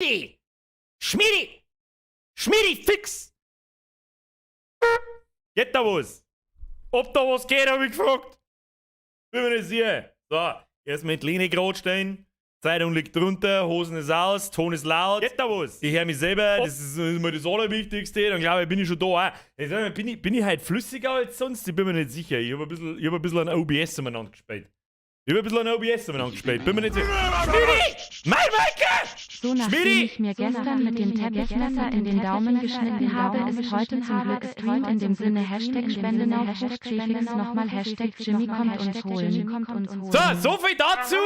Schmiedi! Schmiedi! Schmiedi, fix! Geht da was? Ob da was geht, hab ich gefragt. Bin mir nicht sicher. So, erst mit Lehne gerade stehen. Zeitung liegt drunter, Hosen ist aus, Ton ist laut. Geht da was? Ich höre mich selber, das ist immer das Allerwichtigste. Dann glaube ich, bin ich schon da. Auch. Jetzt, bin ich halt flüssiger als sonst? Ich bin mir nicht sicher. Ich hab ein bisschen an OBS umeinander gespielt. Ich hab ein bisschen an OBS umeinander gespielt. Bin mir nicht sicher. Schmiedi! Mein Maike! So, nachdem Schmiedi! Ich mir gestern mit dem Teppichmesser in den Daumen geschnitten habe, ist heute zum Glück Stream in dem Sinne #Spendenaufruf Krefix nochmal #Jimmy kommt uns holen. So, so viel dazu.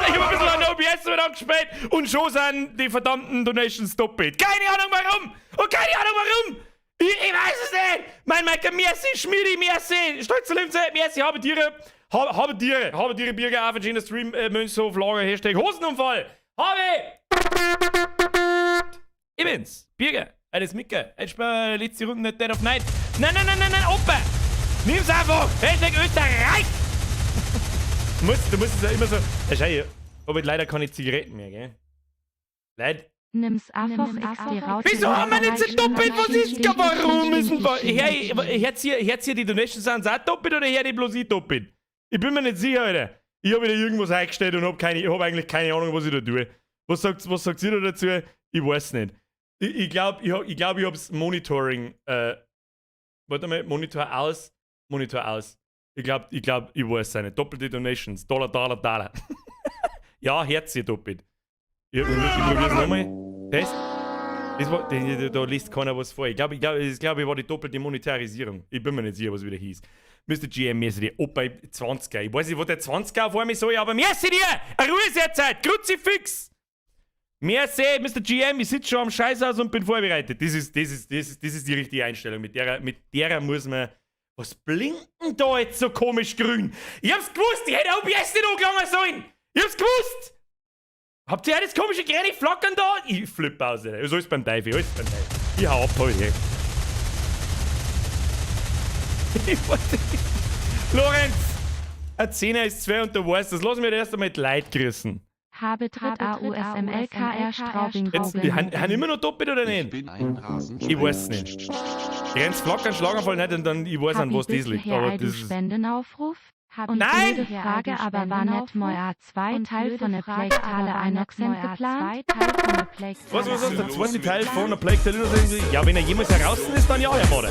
Ich hab ein bisschen an OBS umeinander gespielt und schon sind die verdammten Donations doppelt. Keine Ahnung, warum! Und keine Ahnung, warum! Ich weiß es nicht! Mein Maike, merci, Schmiedi, merci! Stolze Lebzeit, merci, habe Tiere, habe Tiere, habe Tiere, Birger, auf einen Stream, Münzhof, Lager, #Hosenunfall! Habe! Ich bin's, Birger, alles Micke. Jetzt spielen wir letzte Runde Dead of Night. Nein, nein, nein, nein, nein, Opa! Nimm's einfach! #Österreich! Du musst es ja immer so. Ja, schau, ich hab halt leider keine Zigaretten mehr, gell? Leid. Nimm's einfach XD Raute. Wieso haben wir nicht so doppelt? Was ist denn? Warum ist denn. Hört ihr die Donations sind auch doppelt oder hört die bloß ich doppelt? Ich bin mir nicht sicher, Alter. Ich habe wieder irgendwas eingestellt und ich hab eigentlich keine Ahnung, was ich da tue. Was sagt ihr da dazu? Ich weiß nicht. Ich glaube, ich, glaub, ich hab's Monitoring. Warte mal, Monitor aus, Monitor aus. Ich glaub, ich weiß es nicht. Doppelte Donations. Dollar, Dollar, Dollar. Ja, Herz hier doppelt. Ich probier's nochmal. Test. Das war, da liest keiner was vor. Ich glaub, ich war die doppelte Monetarisierung. Ich bin mir nicht sicher, was wieder hieß. Mr. GM, merci dir. Opa, 20er. Ich weiß nicht, wo der 20er auf einmal soll, aber merci dir! Eine Ruhe ist jetzt Zeit! Kruzifix! Merci, Mr. GM, ich sitze schon am Scheißhaus und bin vorbereitet. Das ist die richtige Einstellung. Mit der muss man. Was blinkt denn da jetzt so komisch grün? Ich hab's gewusst, ich hätte OBS nicht angelangen sollen! Ich hab's gewusst! Habt ihr auch das komische grüne Flackern da? Ich flippe aus, Alter. Ist alles beim Teufel, alles beim Teufel. Ich hau ab heute. Ich wollte. Lorenz! Ein Zehner ist zwei und du weißt, das lassen wir erst einmal die Leute grüßen. Habe Tritt AUSMLKR Straubing. Jetzt, haben immer noch doppelt oder Ich nicht? bin ein Rasenschwein. Ich weiß nicht. Grenz flackern, Schlaganfall nicht und dann, ich weiß, an was das liegt. Aber das ist. Spendenaufruf? Und Nein! blöde Frage, aber war net moi a 2 Teil von der Plague Tale Innocent geplant? Was, was, der zweite Teil von der Plague Tale Innocent? Ja, wenn er jemals heraus ist, dann ja, Herr Moder.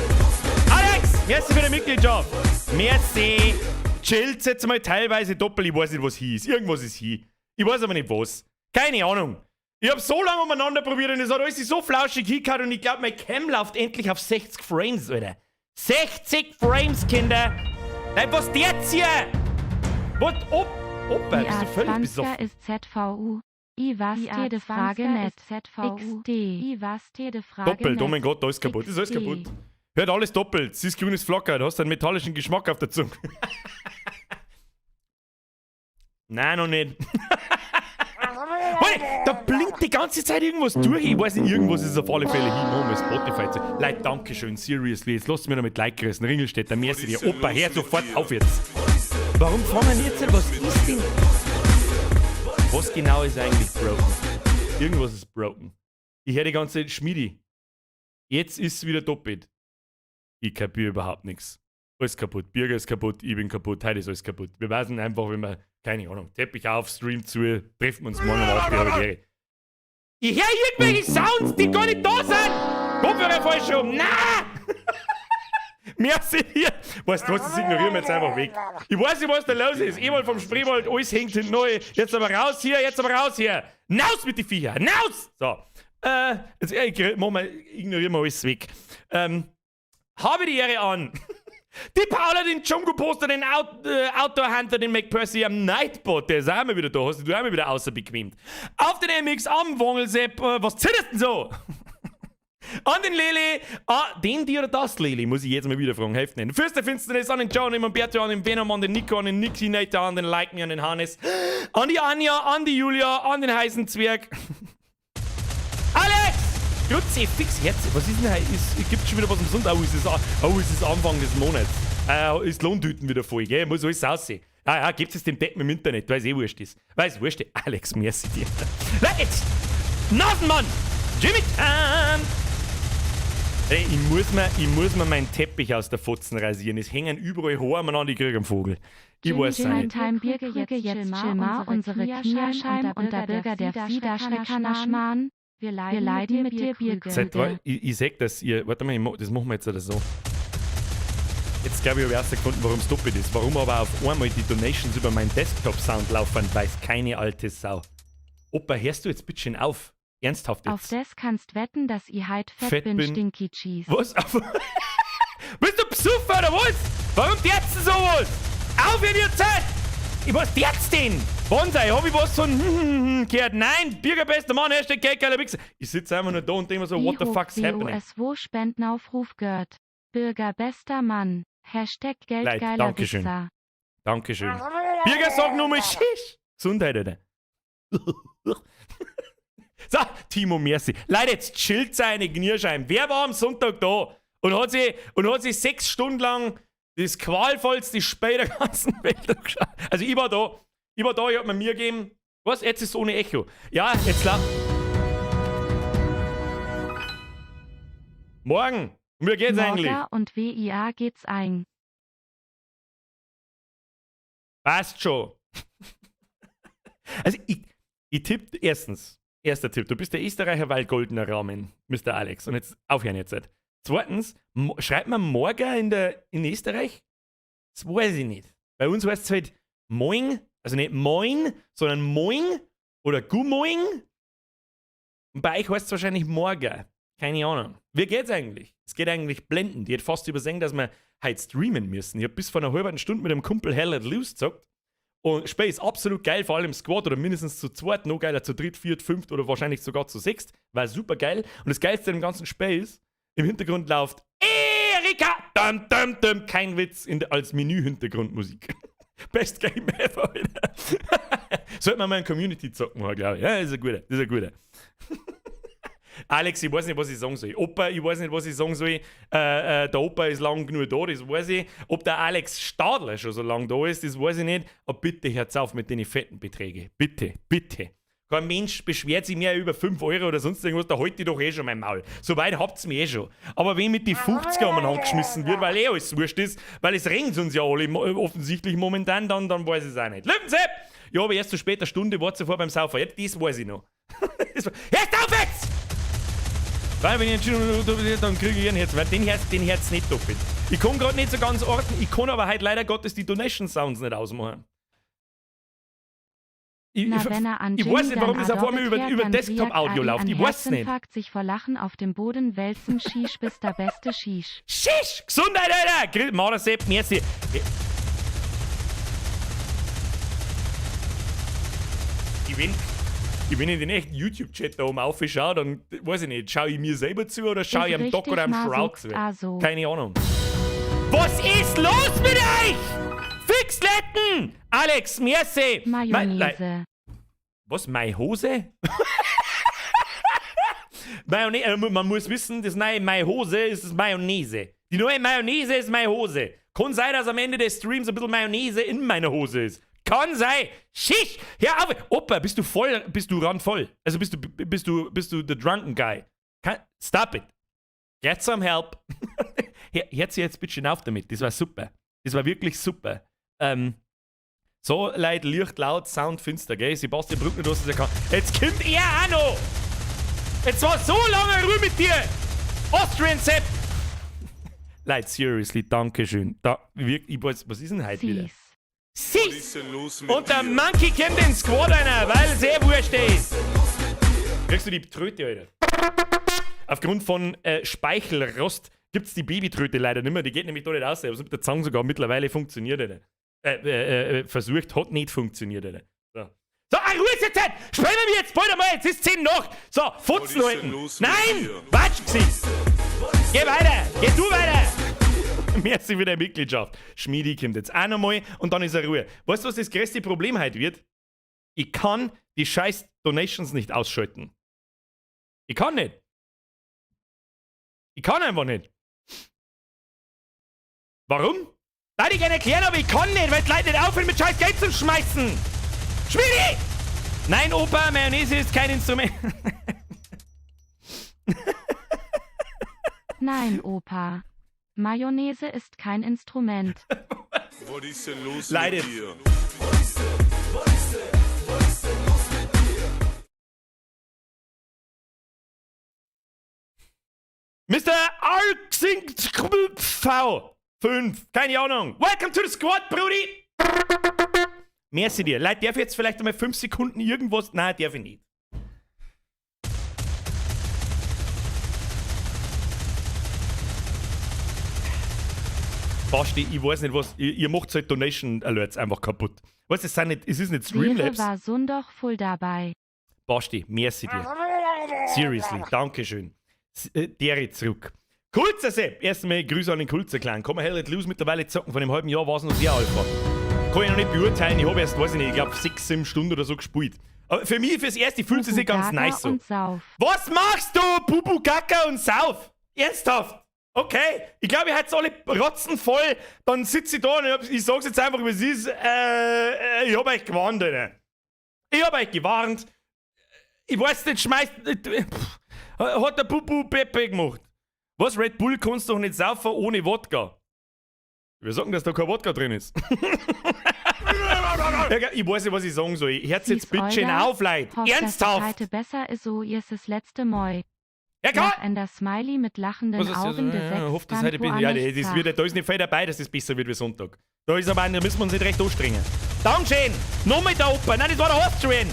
Alex! Merci für die Mitgliedschaft! Merci! Chillt jetzt mal teilweise doppelt, ich weiß nicht, was hieß. Irgendwas ist hier. Ich weiß aber nicht, was. Keine Ahnung. Ich hab so lange umeinander probiert und es hat alles so flauschig hingehauen und ich glaube, mein Cam läuft endlich auf 60 Frames, Alter. 60 Frames, Kinder! Nein, was jetzt hier? What? Op Opa, Die bist du völlig A20 besoffen? ist ZVU. I was tede Frage net. XD. I was tede Frage Doppelt, oh net. mein Gott, da ist kaputt. Das ist alles XD. kaputt. Hört alles doppelt. Siehst grünes Flacker, du hast einen metallischen Geschmack auf der Zunge. Nein, noch nicht. Warte, da blinkt die ganze Zeit irgendwas durch. Ich weiß nicht, irgendwas ist auf alle Fälle hin. Machen wir Spotify zu. Leute, Dankeschön, seriously. Jetzt lasst mich noch mit Like grüßen. Ringelstädter, merci dir. Opa, hör sofort auf jetzt. Warum fangen jetzt an? Was ist denn? Was genau ist eigentlich broken? Irgendwas ist broken. Ich höre die ganze Zeit Schmiedi. Jetzt ist es wieder doppelt. Ich kapiere überhaupt nichts. Alles kaputt. Birger ist kaputt, ich bin kaputt, heute ist alles kaputt. Wir wissen einfach, wenn wir, keine Ahnung, Teppich auf, Stream zu, treffen wir uns morgen um 8 Uhr, habe ich Ehre. Ich höre irgendwelche Sounds, die gar nicht da sind! Kopfhörer falsch rum! Na! Merci hier! Weißt du was, das ignorieren wir jetzt einfach weg. Ich weiß nicht, was da los ist. Einmal vom Spreewald, alles hängt hinten neu. Jetzt aber raus hier, jetzt aber raus hier. Naus mit die Viecher, naus! So. Jetzt machen wir, ignorieren wir alles weg. Habe die Ehre an die Paula, den Django Poster, den Outdoor Hunter, den McPercy am Nightbot, der ist auch mal wieder da, hast du auch mal wieder außerbequemt. Auf den MX am Wangelsepp, was zitterst denn so? An den Leli, ah, den, die oder das Leli, muss ich jetzt mal wieder fragen, helft nicht. Fürst der Finsternis, an den John, den Umberto, an den Venom, an den Nico, an den Nixie Nator, an den Like Me, an den Hannes, an die Anja, an die Julia, an den heißen Zwerg. Alex! Grüezi, fix Herz. Was ist denn heute? Gibt schon wieder was am Sonntag? Oh, es ist Anfang des Monats. Ist Lohntüten wieder voll, gell? Muss alles aussehen. Ah ja, gibt es dem Deppen im Internet, weil es eh wurscht ist. Weil es wurscht ist. Alex, merci dir. Leute! Nasenmann! Jimmy Time! Ey, ich muss mir meinen Teppich aus der Fotzen rasieren. Es hängen überall Haare umeinander, ich krieg einen Vogel. Ich Jimmy weiß es Jimmy nicht. Time Bierkrüge jetzt Chilma, unsere Kniescheiben und der Bürger der Fieder Schreckaner Schmarrn. Wir leiden mit dir Seit Bierkrüge. ich sag, dass ihr. Warte mal, das machen wir jetzt oder so. Jetzt glaube ich, habe ich herausgefunden, warum es doppelt ist. Warum aber auf einmal die Donations über meinen Desktop-Sound laufen, weiß keine alte Sau. Opa, hörst du jetzt bitte schön auf? Ernsthaft Auf jetzt? des kannst wetten, dass i heit fett, Fett bin, bin. Stinky Cheese. Was? Bist du besoffen oder was? Warum tätst du sowas? Auf in die Zeit! Ich was tät's denn? Bonsai, hab ich was von gehört? Nein, Bürgerbester Mann, #Geldgeiler Wichser. Ich sitze einfach nur da und denke mir so, what the fuck's happening? WOS Spendenaufruf gehört. Bürger bester Mann. #Geldgeiler Dankeschön. Wichser. Dankeschön. Bürger, sag nur mal Schisch. Gesundheit, Alter. So, Timo, merci. Leute, jetzt chillt seine Gnierschein. Wer war am Sonntag da und hat sich 6 Stunden lang das qualvollste Spiel der ganzen Welt angeschaut? Also ich war da. Ich war da, ich hab mir mir gegeben. Was? Jetzt ist es ohne Echo. Ja, jetzt la. Morgen. Mir geht's eigentlich. Morga und WIA geht's ein. Passt schon. Also ich tippe erstens, erster Tipp, du bist der Österreicher, weil goldener Rahmen, Mr. Alex. Und jetzt aufhören jetzt. Halt. Zweitens, schreibt man morgen in Österreich? Das weiß ich nicht. Bei uns heißt es halt Moin, also nicht Moin, sondern Moin oder Gumoin. Und bei euch heißt es wahrscheinlich Morgen. Keine Ahnung. Wie geht's eigentlich? Es geht eigentlich blendend. Ich hätte fast übersehen, dass wir heute streamen müssen. Ich hab bis vor einer halben Stunde mit dem Kumpel Hell Let Loose gezockt. Und Spiel ist absolut geil, vor allem im Squad oder mindestens zu zweit, noch geiler zu dritt, viert, fünft oder wahrscheinlich sogar zu sechst. War super geil. Und das Geilste im ganzen Spiel ist, im Hintergrund läuft Erika! Dum, dum, dum, kein Witz als Menü-Hintergrundmusik. Best Game ever, Alter. Sollte man mal in Community zocken, glaube ich. Ja, ist ein guter. Das ist ein guter. Alex, ich weiß nicht, was ich sagen soll. Opa, ich weiß nicht, was ich sagen soll. Der Opa ist lang genug da, das weiß ich. Ob der Alex Stadler schon so lange da ist, das weiß ich nicht. Aber bitte hört's auf mit den fetten Beträgen. Bitte, bitte. Kein Mensch beschwert sich mehr über 5 Euro oder sonst irgendwas, da halt ich doch eh schon mein Maul. So weit habt's mir eh schon. Aber wenn mit die 50er umeinander geschmissen wird, weil eh alles wurscht ist, weil es regnet uns ja alle offensichtlich momentan, dann weiß ich es auch nicht. Löwensepp! Ja, aber erst zu später Stunde war zuvor beim Saufen. Ja, das weiß ich noch. Hörst auf jetzt! Weil wenn ich entschieden, dann kriege ich einen Herz, weil den Herz nicht doppelt. Ich kann gerade nicht so ganz orten, ich kann aber heute leider Gottes die Donation Sounds nicht ausmachen. Na, ich, wenn er an ich Jimmy weiß nicht, warum dann das auf einmal Adobe über dann Desktop-Audio Riak läuft. an Ich weiß nicht. Herzinfarkt sich vor Lachen auf dem Boden wälzen. Shish, bist der beste Shish. Shish! Gesundheit, Alter! Grill, Mauersepp, merci. Ich wenn in den echten YouTube-Chat da oben aufschaue, dann weiß ich nicht, schaue ich mir selber zu oder schaue ich Ist am Doc richtig oder am Shroud ma zu? Also. Keine Ahnung. Was ist los mit euch? Fixletten! Alex, merci! Mayonnaise. Was, meine Hose? Mayonnaise, man muss wissen, das neue meine Hose ist das Mayonnaise. Die neue Mayonnaise ist meine Hose. Kann sein, dass am Ende des Streams ein bisschen Mayonnaise in meiner Hose ist. Kann sein. Schisch! Hör auf! Opa, bist du voll, bist du randvoll? Also bist du the drunken guy? Stop it. Get some help. Hört sie jetzt bitte schön auf damit. Das war super. Das war wirklich super. So, Leute, Licht laut, Sound finster, gell? Sebastian Brückner, du hast es ja kann. Jetzt kommt er auch noch! Jetzt war so lange Ruhe mit dir! Austrian Sepp! Leute, seriously, dankeschön. Da, wirklich, ich weiß, was ist denn heute wieder? Sis. Sis! ist denn los mit Und der dir? Monkey kommt in den Squad einer, weil es eh wurscht ist. Kriegst du die Tröte, Alter? Aufgrund von Speichelrost gibt's die Babytröte leider nicht mehr. Die geht nämlich da nicht aus. Aber mit der Zange sogar mittlerweile funktioniert, Alter. Versucht, hat nicht funktioniert, Alter. So. So, ah, Ruhe ist jetzt Zeit! Spielen wir jetzt bald einmal, jetzt ist 10 nach! So, Fotzen Was ist denn halten! los mit Nein! dir? Watsch, Gesicht! Geh weiter! Geh du weiter! Merci für deine Mitgliedschaft. Schmiedi kommt jetzt auch nochmal und dann ist er Ruhe. Weißt du, was das größte Problem heute wird? Ich kann die scheiß Donations nicht ausschalten. Ich kann nicht. Ich kann einfach nicht. Warum? Darf ich gerne erklären, aber ich kann nicht, weil die Leute nicht aufhören, mit scheiß Geld zu schmeißen. Schmiedi! Nein, Opa, Mayonnaise ist kein Instrument. Nein, Opa. Mayonnaise ist kein Instrument. Was ist denn los Leidet. mit dir? Mr. V 5, keine Ahnung. Welcome to the squad, Brudi! Merci dir. Leute, darf ich jetzt vielleicht einmal 5 Sekunden irgendwas? Nein, darf ich nicht. Basti, ich weiß nicht was. Ihr macht halt Donation Alerts einfach kaputt. Weißt du, es, sind nicht, es ist nicht Wäre Streamlabs. war Sundoch voll dabei. Basti, merci dir. Seriously, Dankeschön. Dere zurück. Kulzer Sepp, erstmal Grüße an den Kulzer Clan. Komm, hell let loose mittlerweile zocken. Von einem halben Jahr war es noch sehr Alpha. Kann ich noch nicht beurteilen. Ich habe erst, weiß ich nicht, ich glaube 6, 7 Stunden oder so gespielt. Aber für mich, fürs Erste, fühlt es sich Bubu ganz Gaga nice so. und Sauf. Was machst du, Bubu Gaga und Sauf? Ernsthaft? Okay, ich glaube, ihr habt alle rotzenvoll. Dann sitze ich da und ich sag's jetzt einfach, wie es ist. Ich hab euch gewarnt, Alter. Ich hab euch gewarnt. Ich weiß nicht, schmeißt. Pff, hat der Bubu Pepe gemacht. Was, Red Bull kannst du doch nicht saufen ohne Wodka? Wir sagen, dass da kein Wodka drin ist. Ja, ich weiß nicht, was ich sagen soll. Hört's jetzt Fies bitte schön Euler, auf, Leute. Hoff, dass es Ernsthaft. heute besser ist, so ihr ist das letzte Moi. Ja, klar. Lachender Smiley mit lachenden Was ist das? Augen de Ja, sechs hofft, dass heute bin. Ja, das wird, da ist nicht viel dabei, dass das besser wird wie Sonntag. Da ist aber, da müssen wir uns nicht recht anstrengen. Dankeschön! Nochmal der Opa! Nein, das war der Austrian!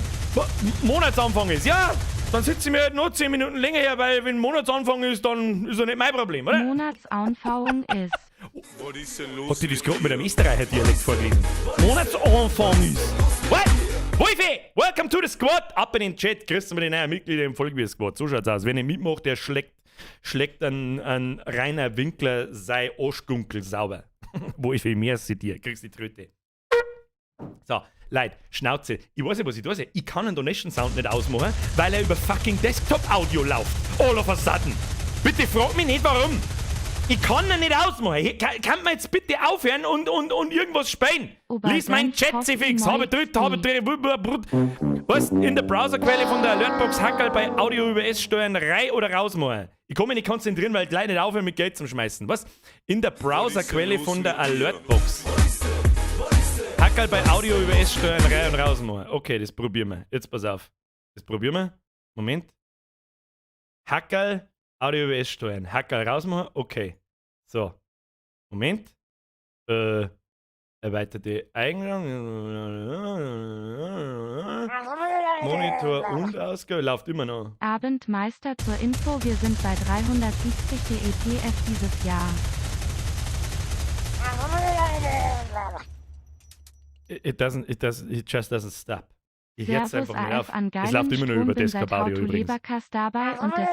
Monatsanfang ist, ja! Dann sitzen wir halt noch 10 Minuten länger her, weil wenn Monatsanfang ist, dann ist ja nicht mein Problem, oder? Monatsanfang ist. Was ist denn los Hat die das mit gerade mit dir? einem Österreicher-Dialekt vorgelesen? Monatsanfang ist. What? Wolfi! Welcome to the squad! Ab in den Chat, grüßen wir die neuen Mitglieder im Folgebier-Squad. So schaut's aus. Wenn ihr mitmacht, der schlägt an Rainer Winkler sei Arschgunkel sauber. Wolfi, merci dir. Kriegst die Tröte. So, Leute, Schnauze. Ich weiß nicht, was ich da sehe. Ich kann einen Donation Sound nicht ausmachen, weil er über fucking Desktop-Audio läuft. All of a sudden. Bitte frag mich nicht, warum. Ich kann ihn nicht ausmachen. Kann man jetzt bitte aufhören und irgendwas spielen? Ober Lies mein Senf Chat, Hoff Cfix. Moi Habe dritt, habe XD. drei, Was? In der Browserquelle von der Alertbox Hackerl bei Audio über S steuern, rein oder rausmachen. Ich kann mich nicht konzentrieren, weil die Leute nicht aufhören mit Geld zum Schmeißen. Was? In der Browserquelle los von der mit dir? Alertbox. Hackerl bei Audio über S steuern, rein und rausmachen. Okay, das probieren wir. Jetzt pass auf. Das probieren wir. Moment. Hackerl, Audio über S steuern. Hackerl rausmachen. Okay. So. Moment. Erweiterte Eingang. Monitor und Ausgabe. Läuft immer noch. Abendmeister zur Info, wir sind bei 370 DEPF dieses Jahr. It just doesn't stop. Ich hör's Servus einfach nicht AF auf. an Es geilen läuft immer nur Strom, über bin seit Desktop Audio How to übrigens. Leberkas dabei und das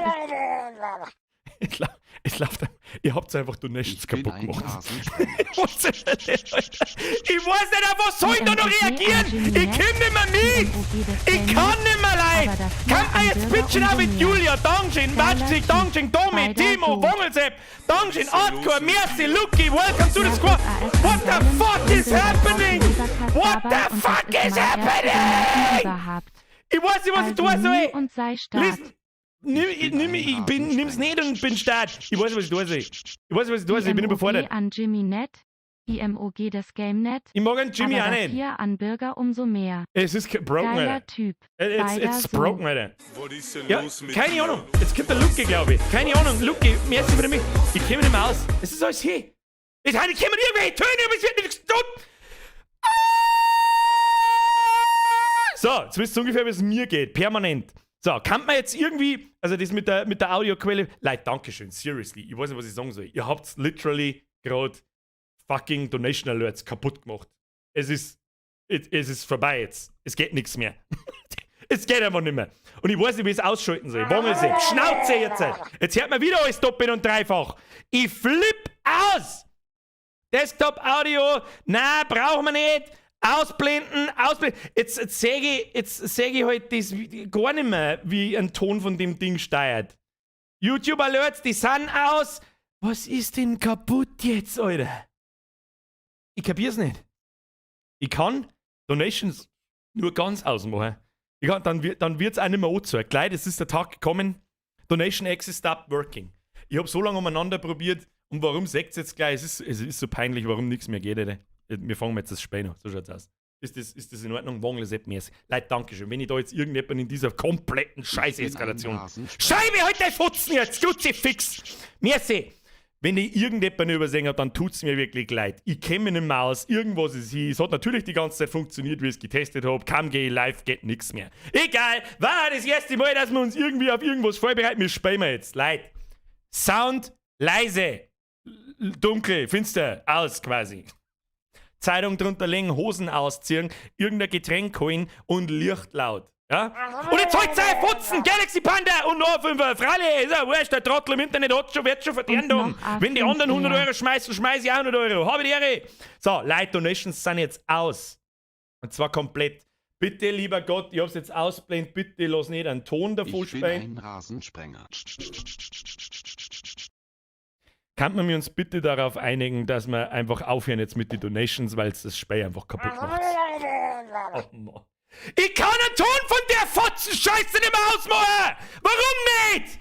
ist Es läuft, ihr habt einfach Donations Ich bin kaputt ein gemacht. Hasenschwein. Ich weiß nicht, ich weiß nicht, auf was soll ich da noch IMOG an reagieren? Jimmy Ich Net, komm nicht mehr mit! IMOG des Ich Gaming, kann nicht mehr, Leid! aber dafür Kann man an jetzt Bürger bitte auch umso mit mehr. Julia, Dankeschön, Geiler Matschig, Typ. Dankeschön, Domi, Beider Timo, so. Wongelsepp, Dankeschön, Was ist denn Hardcore, los mit merci, dir? Lucky, welcome to the Servus squad! AF What an the geilen fuck Strom, is bin seit How to happening? Leberkas What dabei the und das fuck ist is mein erster Donation happening? überhaupt. Ich weiß nicht, was ich Also tun nie soll! und sei stark. Listen, nimm, ich, nimm, ich bin, nimm's nicht und bin stark. Ich weiß nicht, was ich tun soll. Ich weiß nicht, was ich tun soll. Ich bin IMOG überfordert. an Jimmy Net, IMOG des GameNet, Ich mag einen Jimmy aber auch nicht. dafür an Bürger umso mehr. Es ist broken, Geiler Alter. Typ. It's, Beider it's so. broken, Alter. Was ist denn Ja, los mit keine dir? Ahnung. Jetzt kommt der Lucky, glaube ich. Keine Ahnung. Lucky, merci für mich. Ich komme nicht mehr aus. Es ist alles hier. Es kommen irgendwelche Töne, aber es wird nichts tun. So, jetzt wisst ihr ungefähr, wie es mir geht. Permanent. So, kann man jetzt irgendwie, also das mit der Audioquelle, Leute, Dankeschön, seriously, ich weiß nicht, was ich sagen soll. Ihr habt literally gerade fucking Donation Alerts kaputt gemacht. Es ist vorbei jetzt. Es geht nichts mehr. Es geht einfach nicht mehr. Und ich weiß nicht, wie ich es ausschalten soll. Wongelse, Schnauze jetzt! Jetzt hört man wieder alles doppelt und dreifach. Ich flipp aus! Desktop Audio, na, brauchen wir nicht. Ausblenden, ausblenden. Jetzt seh ich halt das gar nicht mehr, wie ein Ton von dem Ding steuert. YouTube Alerts, die sind aus. Was ist denn kaputt jetzt, Alter? Ich kapier's nicht. Ich kann Donations nur ganz ausmachen. Ich kann, dann wird's auch nicht mehr angezeigt. Gleich, es ist der Tag gekommen. Donation Access stopped working. Ich hab so lange umeinander probiert und warum seht's jetzt gleich? Es ist so peinlich, warum nichts mehr geht, Alter. Wir fangen jetzt das Spiel an. So schaut's aus. Ist das in Ordnung? Wangle Sepp mäßig. Leute, Dankeschön. Wenn ich da jetzt irgendjemand in dieser kompletten Scheißeskalation. Scheibe, halt dein Fotzen jetzt! Fix! Merci! Wenn ich irgendjemanden übersehen habe, dann tut's mir wirklich leid. Ich kenne mich nicht mehr aus, irgendwas ist hier. Es hat natürlich die ganze Zeit funktioniert, wie ich es getestet habe. Kaum gehe ich live, geht nichts mehr. Egal, war das erste Mal, dass wir uns irgendwie auf irgendwas vorbereiten. Wir spielen wir jetzt. Leid. Sound leise. Dunkel, finster, aus quasi. Zeitung drunter legen, Hosen ausziehen, irgendein Getränk holen und Licht laut. Ja? Und jetzt halt sei Fotzen, Galaxy Panda und noch 5 Freilich, ist ja wurscht, der Trottel im Internet hat schon, wird schon verdient Und haben. noch Wenn die anderen 100 A5 Euro schmeißen, schmeiß ich auch 100 Euro. Habe die Ehre. So, Leute, Donations sind jetzt aus. Und zwar komplett. Bitte, lieber Gott, ich hab's jetzt ausblendet, bitte lass nicht einen Ton davon Ich bin spielen. ein Rasensprenger. Kann man mir uns bitte darauf einigen, dass wir einfach aufhören jetzt mit den Donations, weil es das Spiel einfach kaputt macht? Oh Mann. Ich kann den Ton von der Fotzen-Scheiße nicht mehr ausmachen! Warum nicht?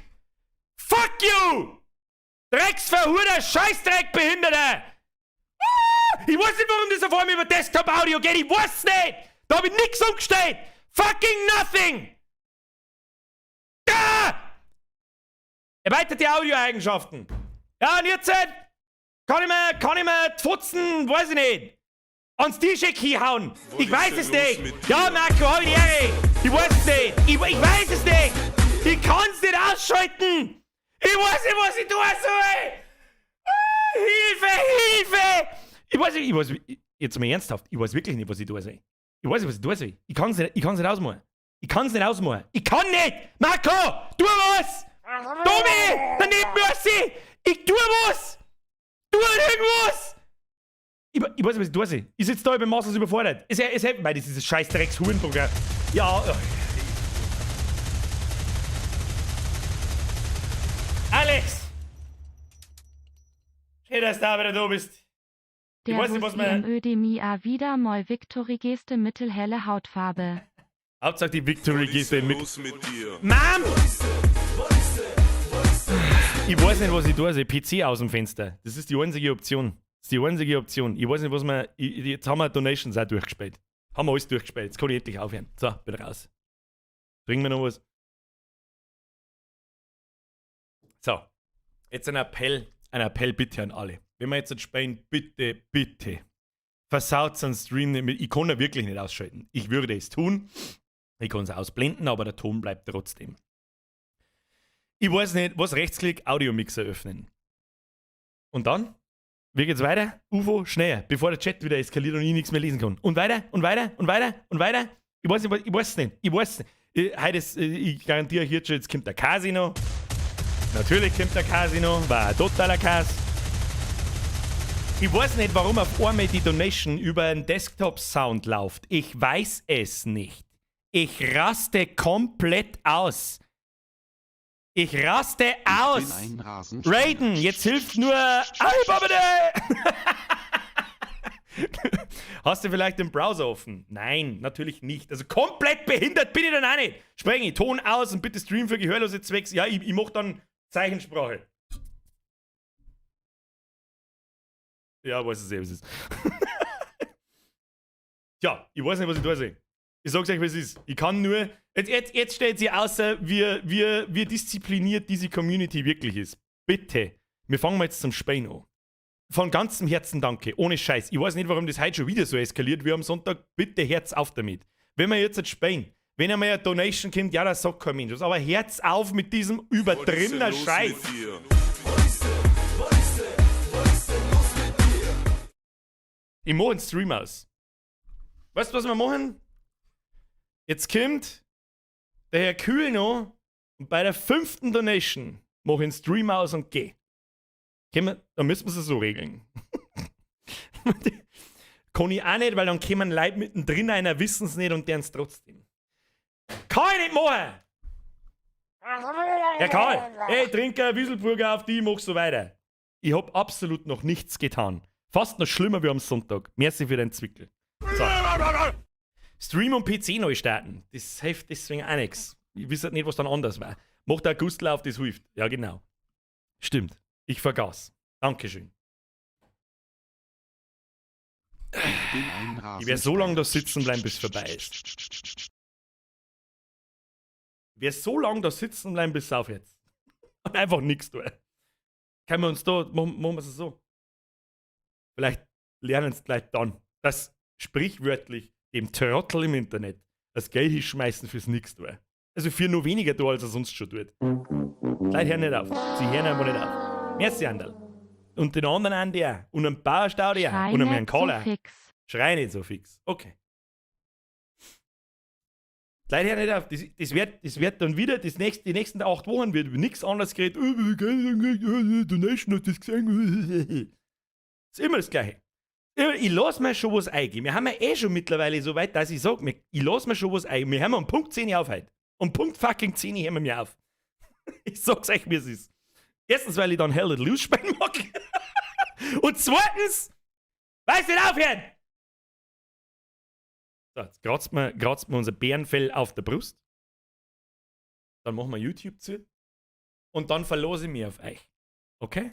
Fuck you! Drecksverhurer, Scheißdreck-Behinderter! Ah! Ich weiß nicht, warum das auf einmal über Desktop-Audio geht, ich weiß nicht! Da hab ich nix umgestellt! Fucking nothing! Ah! Erweiterte Audioeigenschaften. Ja, und jetzt kann ich mir die Fotzen, weiß ich nicht, ans T-Shirt hauen. Ich Was weiß ist es denn los nicht. mit Ja, dir? Marco, hab ich die Ehre. Ich weiß es nicht. Ich weiß es nicht. Ich kann's nicht ausschalten. Ich weiß nicht, was ich tun soll. Ah, Hilfe, Hilfe. Ich weiß nicht, ich weiß, jetzt mal ernsthaft, ich weiß wirklich nicht, was ich tun soll. Ich weiß nicht, was ich tun soll. Ich kann's nicht ausmachen. Ich kann's nicht ausmachen. Ich kann nicht! Marco, tu was! Tobi, daneben Mercy! Ich tu was! Tu irgendwas! Ich weiß nicht, was ich tun soll. Ich sitze da, ich bin maßlos überfordert. Es, weil das ist ein scheiß Drecks-Hurenprogramm. Ja. Alex! Schön, dass du da wieder da bist. Ich Der weiß nicht, was man. Ödemia wieder mal Victory Geste mittelhelle Hautfarbe. Hauptsache die Victory Was ist Geste denn mit. los mit dir? Mom! Ich weiß nicht, was ich tue. Also PC aus dem Fenster. Das ist die einzige Option. Das ist die einzige Option. Ich weiß nicht, was wir. Jetzt haben wir Donations auch durchgespielt. Haben wir alles durchgespielt. Jetzt kann ich endlich aufhören. So, bin raus. Bringen wir noch was? So. Jetzt ein Appell. Ein Appell bitte an alle. Wenn wir jetzt spielen, bitte, bitte. Versaut einen Stream nicht mit. Ich kann da wirklich nicht ausschalten. Ich würde es tun. Ich kann es ausblenden, aber der Ton bleibt trotzdem. Ich weiß nicht, was Rechtsklick, Audiomixer öffnen. Und dann? Wie geht's weiter? UFO, schnell, bevor der Chat wieder eskaliert und ich nichts mehr lesen kann. Und weiter, und weiter, und weiter, und weiter. Ich weiß nicht, ich weiß nicht, ich weiß nicht. Heute ist, ich garantiere euch jetzt schon, jetzt kommt der Casino. Natürlich kommt der Casino, war ein totaler Kas. Ich weiß nicht, warum auf einmal die Donation über einen Desktop-Sound läuft. Ich weiß es nicht. Ich raste komplett aus. Ich raste aus. Ich bin ein Rasensprenger. Raiden, jetzt hilft nur. Ay, Hast du vielleicht den Browser offen? Nein, natürlich nicht. Also komplett behindert bin ich dann auch nicht. Sprengi, Ton aus und bitte Stream für gehörlose Zwecks. Ja, ich mach dann Zeichensprache. Ja, weiß es eh, was es ist. Tja, ich weiß nicht, was ich da sehe. Ich sag's euch, wie es ist. Ich kann nur. Jetzt stellt sich außer, wie diszipliniert diese Community wirklich ist. Bitte. Wir fangen mal jetzt zum Spielen an. Von ganzem Herzen danke. Ohne Scheiß. Ich weiß nicht, warum das heute schon wieder so eskaliert wie am Sonntag. Bitte Herz auf damit. Wenn wir jetzt spielen, wenn einmal eine Donation kommt, ja, das sagt kein Mensch was. Aber Herz auf mit diesem Was ist denn übertriebenen los Scheiß. mit dir? Ich mach einen Stream aus. Weißt du, was wir machen? Jetzt kommt der Herr Kühl noch und bei der fünften Donation mach ich einen Stream aus und geh. Dann müssen wir es so regeln. Kann ich auch nicht, weil dann kommen Leute mittendrin einer, wissen es nicht und deren es trotzdem. Kann ich nicht machen! Herr Karl, hey, Trinker, Wieselburger auf die, mach so weiter. Ich hab absolut noch nichts getan. Fast noch schlimmer wie am Sonntag. Merci für deinen Zwickel. So. Stream und PC neu starten. Das hilft deswegen auch nichts. Ich weiß halt nicht, was dann anders war. Macht der Gustl auf, das hilft. Ja, genau. Stimmt. Ich vergaß. Dankeschön. Ich werde so lange da sitzen bleiben, bis es vorbei ist. Ich werde so lange da sitzen bleiben, bis es aufhört. Und einfach nichts tun. Können wir uns da, machen wir es so. Vielleicht lernen es gleich dann, dass sprichwörtlich dem Trottel im Internet das Geld hinschmeißen fürs Nix tun. Also für nur weniger da, als er sonst schon tut. Leute hören nicht auf. Sie hören einfach nicht auf. Merci, Anderl. Und den anderen Andi auch. Und einen Bauerstaudi auch. Schrei Und einen Herrn nicht so Kohler. fix. Schrei nicht so fix. Okay. Die Leute hören nicht auf. Das wird dann wieder, die nächsten 8 Wochen wird über nichts anderes geredet. Oh, wie geil, Donation hat das gesehen. Ist immer das Gleiche. Ich lass mir schon was eingehen. Wir haben ja eh schon mittlerweile so weit, dass ich sage, ich lass mir schon was eingehen. Wir haben um Punkt 10 auf heute. Um Punkt fucking 10 hören wir mir auf. Ich sag's euch, wie es ist. Erstens, weil ich dann Hell Let Loose spielen mag. Und zweitens, weil sie nicht aufhören. So, jetzt kratzt mir unser Bärenfell auf der Brust. Dann machen wir YouTube zu. Und dann verlose ich mich auf euch. Okay?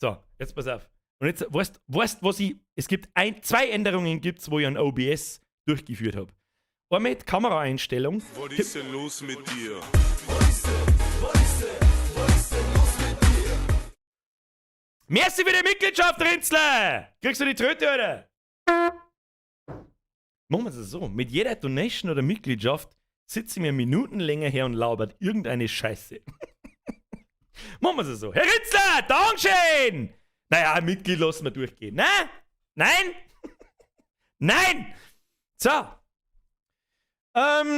So, jetzt pass auf. Und jetzt, weißt, was ich. Es gibt zwei Änderungen, gibt's, wo ich an OBS durchgeführt habe. Einmal die Kameraeinstellung. Was ist denn los mit dir? Merci für die Mitgliedschaft, Rinzler! Kriegst du die Tröte, Alter? Machen wir es so. Mit jeder Donation oder Mitgliedschaft sitze ich mir Minuten länger her und labert irgendeine Scheiße. Machen wir es so. Herr Ritzler, Dankeschön! Naja, Mitglied lassen wir durchgehen. Ne? Nein? Nein! So.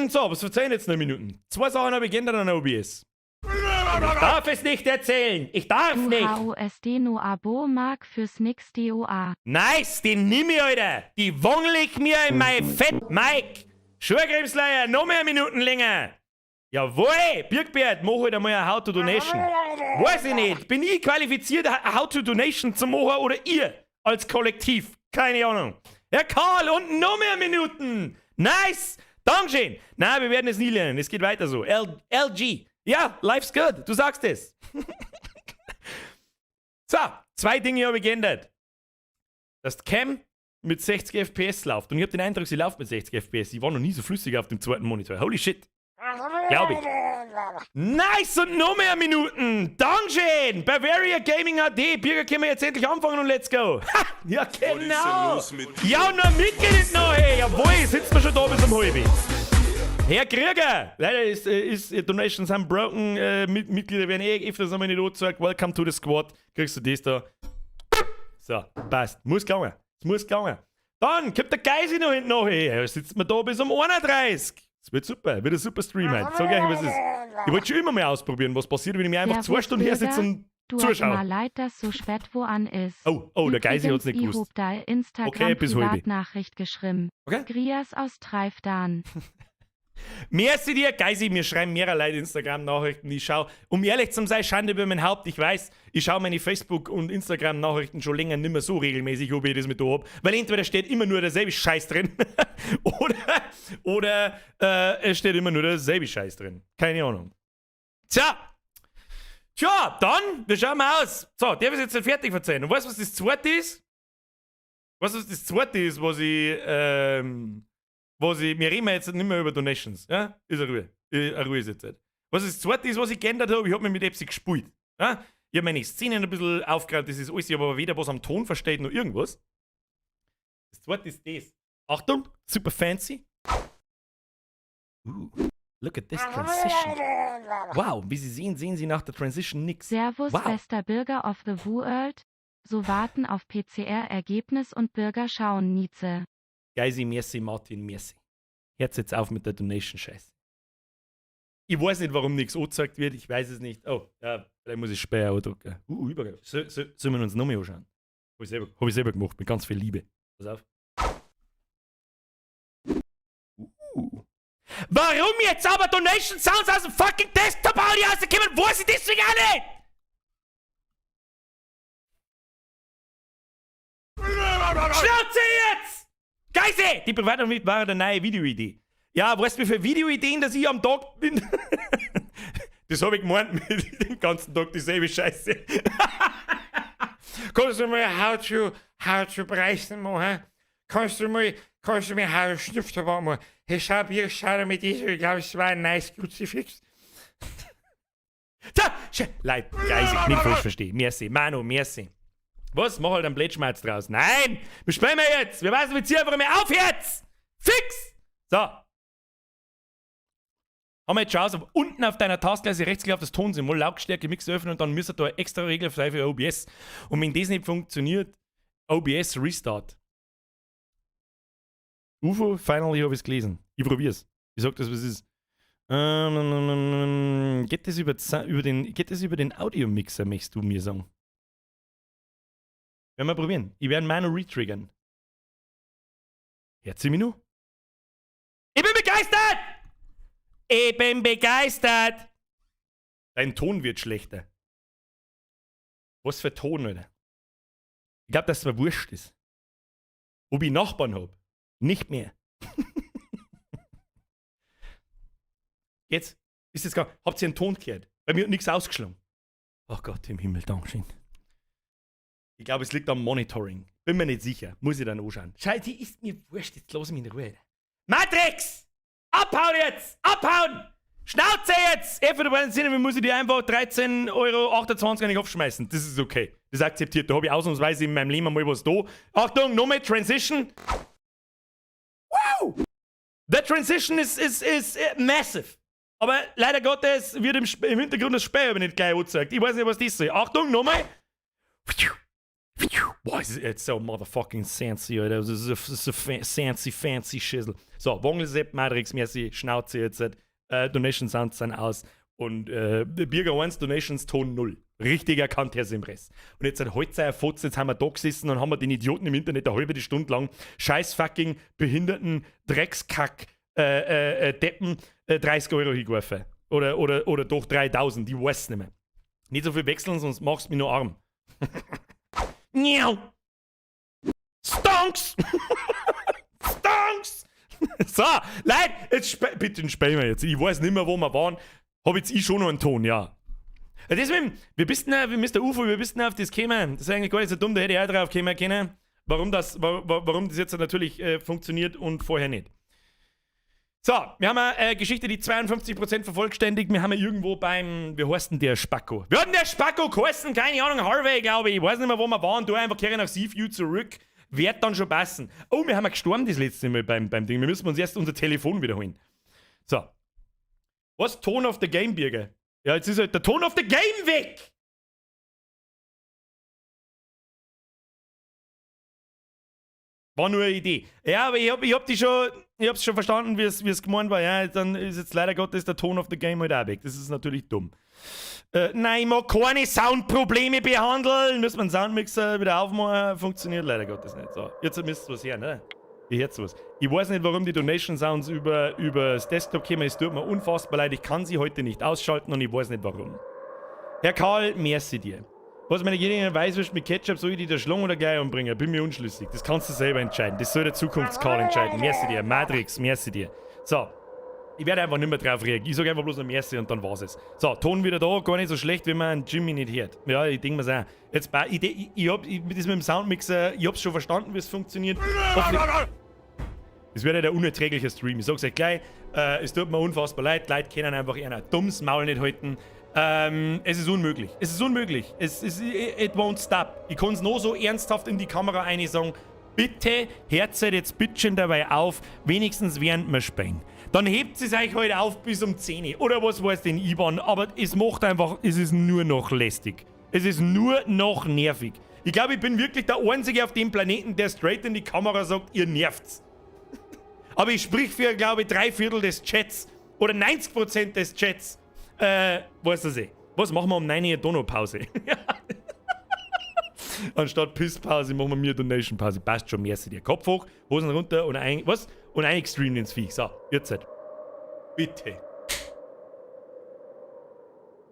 So, was verzeihen jetzt noch Minuten? Zwei Sachen habe ich geändert an OBS. Ich darf es nicht erzählen. Ich darf Du nicht. HUSD no Abo mag fürs nix DOA. Nice, den nimm ich, Alter. Die wangel ich mir in mein Fett, Mike. Schurgrimsleier, noch mehr Minuten länger. Jawohl, Birkbert, mach halt einmal ein How to Donation. Weiß ich nicht. Bin ich qualifiziert, ein How to Donation zu machen oder ihr als Kollektiv? Keine Ahnung. Herr Karl, und noch mehr Minuten. Nice. Dankeschön. Nein, wir werden es nie lernen. Es geht weiter so. LG. Ja, life's good. Du sagst es. So, zwei Dinge habe ich geändert. Dass die Cam mit 60 FPS läuft. Und ich habe den Eindruck, sie läuft mit 60 FPS. Sie war noch nie so flüssig auf dem zweiten Monitor. Holy shit. Glaube ich. Nice und noch mehr Minuten. Dankeschön. Bavaria Gaming AD. Birger, können wir jetzt endlich anfangen und let's go. Ha, ja, genau. Was ist denn los mit dir? Ja, und noch Mitglied noch, hey. Jawohl, sitzen wir schon da bis um halb. Herr Krieger, leider ist Donations sind broken, Mitglieder werden eh öfters einmal nicht angezeigt. Welcome to the squad. Kriegst du das da. So, passt. Muss gelangen. Es muss gelangen. Dann kommt der Geisi noch hinten nach. Hey, sitzt man da bis um 31. Das wird super. Wird ein super Stream heute. Sag euch, was es ist. Ich wollte schon immer mal ausprobieren, was passiert, wenn ich mir einfach Servus, 2 Stunden hersitze Bürger. und Du hat zuschaue. mal leid, dass so spät wo an ist. Oh, der Geisi hat's nicht Übrigens, gewusst. Ich hab da Instagram Okay, bis halb. Privatnachricht geschrieben. Okay. Grias aus Treifdan. Merci dir, Geisi, mir schreiben mehrere Leute Instagram-Nachrichten. Ich schau, um ehrlich zu sein, Schande über mein Haupt, ich weiß, ich schaue meine Facebook- und Instagram-Nachrichten schon länger nicht mehr so regelmäßig, ob ich das mit da hab, weil entweder steht immer nur derselbe Scheiß drin oder es steht immer nur derselbe Scheiß drin. Keine Ahnung. Tja, tja, dann, wir schauen mal aus. So, der ist jetzt fertig verzeihen. Und weißt du, was das zweite ist? Weißt du, was das zweite ist, was ich, wir reden jetzt nicht mehr über Donations, ja? Ist eine Ruhe. Eine Ruhe ist jetzt. Halt. Was das zweite ist, was ich geändert habe, ich habe mich mit Epsi gespielt. Ja? Ich habe meine Szenen ein bisschen aufgeräumt, das ist alles, ich habe aber weder was am Ton versteht noch irgendwas. Das zweite ist das. Achtung, super fancy. Look at this transition. Wow, wie Sie sehen, sehen Sie nach der Transition nix. Servus, Wow. bester Bürger of the World. So warten auf PCR-Ergebnis und Bürger schauen Nietzsche. Geisi, merci, Martin, merci. Hört's jetzt auf mit der Donation-Scheiß. Ich weiß nicht, warum nichts angezeigt wird, ich weiß es nicht. Oh, ja, vielleicht muss ich Speicher drücken. Übergeil. So, sollen wir uns noch mehr anschauen? Hab ich selber gemacht, mit ganz viel Liebe. Pass auf. Warum jetzt aber Donation Sounds aus dem fucking Desktop Audio rausgekommen? Weiß ich deswegen auch nicht! Schnauze jetzt! Geise! Die Privatnachricht war eine neue Videoidee. Ja, weißt du, wie viele Videoideen, dass ich am Tag bin? Das habe ich gemeint mit dem ganzen Tag dieselbe Scheiße. Kannst du mal how to Preisen machen? Kannst du mir how Schnupftabak machen? Hey, schau, Bier, schau mit diesem, ich glaube, es war ein nice Kruzifix. Tja, Leute, geisig, nicht falsch verstehen. Merci, Manu, merci. Was? Mach halt einen Blödschmerz draus. Nein! Wir spielen wir jetzt! Wir weisen mit hier einfach mehr auf jetzt! Fix! So. Haben wir jetzt schon aus, unten auf deiner Taskleiste rechtsklick auf das Tonsymbol, Lautstärke, Mix öffnen und dann müsste da extra Regler sein für OBS. Und wenn das nicht funktioniert, OBS Restart. UFO, finally habe ich es gelesen. Ich probier's. Ich sag das, was es ist. Geht das über den Audio-Mixer, möchtest du mir sagen? Werden wir probieren. Ich werde meine retriggern. Hört sie mich noch? Ich bin begeistert! Ich bin begeistert! Dein Ton wird schlechter. Was für Ton, Alter? Ich glaube, dass es mir wurscht ist. Ob ich Nachbarn hab. Nicht mehr. Jetzt ist es gar. Habt ihr einen Ton gehört? Bei mir hat nichts ausgeschlagen. Ach Gott im Himmel, Dankeschön. Ich glaube, es liegt am Monitoring. Bin mir nicht sicher. Muss ich dann anschauen. Scheiße, die ist mir wurscht. Jetzt lass mich in Ruhe. Matrix! Abhauen jetzt! Abhauen! Schnauze jetzt! Für den Sinne muss ich dir einfach 13,28 Euro in den Kopf schmeißen. Das ist okay. Das ist akzeptiert. Da habe ich ausnahmsweise in meinem Leben mal was da. Achtung, nochmal Transition. Wow! The transition is massive. Aber leider Gottes wird im Hintergrund das Spiel aber nicht gleich angezeigt. Ich weiß nicht, was das soll. Achtung, nochmal. Boah, es ist jetzt so motherfucking fancy, Alter. Das ist fancy, fancy Schissel. So, Wongelsepp, Matrix, merci, Schnauze jetzt. Donation Sounds sind aus. Und Birger 1, Donations Ton 0. Richtig erkannt, Herr Simres. Und jetzt hat heute sei Fotz, jetzt haben wir da gesessen und haben wir den Idioten im Internet eine halbe Stunde lang scheiß fucking behinderten Dreckskack Deppen 30 Euro hingeworfen. Oder doch 3000, ich weiß nicht mehr. Nicht so viel wechseln, sonst machst du mich nur arm. Miau. Stonks! Stonks! So, Leute, jetzt bitte spielen wir jetzt. Ich weiß nicht mehr, wo wir waren. Hab jetzt ich schon noch einen Ton, ja. Das mit dem, wir bist denn, wie Mr. UFO, wir bist denn auf das gekommen? Das ist eigentlich gar nicht so dumm, da hätte ich auch drauf kommen können. Warum das jetzt natürlich funktioniert und vorher nicht. So, wir haben eine Geschichte, die 52% vervollständigt. Wir haben ja irgendwo beim, wie heißt denn der Spacko? Wie hat denn der Spacko geheißen? Keine Ahnung, Harvey, glaube ich. Ich weiß nicht mehr, wo wir waren. Du einfach kehren nach Seaview zurück. Wird dann schon passen. Oh, wir haben ja gestorben das letzte Mal beim Ding. Wir müssen uns erst unser Telefon wiederholen. So. Was? Tone of the Game, Birger? Ja, jetzt ist halt der Tone of the Game weg! War nur eine Idee. Ja, aber ich hab's schon verstanden, wie es gemeint war. Ja, dann ist jetzt leider Gottes der Tone of the Game halt auch weg. Das ist natürlich dumm. Nein, ich mag keine Soundprobleme behandeln. Müssen wir einen Soundmixer wieder aufmachen. Funktioniert leider Gottes nicht. So, jetzt müsst ihr was hören, ne? Ich hört was. Ich weiß nicht, warum die Donation Sounds über das Desktop kommen. Es tut mir unfassbar leid. Ich kann sie heute nicht ausschalten und ich weiß nicht, warum. Herr Karl, merci dir. Was meine jede Weißwurst mit Ketchup, soll ich die da schlagen oder gleich umbringen? Bin mir unschlüssig. Das kannst du selber entscheiden. Das soll der Zukunftskarl entscheiden. Merci dir. Matrix, merci dir. So. Ich werde einfach nicht mehr drauf reagieren. Ich sage einfach bloß noch Merci und dann war's es. So, Ton wieder da, gar nicht so schlecht, wenn man einen Jimmy nicht hört. Ja, ich denke mir's auch. Jetzt, ich hab das mit dem Soundmixer, ich hab's schon verstanden, wie es funktioniert. Das wird ja der unerträgliche Stream. Ich sag's euch gleich, es tut mir unfassbar leid. Die Leute können einfach ihr dummes Maul nicht halten. Es ist unmöglich. Es ist unmöglich. It won't stop. Ich kann's nur so ernsthaft in die Kamera rein sagen, bitte hört jetzt bitteschön dabei auf, wenigstens während wir spielen. Dann hebt es euch halt auf bis um 10 Uhr oder was weiß den IBAN, aber es macht einfach, es ist nur noch lästig. Es ist nur noch nervig. Ich glaube, ich bin wirklich der Einzige auf dem Planeten, der straight in die Kamera sagt, ihr nervt's. Aber ich sprich für, glaube ich, 3/4 des Chats oder 90% des Chats. Weißt du eh. Was machen wir um 9 Uhr Dono-Pause? Anstatt Pisspause machen wir mir Donation-Pause. Passt schon, merci dir. Kopf hoch, Hosen runter und ein, was? Und ein Extreme ins Viech. So, jetzt halt. Bitte.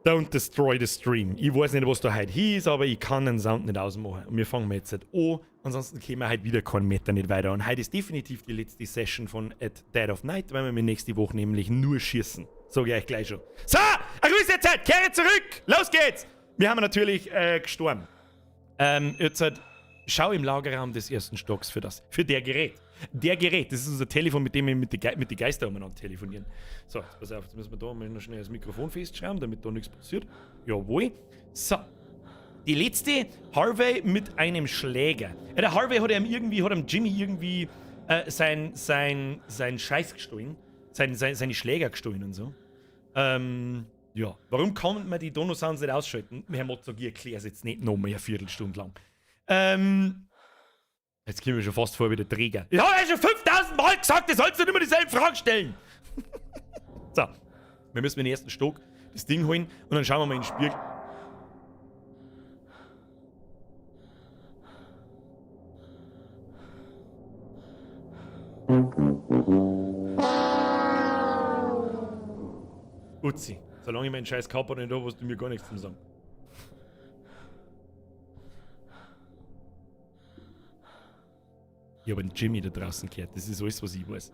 Don't destroy the stream. Ich weiß nicht, was da heute hieß, aber ich kann den Sound nicht ausmachen. Und wir fangen jetzt halt an. Ansonsten kommen wir heute wieder keinen Meter nicht weiter. Und heute ist definitiv die letzte Session von At Dead of Night, weil wir nächste Woche nämlich nur schießen. Sag ich euch gleich schon. So, ein Grüße ist jetzt halt? Kehre zurück! Los geht's! Wir haben natürlich gestorben. Jetzt halt, schau im Lagerraum des ersten Stocks für der Gerät. Der Gerät, das ist unser Telefon, mit dem wir mit die Geister umeinander telefonieren. So, jetzt pass auf, jetzt müssen wir da mal noch schnell das Mikrofon festschrauben, damit da nichts passiert. Jawohl. So. Die letzte, Harvey mit einem Schläger. Ja, der Harvey hat ihm Jimmy irgendwie sein Scheiß gestohlen. Seine Schläger gestohlen und so. Ja. Warum kann man die Dono-Sounds nicht ausschalten? Herr Mozart, ich erkläre es jetzt nicht noch mehr eine Viertelstunde lang. Jetzt komme ich schon fast vor wie der Träger. Ich habe ja schon 5000 Mal gesagt, du sollst nicht immer dieselben Fragen stellen. So. Wir müssen den ersten Stock das Ding holen und dann schauen wir mal in den Spiegel. Uzi, solange ich meinen scheiß Körper nicht habe, hast du mir gar nichts zu sagen. Ich habe einen Jimmy da draußen gehört, das ist alles, was ich weiß.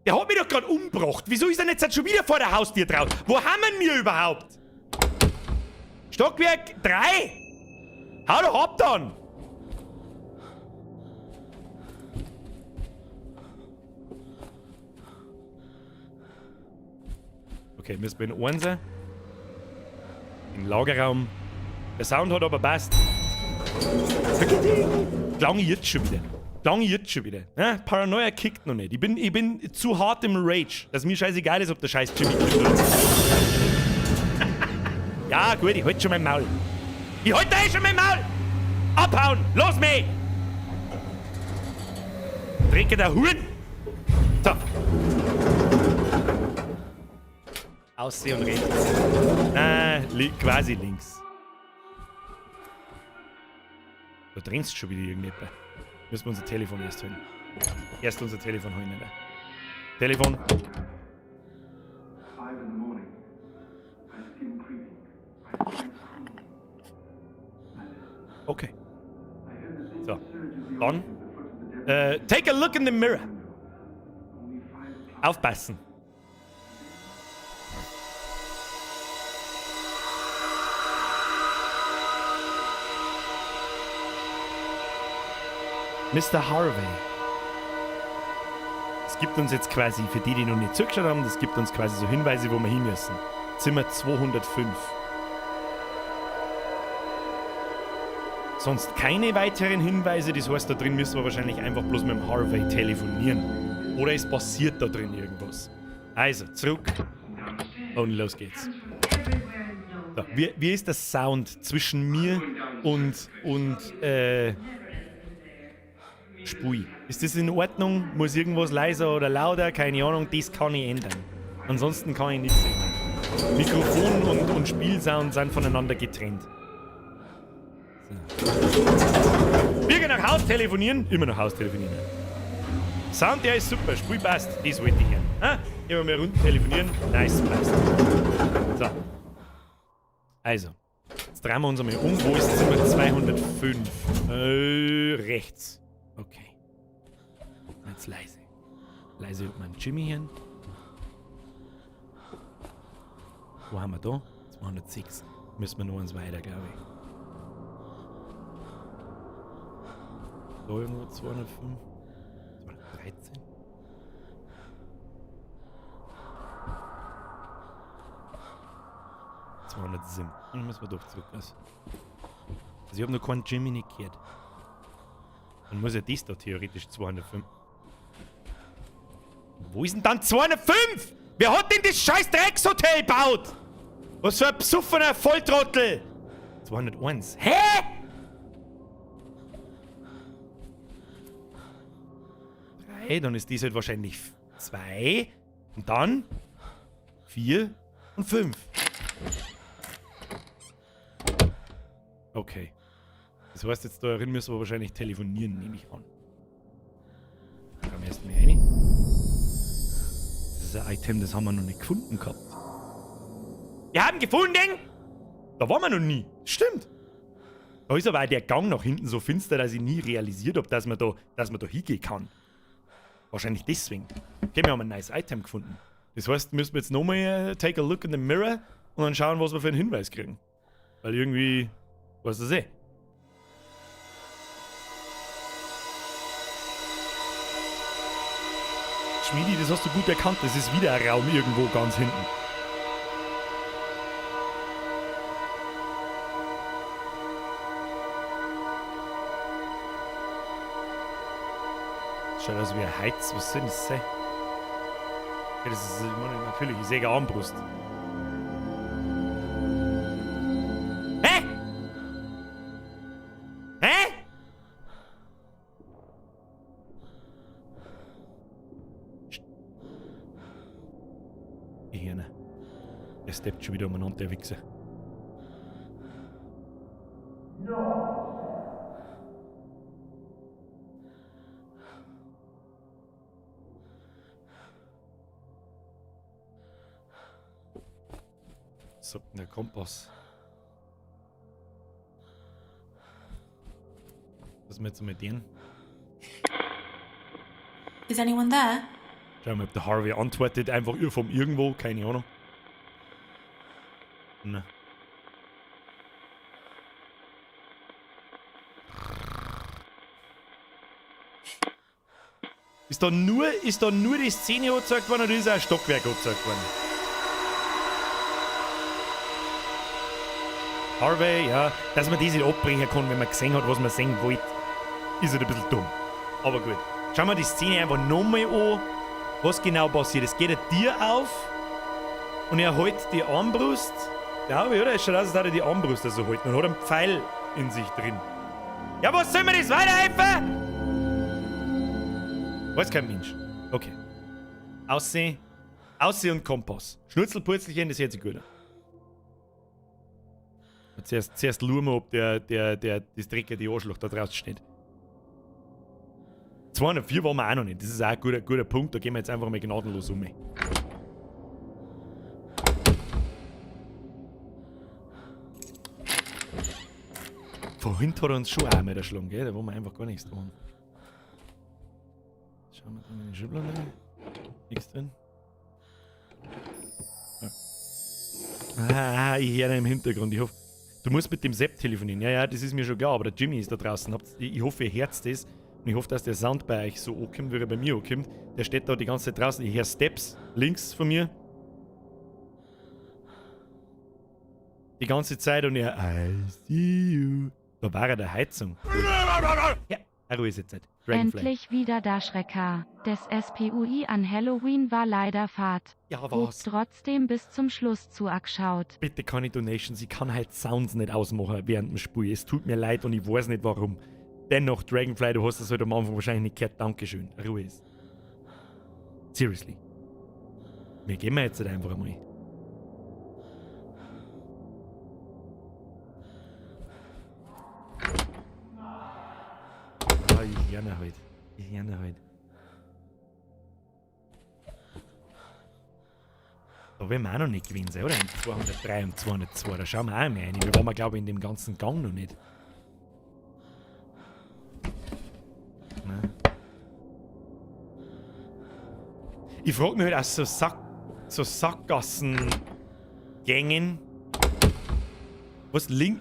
Der hat mich doch gerade umgebracht. Wieso ist er jetzt schon wieder vor der Haustür draußen? Wo haben wir überhaupt? Stockwerk 3? Hau doch ab dann! Okay, müssen wir in Einser. Im Lagerraum. Der Sound hat aber passt. Klang ich jetzt schon wieder. Klang ich jetzt schon wieder. Ja, Paranoia kickt noch nicht. Ich bin zu hart im Rage, dass mir scheißegal ist, ob der scheiß Jimmy kickt oder nicht. Ja, gut, ich halt schon mein Maul. Ich halt da eh schon mein Maul! Abhauen! Los mich! Drecke der Huren! So. Aussehen und rechts. Quasi links. Da drehst schon wieder irgendjemand. Müssen wir unser Telefon erst holen. Erst unser Telefon holen, oder? Telefon. Okay. So. Dann. Take a look in the mirror. Aufpassen. Mr. Harvey. Es gibt uns jetzt quasi, für die, die noch nicht zugeschaut haben, das gibt uns quasi so Hinweise, wo wir hin müssen. Zimmer 205. Sonst keine weiteren Hinweise, das heißt, da drin müssen wir wahrscheinlich einfach bloß mit dem Harvey telefonieren. Oder es passiert da drin irgendwas. Also, zurück und los geht's. So, wie ist der Sound zwischen mir und Spui? Ist das in Ordnung? Muss irgendwas leiser oder lauter? Keine Ahnung, das kann ich ändern. Ansonsten kann ich nichts ändern. Mikrofon und Spielsound sind voneinander getrennt. So. Wir gehen nach Haus telefonieren. Immer nach Haus telefonieren. Sound, der ist super. Spiel passt. Das wollte ich hören. Ah, immer mehr Runden telefonieren. Nice, passt. So. Also. Jetzt drehen wir uns einmal um. Wo ist Zimmer 205? Rechts. Okay. Jetzt leise. Leise mit meinem Jimmy hier. Wo haben wir da? 206. Müssen wir noch eins weiter, glaube ich. Da irgendwo 205. 213. 207. Dann müssen wir doch zurück. Also ich habe noch keinen Jimmy nicht gehört. Dann muss ja das da theoretisch 205. Wo ist denn dann 205? Wer hat denn das scheiß Dreckshotel gebaut? Was für ein besoffener Volltrottel! 201. Hä? 3, dann ist das halt wahrscheinlich 2. Und dann 4 und 5. Okay. Das heißt, jetzt da drin müssen wir wahrscheinlich telefonieren, nehme ich an. Schauen wir erst mal rein. Das ist ein Item, das haben wir noch nicht gefunden gehabt. Wir haben gefunden! Da waren wir noch nie. Stimmt. Da ist aber auch der Gang nach hinten so finster, dass ich nie realisiert hab, dass man da hingehen kann. Wahrscheinlich deswegen. Okay, wir haben ein nice Item gefunden. Das heißt, müssen wir jetzt nochmal take a look in the mirror und dann schauen, was wir für einen Hinweis kriegen. Weil irgendwie, weißt du eh. Schmiedi, das hast du gut erkannt. Das ist wieder ein Raum irgendwo ganz hinten. Schaut aus wie ein Heiz. Was soll das sein? Ja, das ist, ich meine, natürlich, ich sehe eine Armbrust. Hä? Hä? Ich höre ihn. Der steppt schon wieder umeinander, der Wichser. So, der Kompass. Was ist jetzt mit denen? Is anyone there? Schauen wir mal, ob der Harvey antwortet. Einfach vom irgendwo, keine Ahnung. Na. Ist da nur die Szene angezeigt worden oder ist auch ein Stockwerk angezeigt worden? Harvey, ja, dass man das nicht abbrechen kann, wenn man gesehen hat, was man sehen wollte, ist halt ein bisschen dumm. Aber gut. Schauen wir die Szene einfach nochmal an, was genau passiert. Es geht ein Tier auf und er hält die Armbrust. Glaube ich, oder? Es schaut aus, als würde er die Armbrust so halten und hat einen Pfeil in sich drin. Ja, was soll mir das weiterhelfen? Weiß kein Mensch. Okay. Aussehen. Aussehen und Kompass. Schnurzelpurzelchen, das hört sich gut an. Zuerst schauen wir, ob das dreckige Arschloch da draußen steht. 204 waren wir auch noch nicht. Das ist auch ein guter Punkt. Da gehen wir jetzt einfach mal gnadenlos um. Vorhin hat er uns schon auch mal erschlagen, gell? Da wollen wir einfach gar nichts tun. Schauen wir da mal in den Schubladen rein. Nichts drin. Ah, ich höre ihn im Hintergrund. Ich hoffe, du musst mit dem Sepp telefonieren. Ja, ja, das ist mir schon klar, aber der Jimmy ist da draußen. Ich hoffe, ihr hört das. Und ich hoffe, dass der Sound bei euch so ankommt, wie er bei mir ankommt. Der steht da die ganze Zeit draußen. Ich höre Steps links von mir. Die ganze Zeit und er, I see you. Da war er der Heizung. Ja, Ruhe ist jetzt Zeit. Dragonfly. Endlich wieder da, Schrecker. Des SPUI an Halloween war leider Fahrt. Ja, Hab was? trotzdem bis zum Schluss zu angeschaut. Bitte keine Donations, ich kann halt Sounds nicht ausmachen während dem Spiel. Es tut mir leid und ich weiß nicht warum. Dennoch, Dragonfly, du hast das heute am Anfang wahrscheinlich nicht gehört. Dankeschön. Ruhe ist. Seriously. Wir gehen wir jetzt halt einfach einmal. Ah, ich lerne halt. Ich lerne halt. Da werden wir auch noch nicht gewesen sein, oder? In 203 und 202, da schauen wir auch mehr rein. Wir waren, glaube ich, in dem ganzen Gang noch nicht. Nein. Ich frag mich halt auch so, so Sackgassengängen. Was link?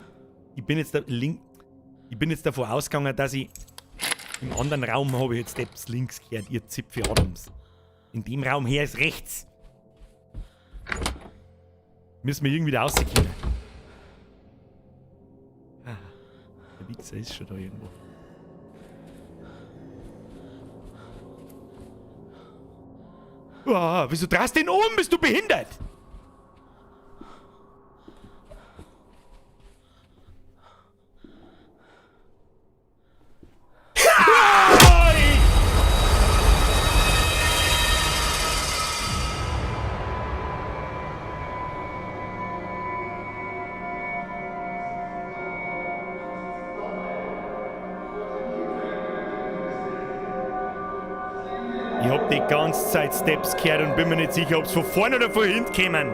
Ich bin jetzt da link. Ich bin jetzt davon ausgegangen, dass ich im anderen Raum habe ich jetzt Steps links gehört, ihr Zipfel Adams. In dem Raum her ist rechts. Müssen wir irgendwie da rauskommen. Ah, der Wichser ist schon da irgendwo. Oh, wieso drehst du den um? Bist du behindert? Ich hab die ganze Zeit Steps gehört und bin mir nicht sicher, ob's von vorne oder von hinten kämen.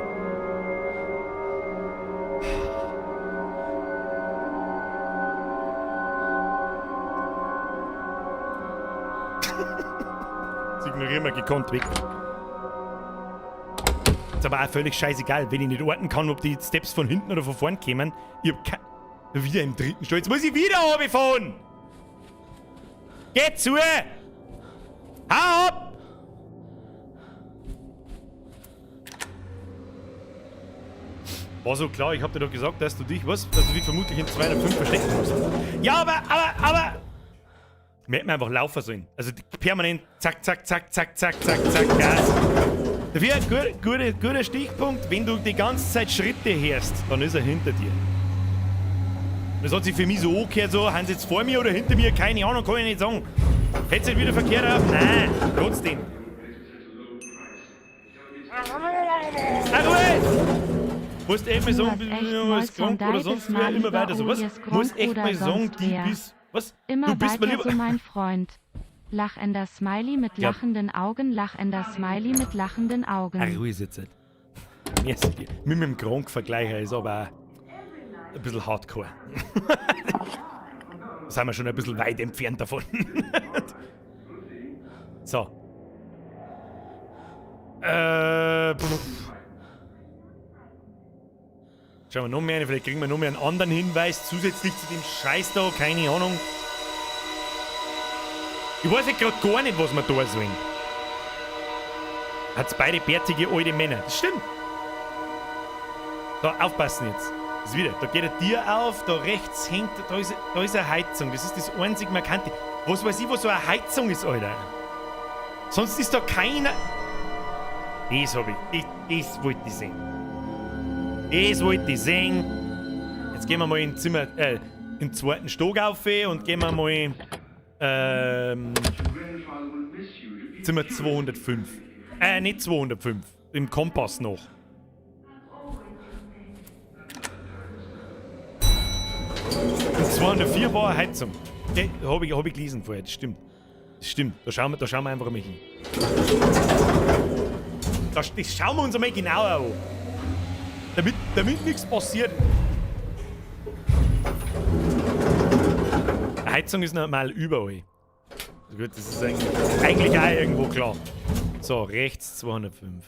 Das ignorieren wir gekonnt weg. jetzt aber auch völlig scheißegal, wenn ich nicht orten kann, ob die Steps von hinten oder von vorn kämen. Ich hab kein. Wieder im dritten Stock. Jetzt muss ich wieder runterfahren! Geh zu! Hau ab! War so klar, ich hab dir doch gesagt, dass du dich, was? Dass du dich vermutlich in 205 verstecken musst. Ja, aber! Wir hätten einfach laufen sollen. Also permanent zack, zack, zack, zack, zack, zack, zack, Gas. Dafür ein guter Stichpunkt, wenn du die ganze Zeit Schritte hörst, dann ist er hinter dir. Das hat sich für mich so angehört, so, haben sie jetzt vor mir oder hinter mir, keine Ahnung, kann ich nicht sagen. Hättest du wieder verkehrt auf? Nein, trotzdem. Ach, Ruhe! Musst echt mal sagen, bist krank oder sonst wer, immer weiter so. Was? Musst echt mal sagen, die bist. Was? Immer du bist weiter so, mein Freund. Lachender Smiley mit lachenden Augen, lachender Smiley mit lachenden Augen. Ach, Ruhe ist jetzt nicht. Mit dem Krank-Vergleicher ist aber auch ein bisschen hardcore. Da sind wir schon ein bisschen weit entfernt davon. So. Schauen wir noch mehr rein, vielleicht kriegen wir noch mehr einen anderen Hinweis zusätzlich zu dem Scheiß da, keine Ahnung. Ich weiß jetzt grad gar nicht, was wir da sollen. Hat's beide bärtige alte Männer. Das stimmt. Da, aufpassen jetzt. Das ist wieder. Da geht ein Tier auf, da rechts hängt, da ist eine Heizung. Das ist das einzig Markante. Was weiß ich, was so eine Heizung ist, Alter. Sonst ist da keiner. Das hab ich. Das wollte ich sehen. Das wollte ich sehen. Jetzt gehen wir mal in Zimmer, in den zweiten Stock auf und gehen wir mal Zimmer 205. Nicht 205. Im Kompass noch. Und 204 war eine Heizung. Die hab ich gelesen vorher, das stimmt. Das stimmt. Da schauen wir einfach mal hin. Das schauen wir uns einmal genauer an. Damit nichts passiert. Eine Heizung ist normal überall. Gut, das ist eigentlich auch irgendwo klar. So, rechts 205.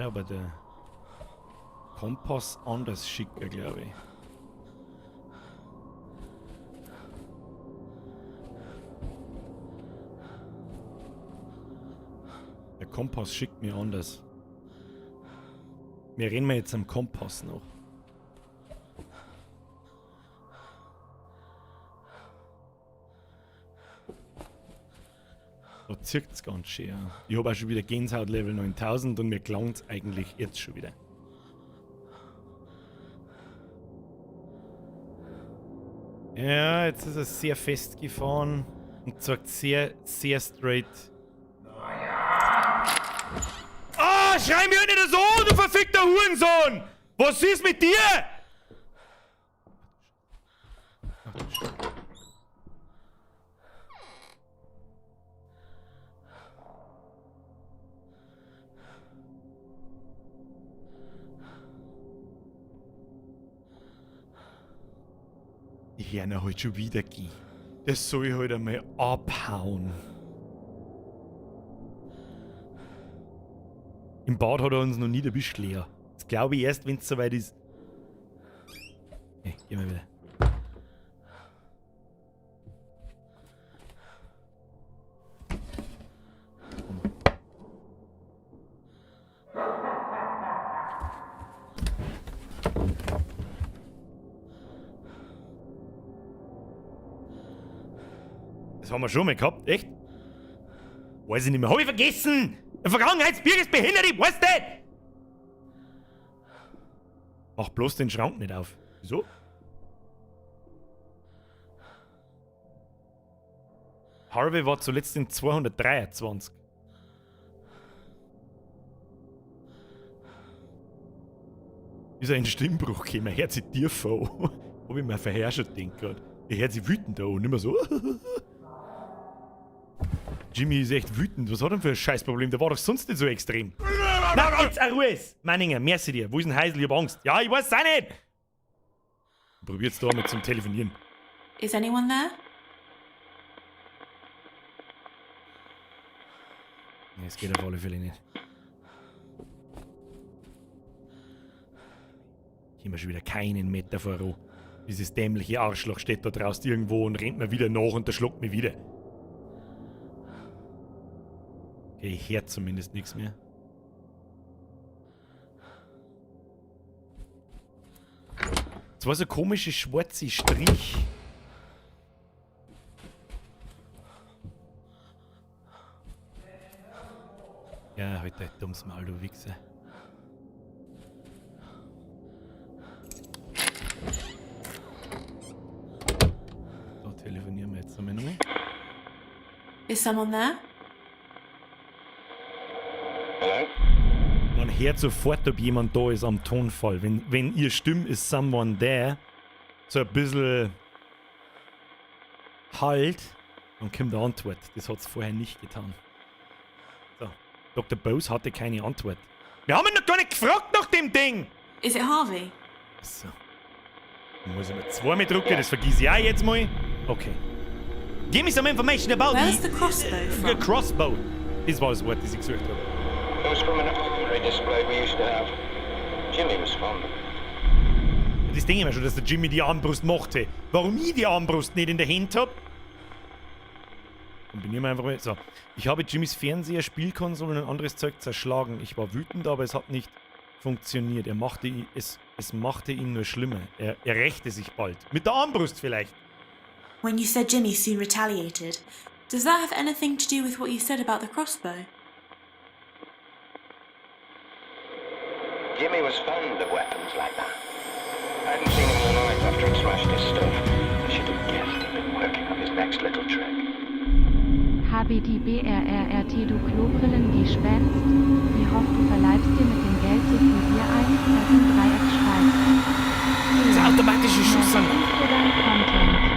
Aber der Kompass anders schicker, glaube ich. Der Kompass schickt mir anders. Wir rennen jetzt am Kompass noch. Da zirkt's ganz schön. Ja. Ich hab auch schon wieder Gänsehaut Level 9000 und mir klang's eigentlich jetzt schon wieder. Ja, jetzt ist er sehr festgefahren und zeigt sehr, sehr straight. Ah, schrei mir nicht so, du verfickter Hurensohn! Was ist mit dir? Ich hör ihn halt schon wieder gehen. Das soll ich halt einmal abhauen. Im Bad hat er uns noch nie erwischt, Lea. Das glaube ich erst, wenn's soweit ist. Okay, gehen wir wieder. Das haben wir schon mal gehabt, echt? Weiß ich nicht mehr. Hab ich vergessen! Der Vergangenheitsbirg ist behindert, ich weiß nicht! Mach bloß den Schrank nicht auf. Wieso? Harvey war zuletzt in 223. Ist er in Stimmbruch gekommen, hört sich tief an. Hab ich mir verherrscht gedacht grad. Er hört sich wütend an und nicht mehr so. Jimmy ist echt wütend. Was hat er denn für ein Scheißproblem? Der war doch sonst nicht so extrem. Na, jetzt a Ruhe! Manninger, merci dir. Wo ist denn Heisel? Ich hab Angst. Ja, ich weiß es auch nicht! Probiert's da mal zum Telefonieren. Is anyone there? Nee, es geht auf alle Fälle nicht. Hier wir schon wieder keinen Meter voran. Dieses dämliche Arschloch steht da draußen irgendwo und rennt mir wieder nach und der schluckt mich wieder. Okay, ich hör zumindest nichts mehr. Das war so ein komischer schwarzer Strich. Ja, halt dein dummes Maul, du Wichser. Da telefonieren wir jetzt nochmal nochmal. Is someone there? Hello? Man hört sofort, ob jemand da ist am Tonfall. Wenn ihr Stimme ist someone there, so ein bisschen halt, dann kommt eine Antwort. Das hat's vorher nicht getan. So, Dr. Bose hatte keine Antwort. Wir haben ihn noch gar nicht gefragt nach dem Ding! Is it Harvey? So. Dann muss ich mal zweimal drücken, das vergiss ich auch jetzt mal. Okay. Give me some information about Where's the the crossbow from? crossbow. Das war das Wort, das ich gesucht habe. It was from an armory display we used to have. Jimmy was fond of it. Das denke ich mir schon, dass der Jimmy die Armbrust mochte. Warum ich die Armbrust nicht in der Hand hab? Kombinieren wir einfach mal. So. Ich habe Jimmys Fernseher, Spielkonsolen und anderes Zeug zerschlagen. Ich war wütend, aber es hat nicht funktioniert. Es machte ihn nur schlimmer. Er rächte sich bald. Mit der Armbrust vielleicht. When you said Jimmy soon retaliated, does that have anything to do with what you said about the crossbow? Jimmy was fond of weapons like that. I hadn't seen him all night after he'd smashed his stuff. I should have guessed he'd been working on his next little trick. HBDBRRRT, du Klobrillen Gespenst. Ich hoffe, du verleibst dir mit dem Geld so viel Bier ein, dass im Dreieck schreibst. Das ist automatische Schussanlage. Für dein Content.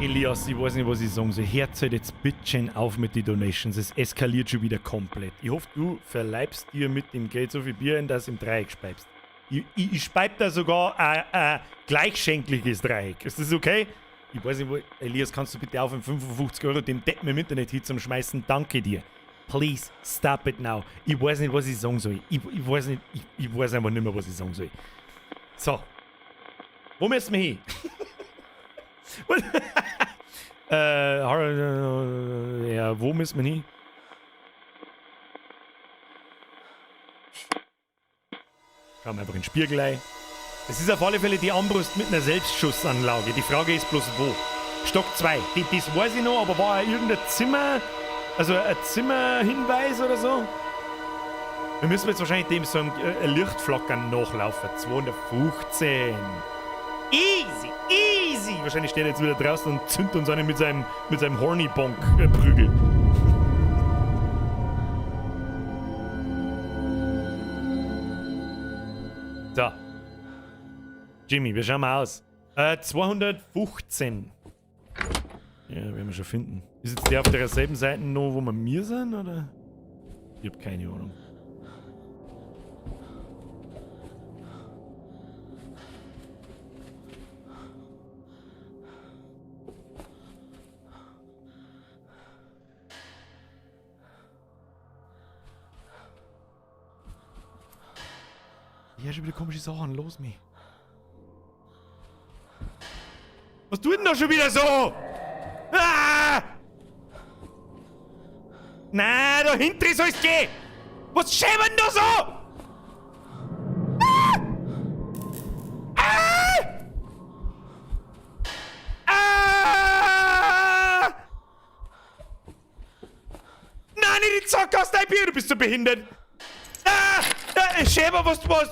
Elias, ich weiß nicht, was ich sagen soll. Hört halt jetzt bitte auf mit den Donations. Es eskaliert schon wieder komplett. Ich hoffe, du verleibst dir mit dem Geld so viel Bier ein, dass du im Dreieck speibst. Ich speib da sogar ein gleichschenkliges Dreieck. Ist das okay? Ich weiß nicht, wo. Elias, kannst du bitte aufhören, 55 Euro dem Deppen im Internet hin zum Schmeißen? Danke dir. Please stop it now. Ich weiß nicht, was ich sagen soll. Ich weiß nicht, ich weiß einfach nicht mehr, was ich sagen soll. So. Wo müssen wir hin? Ja, wo müssen wir hin? Schauen wir einfach in den Spiegel ein. Es ist auf alle Fälle die Armbrust mit einer Selbstschussanlage. Die Frage ist bloß wo. Stock 2. Das weiß ich noch, aber war irgendein Zimmer, also ein Zimmerhinweis oder so? Wir müssen jetzt wahrscheinlich dem so einem Lichtflackern nachlaufen. 215. Easy, easy. Wahrscheinlich steht er jetzt wieder draußen und zündet uns einen mit seinem Horny-Bonk-Prügel. So. Jimmy, wir schauen mal aus. 215. Ja, werden wir schon finden. Ist jetzt der auf derselben Seite noch, wo wir mir sind, oder? Ich hab keine Ahnung. Ich hör schon wieder komische Sachen. Los mich. Was tut denn da schon wieder so? Ah! Na, da hinten soll's gehen! Was schäbert denn da so? Ah! Ah! Ah! Nein, nicht die Sackgasse, dein Bier, du bist so behindert! Ah! Ah, Schäber, was tut er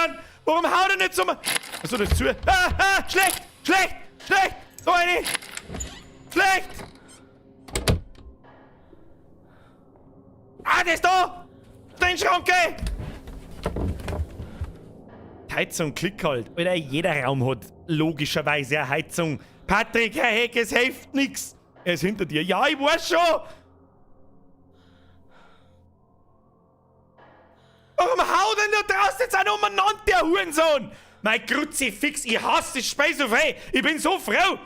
dann? Warum haut er nicht so? Achso, das ist zu. Ah, ah, schlecht, schlecht, schlecht! So eine! Schlecht! Ah, der ist da! Dein Schrank, ey! Die Heizung, klick halt. Alter, jeder Raum hat logischerweise eine Heizung. Patrick, Herr Heck, es hilft nix. Er ist hinter dir. Ja, ich weiß schon. Warum haut denn da draußen jetzt auch noch umeinander, der Hurensohn? Mein Kruzifix, ich hasse das Spiel so viel. Ich bin so froh.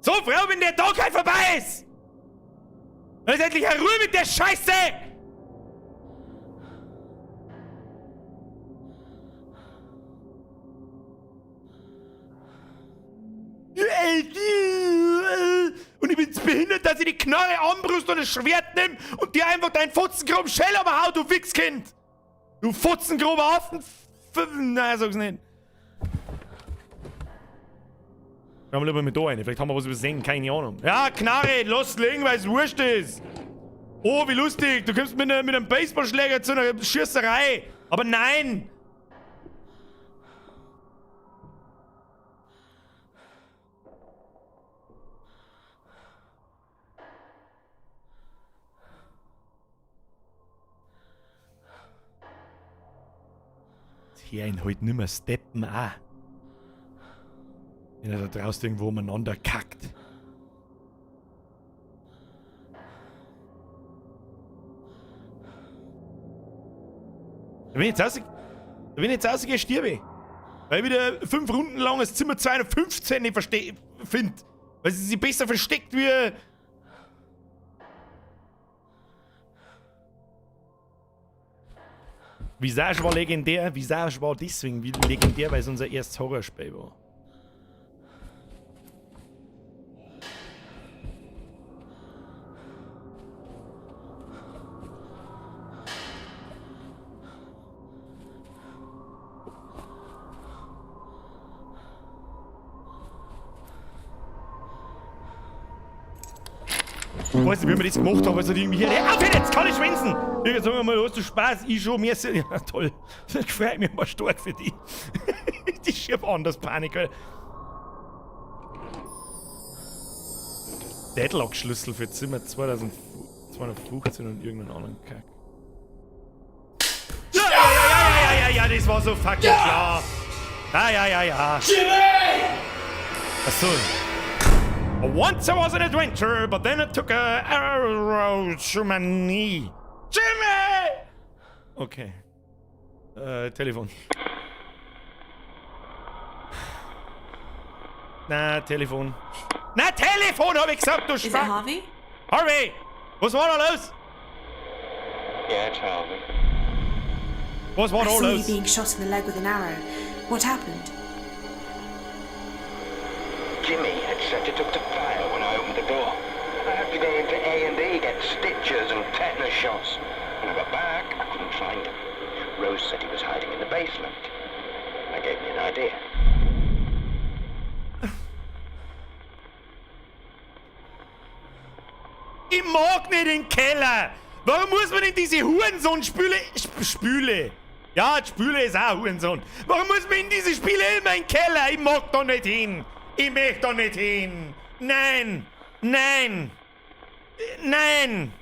So froh, wenn der Tag halt vorbei ist. Dann ist endlich eine Ruhe mit der Scheiße. Und ich bin behindert, dass ich die Knarre anbrust und das Schwert nimm und dir einfach deinen fotzengroben Schell hau, du Wichskind! Du fotzengrober Affen! Nein, sag's nicht. Schauen wir lieber mit da rein, vielleicht haben wir was übersehen, keine Ahnung. Ja, Knarre, lass liegen, weil's wurscht ist! Oh, wie lustig, du kommst mit einem Baseballschläger zu einer Schießerei! Aber nein! Hier ein halt nimmer steppen auch. Wenn er da draußen irgendwo umeinander kackt. Wenn ich jetzt rausgehe, sterbe ich. Weil ich wieder 5 Runden lang das Zimmer 215 nicht finde. Weil sie sich besser versteckt wie. Visage war legendär, Visage war deswegen legendär, weil es unser erstes Horrorspiel war. Ich weiß nicht, wie wir das gemacht haben, also irgendwie hier. Auf jetzt, kann ich schwänzen! Ich sag mal, hast du Spaß? Ich schon, mir ist. Ja, toll. Das freut mich mal stark für die. Die schieb anders Panik, Alter. Deadlock-Schlüssel für Zimmer 2215 und irgendeinen anderen Kack. Ja, ja, ja, ja, ja, ja, das war so fucking klar. Ja, ja, ja, ja. Jimmy! Achso. Once I was an adventurer, but then it took a arrow to my knee. Jimmy! Okay. Telefon. Na, Telefon. Na, Telefon, hab ich gesagt, du Is it Schwein! Harvey? Harvey! Was war da los? Yeah, it's Harvey. Was war I da saw you los? being shot in the leg with an arrow. What happened? Jimmy had set it up to fire when I opened the door. I had to go into A&E, get stitches and tetanus shots. When I got back, I couldn't find him. Rose said he was hiding in the basement. That gave me an idea. Ich mag nicht den Keller! Warum muss man in diese Hurensohn-Spüle... Spüle? Ja, die Spüle ist auch Hurensohn. Warum muss man in diese Spiele immer in den Keller? Ich mag da nicht hin. Ich möchte da nicht hin. Nein. Nein. Nein.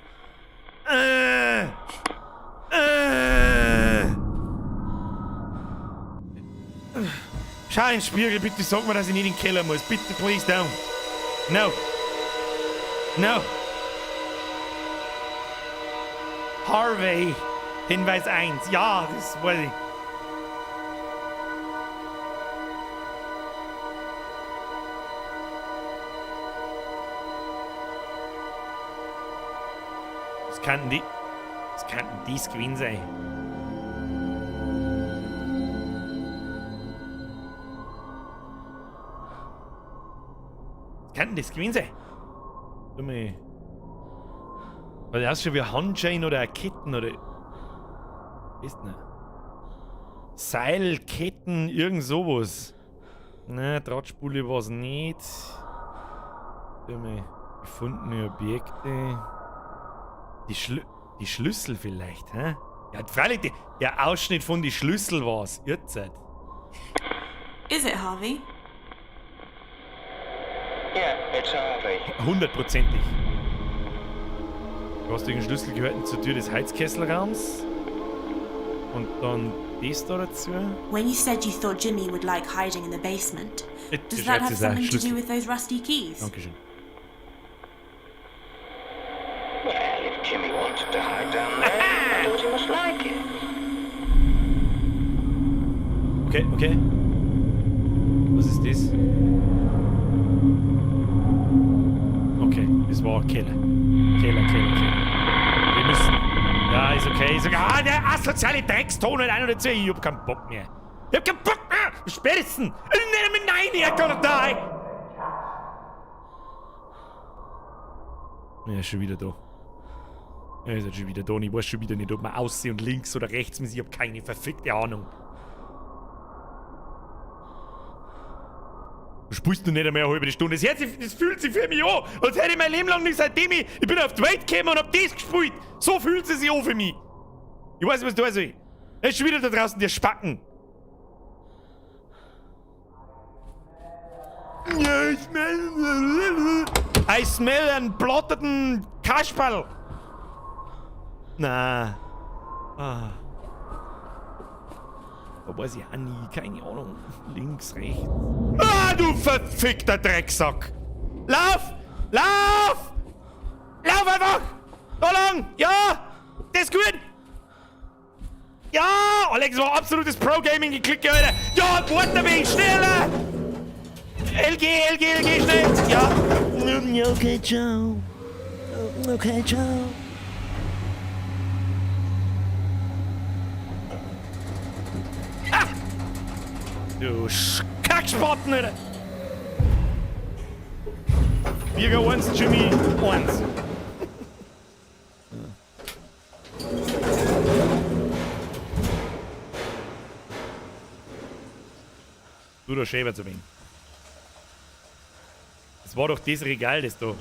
Schau in den Spiegel, bitte sag mir, dass ich nicht in den Keller muss. Bitte, please don't. No. No. Harvey. Hinweis 1. Ja, das weiß ich. Das könnten die. Das könnten dies gewesen sein. Das könnten das gewesen sein. Dumme. Weil das ist schon wie ein Handschein oder eine Ketten oder. Ist nicht. Seil, Ketten, irgend sowas. Ne, Drahtspule war's nicht. Dumme. Gefundene Objekte. Die Schlüssel vielleicht, hä? Ja, freilich, der Ausschnitt von die Schlüssel war's. Ihr Zeit. Is it Harvey? Yeah, it's Harvey. Hundertprozentig. Du hast den Schlüssel gehört zur Tür des Heizkesselraums. Und dann Das da dazu? When you said you thought Jimmy would like hiding in the basement, Bitte does that schreibt have es auch. something to Schlüssel. do with those rusty keys? Dankeschön. Well, if Jimmy wanted to hide down there, I thought he must like it. Okay, okay. Was ist das? Okay, das war ein Keller. Keller, Keller, Keller. Wir müssen. Ja, ist okay, ist okay. Ah, der asoziale Dreckston und einer dazu. Ich hab keinen Bock mehr. Ich hab keinen Bock mehr! Spätestens! Nein, nein, er kann da! Er ist schon wieder da. Er ist jetzt schon wieder da und ich weiß schon wieder nicht, ob man aussehen und links oder rechts muss. Ich hab keine verfickte Ahnung. Du spielst noch nicht einmal eine halbe Stunde. Das, das fühlt sich für mich an, als hätte ich mein Leben lang nicht, seitdem ich bin auf die Welt gekommen und hab das gespielt. So fühlt es sich an für mich. Ich weiß nicht, was da soll. Er ist schon wieder da draußen, der Spacken. Ja, ich smell. I smell einen blotterten Kasperl. Na. Ah. Da weiß ich auch nie, keine Ahnung. Links, rechts. Ah, du verfickter Drecksack! Lauf! Lauf! Lauf einfach! Da lang! Ja! Das ist gut! Ja! Alex war absolutes Pro-Gaming-Geklicke, Alter! Ja, warte wenig schneller! LG, LG, LG, schnell! Ja! Okay, ciao. Okay, ciao. Ah! Du Kackspaten, Alter! Birger 1, Jimmy 1. Du da Schäber zu wenig. Das war doch das Regal, das da.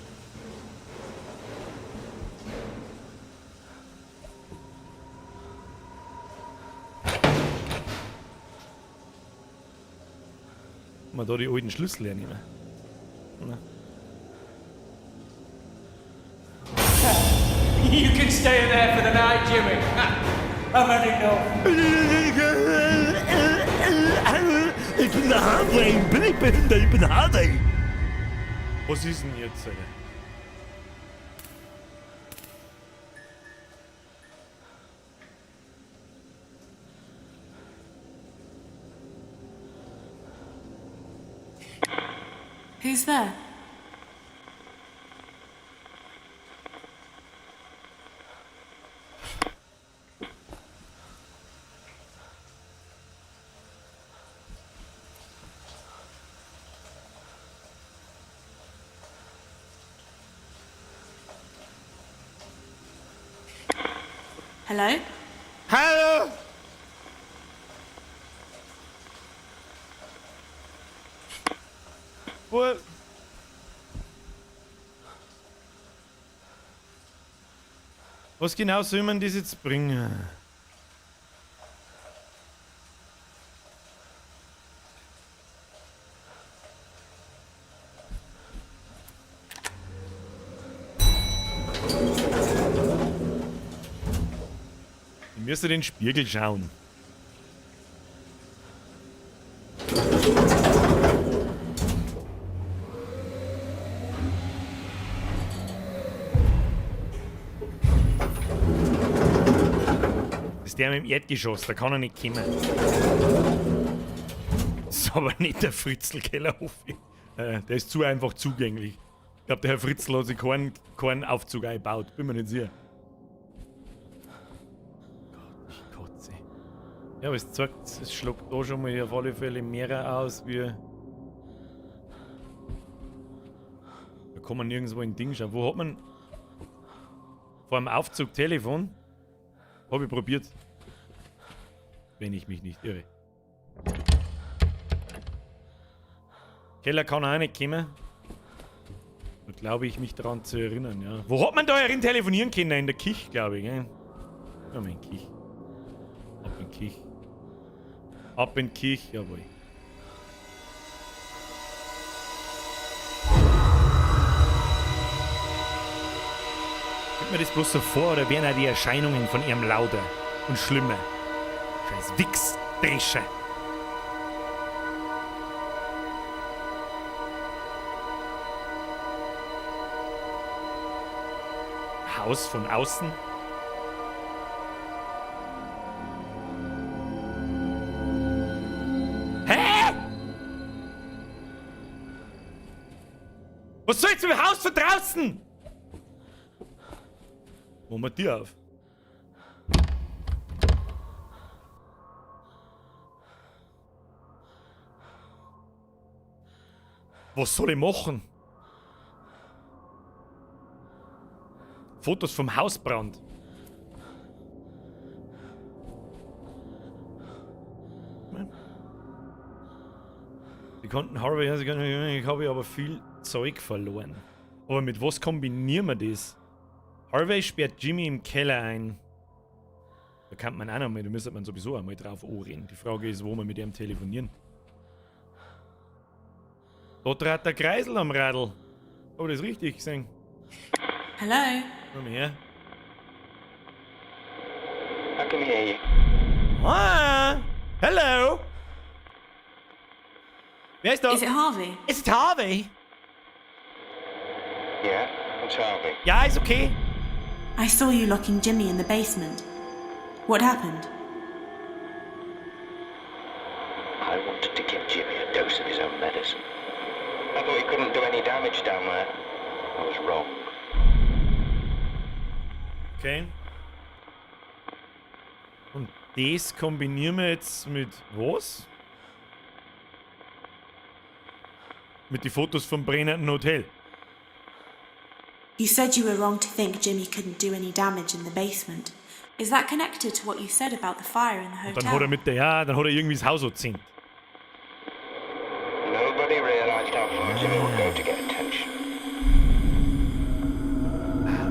Mal da die alten Schlüssel hernehmen. Na. You can stay in there for the night, Jimmy. I've had enough. Ich bin der Harvey, bin ich behindert, ich bin Harvey. Was ist denn jetzt, Alter? Who's there? Hello? Hallo! Wo? Was genau soll man das jetzt bringen? Ich müsste den Spiegel schauen. Das ist der mit dem Erdgeschoss, da kann er nicht kommen. Das ist aber nicht der Fritzl-Keller, hoffe ich. Der ist zu einfach zugänglich. Ich glaub, der Herr Fritzl hat sich keinen Aufzug eingebaut. Bin mir nicht sicher. Gott, ich kotze. Ja, aber es zeigt, es schlägt da schon mal auf alle Fälle mehr aus, wie. Da kann man nirgendwo in Ding schauen. Wo hat man. Vor dem Aufzug Telefon? Hab ich probiert. Wenn ich mich nicht irre. Keller kann auch nicht kommen. Da glaube ich mich daran zu erinnern, ja. Wo hat man da herin telefonieren können? In der Küche, glaube ich, gell? Ja, mein Kich. Ab in Kich. Ab in Kich, jawohl. Kommt mir das bloß so vor, oder werden auch die Erscheinungen von ihrem lauter und schlimmer? Scheiß Wichsdrescher. Haus von außen. Hä? Was soll jetzt mit dem Haus von draußen? Machen wir Tür auf. Was soll ich machen? Fotos vom Hausbrand. Die konnten Harvey, ich habe aber viel Zeug verloren. Aber mit was kombinieren wir das? Harvey sperrt Jimmy im Keller ein. Da kann man auch noch mal, da müsste man sowieso einmal drauf anreden. Die Frage ist, wo wir mit ihm telefonieren. Da dreht der Kreisel am Radl. Hab ich das richtig gesehen? Hello? Komm her. I can hear you. Ah, hello. Wer ist da? Is it Harvey? Is it Harvey? Yeah, it's Harvey. Ja, ist okay. I saw you locking Jimmy in the basement. What happened? I wanted to give Jimmy a dose of his own medicine. I thought he couldn't do any damage down there. I was wrong. Okay. Und das kombinieren wir jetzt mit was? Mit die Fotos vom brennenden Hotel. You said you were wrong to think Jimmy couldn't do any damage in the basement. Is that connected to what you said about the fire in the Und dann hat er hotel? mit der, ja, dann hat er irgendwie das Haus angezündet. Nobody realized how far Jimmy would go to get attention.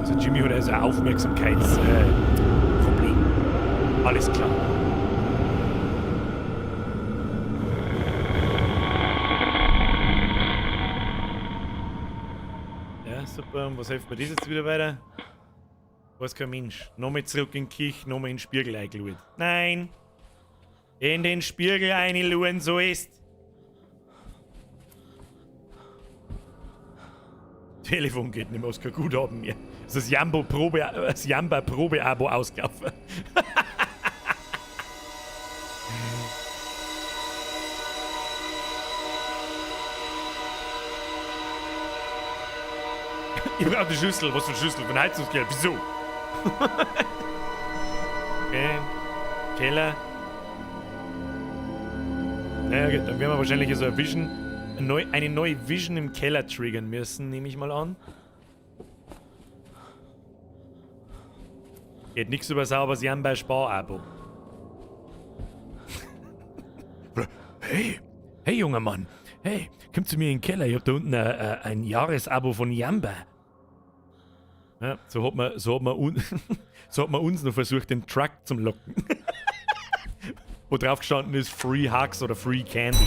Also Jimmy hat also ein Aufmerksamkeitsproblem. Alles klar. Ja, super. Und was hilft mir das jetzt wieder weiter? Weiß kein Mensch. Nochmal zurück in die Küche, nochmal in den Spiegel eingeschaut. Nein! In den Spiegel reinschauen, so ist. Telefon geht nicht mehr, ist kein Guthaben mehr. Das ist das Jamba Probe-Abo ausgelaufen. Ich brauche die Schüssel. Was für eine Schüssel? Von Heizungsgeld. Wieso? Okay. Keller. Naja, gut, dann werden wir wahrscheinlich so eine Vision, eine neue Vision im Keller triggern müssen, nehme ich mal an. Geht nichts über sauberes Jamba Spar-Abo. Hey, hey junger Mann, hey, komm zu mir in den Keller, ich hab da unten ein Jahresabo von Jamba. Ja, so hat man, so hat man, un so hat man uns noch versucht, den Truck zum Locken. Wo drauf gestanden ist Free Hugs oder Free Candy.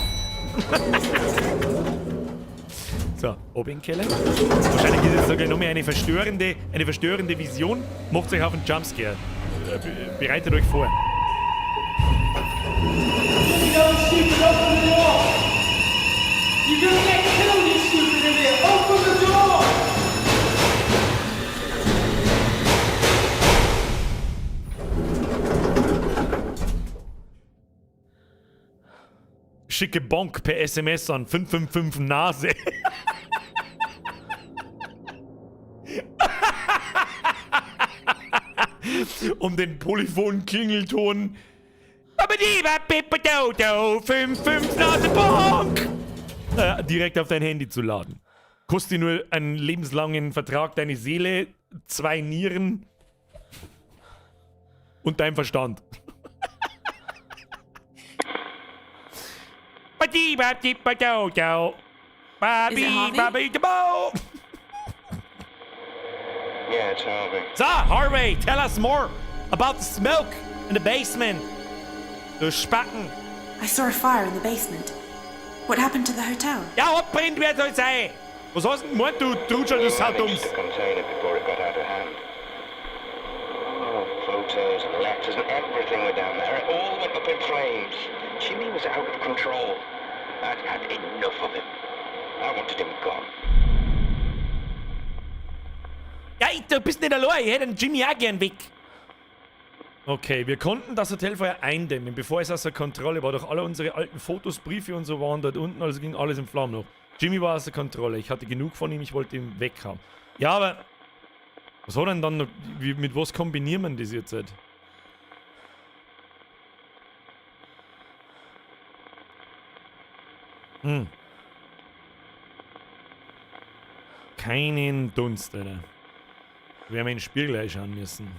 So, oben im Keller. Wahrscheinlich ist jetzt sogar noch mehr eine verstörende Vision. Macht euch auf einen Jumpscare. Bereitet euch vor. Stupid, open the door! You're gonna get killed, you stupid idiot! Open the door! Schicke Bonk per SMS an 555 Nase. Um den Polyphon-Klingelton 5 Nase Bonk direkt auf dein Handy zu laden. Kostet dir nur einen lebenslangen Vertrag, deine Seele, 2 Nieren und dein Verstand. Is it Harvey? Yeah, it's Harvey. So, Harvey, tell us more about the smoke in the basement. Du Spacken. I saw a fire in the basement. What happened to the hotel? Ja, abbrennt wer soll sein. Was hast du denn gemeint, du Trutscher, du We managed Saudums? to contain it before it got out of hand. Oh, photos and letters and everything were down there. It all went up in flames. Jimmy was out of control. I'd had enough of him. I wanted him gone. Ja, du bist nicht allein. Ich hätte den Jimmy auch gern weg. Okay, wir konnten das Hotelfeuer eindämmen, bevor es außer Kontrolle war. Doch alle unsere alten Fotos, Briefe und so waren dort unten, also ging alles in Flammen hoch. Jimmy war außer Kontrolle. Ich hatte genug von ihm, ich wollte ihn weghaben. Ja, aber was hat denn dann noch, mit was kombiniert man das jetzt halt? Hm. Keinen Dunst, Alter. Wir werden in den Spiegel einschauen müssen.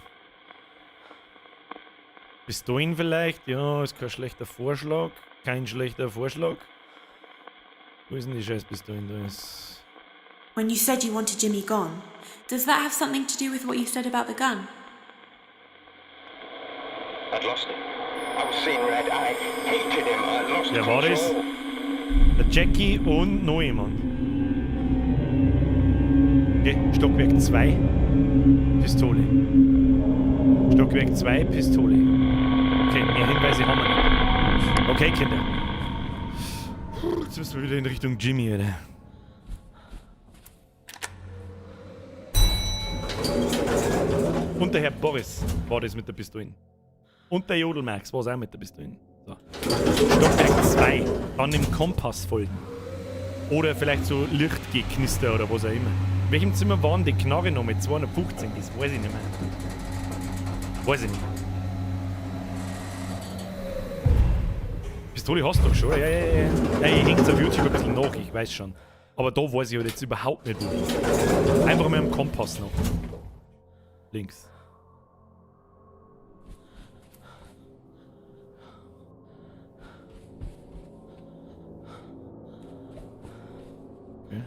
Pistolen vielleicht? Ja, ist kein schlechter Vorschlag. Kein schlechter Vorschlag. Wo ist denn die scheiß Pistolen? Da ist. When you said you wanted Jimmy gone, does that have something to do with what you said about the gun? I'd lost it. I was seeing red. I hated him. I lost Wer war das? control. Der Jackie und noch jemand. Okay, Stockwerk 2. Pistole. Stockwerk 2, Pistole. Okay, mehr Hinweise haben wir nicht. Okay, Kinder. Jetzt müssen wir wieder in Richtung Jimmy, Alter. Und der Herr Boris war das mit der Pistole. Und der Jodelmax war es auch mit der Pistole. So. Stockwerk 2. Dann dem Kompass folgen. Oder vielleicht so Lichtgeknister oder was auch immer. In welchem Zimmer waren die Knarre noch mit 215? Das weiß ich nicht mehr. Weiß ich nicht. Pistole hast du doch schon, oder? Ja. Ja, ich häng's auf YouTube ein bisschen nach, ich weiß schon. Aber da weiß ich halt jetzt überhaupt nicht, wo die ist. Einfach mit dem Kompass noch. Links. Okay.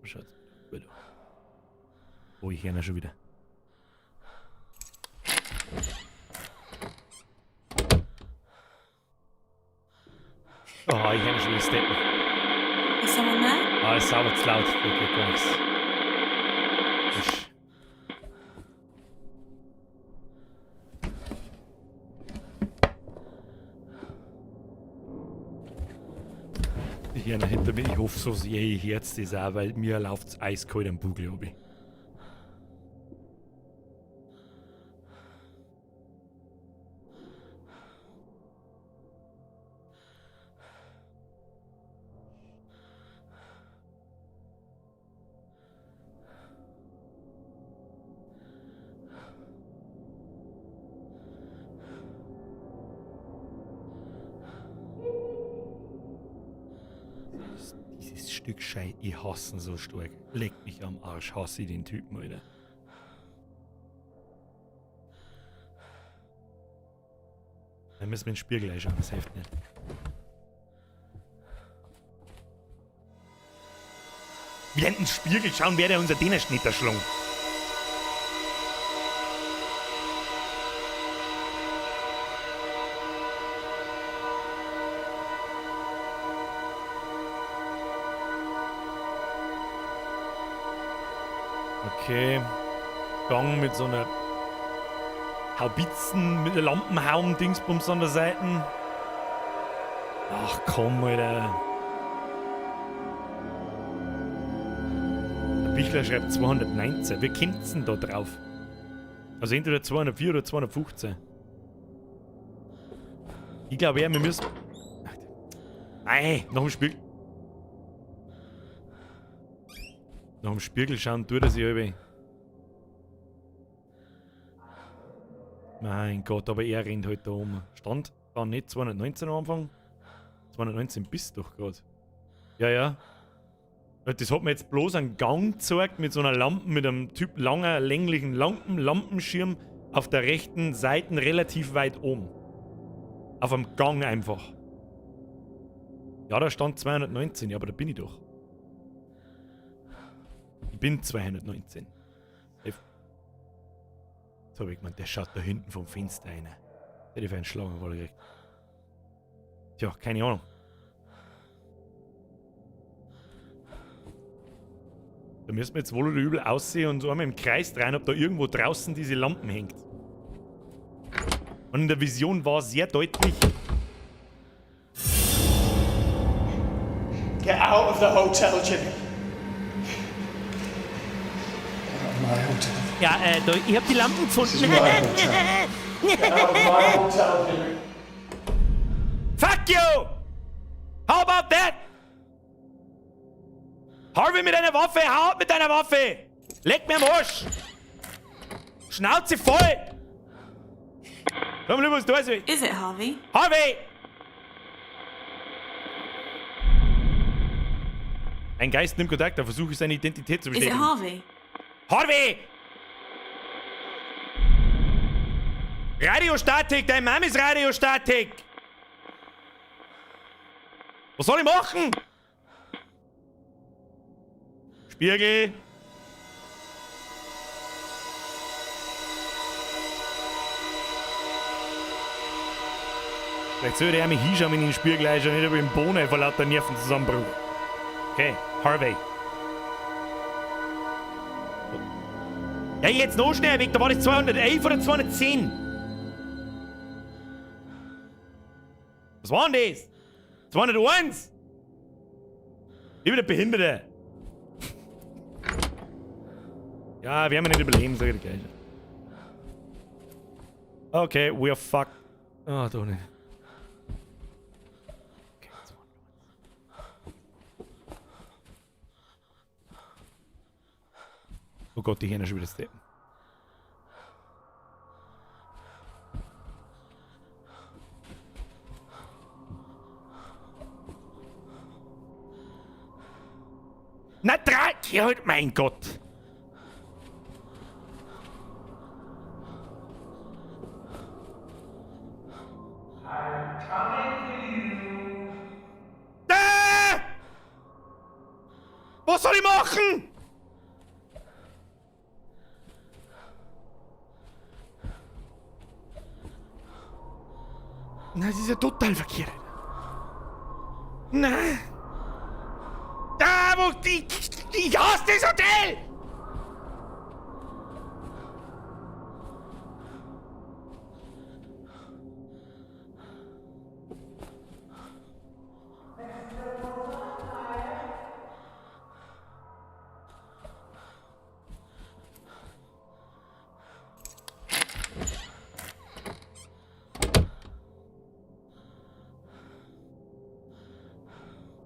Schaut. Oh, ich höre ihn schon wieder. Oh, ich höre schon wieder steppen. Is someone there? Ah, ist sauber zu laut. Da geht gar nichts. Ich höre hinter mir. Ich hoffe so sehr, ich hört's das auch, weil mir läuft's eiskalt am Bugel, hab ich. Dieses Stück Schei, ich hasse ihn so stark. Leck mich am Arsch, hasse ich den Typen, Alter. Dann müssen wir in den Spiegel einschauen, das hilft nicht. Wir in den Spiegel schauen, wer der unser Dänerschnitt erschlungen. Okay. Gang mit so einer Haubitzen mit Lampenhaum Dingsbums an der Seite. Ach komm, Alter. Der Bichler schreibt 219. Wir kommt's denn da drauf? Also entweder 204 oder 215. Ich glaube eher, wir müssen. Nein, nach dem Spiegel. Nach dem Spiegel schauen tut er sich halb. Mein Gott, aber er rennt halt da um. Stand da nicht 219 am Anfang? 219 bist du doch grad. Ja, ja. Das hat mir jetzt bloß einen Gang gezeigt mit so einer Lampe, mit einem Typ langer, länglichen Lampenschirm auf der rechten Seite relativ weit oben. Auf einem Gang einfach. Ja, da stand 219, ja, aber da bin ich doch. Ich bin 219. Jetzt hab ich gemeint, der schaut da hinten vom Fenster rein. Der hätte ich für einen Schlaganfall gekriegt. Tja, keine Ahnung. Da müssen wir jetzt wohl oder übel aussehen und so einmal im Kreis drehen, ob da irgendwo draußen diese Lampen hängt. Und in der Vision war sehr deutlich. Get out of the hotel, Jimmy. Get out of my hotel. Ja, da, ich hab die Lampen gefunden. This is my hotel. Get out of my hotel, Jimmy. Fuck you! How about that? Harvey mit deiner Waffe, hau ab mit deiner Waffe! Leck mir am Arsch! Schnauze voll! Komm, lieber, was da ist. Is it Harvey? Harvey! Ein Geist nimmt Kontakt, er versucht seine Identität zu Is it bestätigen. Harvey? Harvey! Radiostatik, dein Mann ist Radiostatik! Was soll ich machen? Spiegel! Vielleicht sollte er mich hinschauen, wenn ich in den Spiegel einschaue, nicht ob ich im Bohnen vor lauter Nervenzusammenbruch. Okay, Harvey. Ja, jetzt noch schneller weg, da war das 211 oder 210. Was war denn das? 201? Ich bin der Behinderte. Ja, werden wir nicht überleben, sag ich dir gleich. Okay, we are fucked. Ah, oh, doch nicht. Okay, 201. Oh Gott, die hören schon wieder steppen. Na, drei! Ja, mein Gott! Ah! Was soll ich machen? Na, das ist ja total verkehrt. Nein. Da, wo die, ich hasse das Hotel!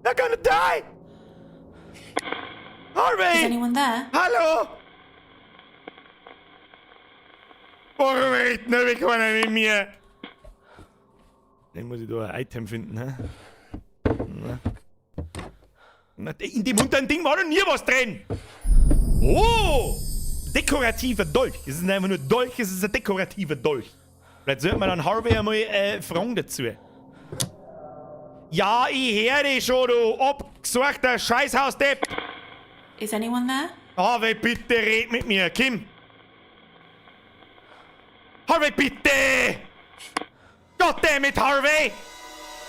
I'm gonna die! Harvey! Is anyone there? Hallo! Warum redet nur keiner mit mir? Dann muss ich da ein Item finden, hä? Na. Na, in dem unteren Ding war noch nie was drin! Oh! Dekorativer Dolch. Es ist nicht einfach nur Dolch, es ist ein dekorativer Dolch. Vielleicht sollte man dann Harvey einmal fragen dazu. Ja, ich höre dich schon, du abgesorgter Scheißhausdepp! Is anyone there? Harvey, bitte red mit mir, Kim! Harvey, bitte! Goddammit, Harvey!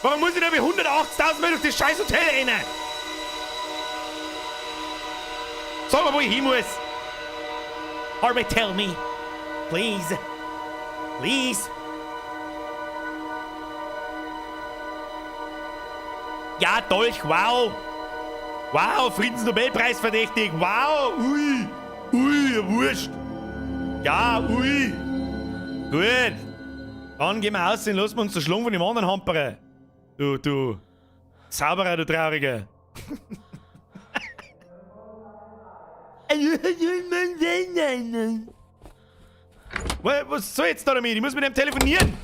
Warum muss ich denn mit 180.000 Mal durch das scheiß Hotel rennen? Sag mal, wo ich hin muss! Harvey, tell me! Please! Please! Ja, Dolch, wow! Wow, Friedensnobelpreis verdächtig! Wow! Ui! Ui, wurscht! Ja, ui! Gut! Dann gehen wir aus und lassen wir uns den Schlong von dem anderen hampern. Du Zauberer, du Trauriger! Was soll jetzt da damit? Ich muss mit dem telefonieren!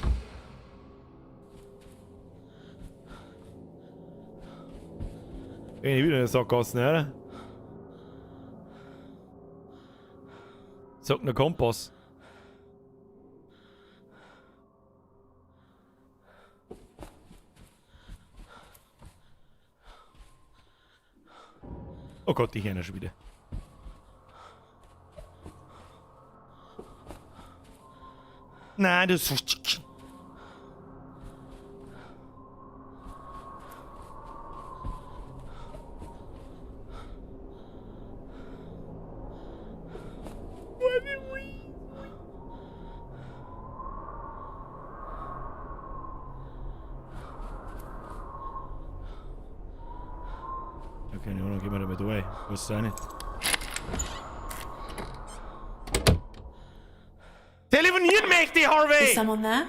Bin ich wieder in der Sackgasse, oder? Sagt nur Kompass. Oh Gott, die hören schon wieder. Nein, das ist... Ja, keine Ahnung, gehen wir da mal durch. Weiß auch nicht. Telefonieren möchte ich, Harvey! Is someone there?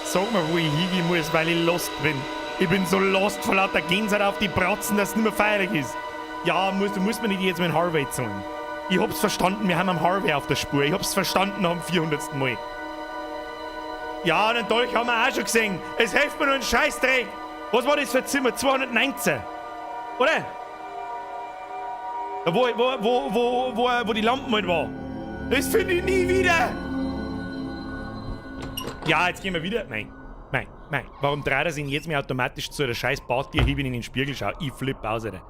Sag mir, wo ich hingehen muss, weil ich lost bin. Ich bin so lost vor lauter Gänsehaut auf die Bratzen, dass es nicht mehr feierlich ist. Ja, du musst mir nicht jetzt mit Harvey zahlen. Ich hab's verstanden, wir haben am Harvey auf der Spur. Ich hab's verstanden am 400. Mal. Ja, den Dolch haben wir auch schon gesehen. Es hilft mir nur ein Scheißdreck. Was war das für ein Zimmer? 219. Oder? Da, wo die Lampen halt war. Das finde ich nie wieder. Ja, jetzt gehen wir wieder. Nein, nein, nein. Warum dreht er sich jetzt mir automatisch zu der scheiß Party, hier, wenn ich in den Spiegel schaue? Ich flippe aus, Alter.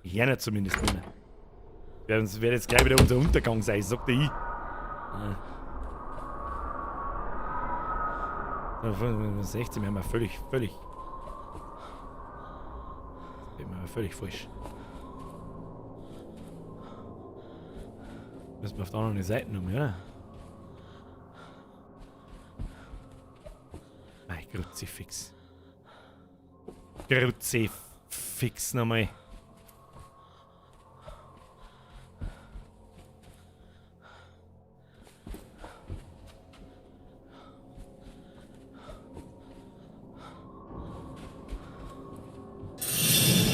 Ich höre nicht zumindest nicht mehr. Wird jetzt gleich wieder unser Untergang sein, sagt der ich. Ja. 16, wir haben ja völlig, völlig. Das wir völlig falsch. Müssen wir auf der anderen Seite noch mehr, oder? Nein, Kruzifix. Kruzifix nochmal.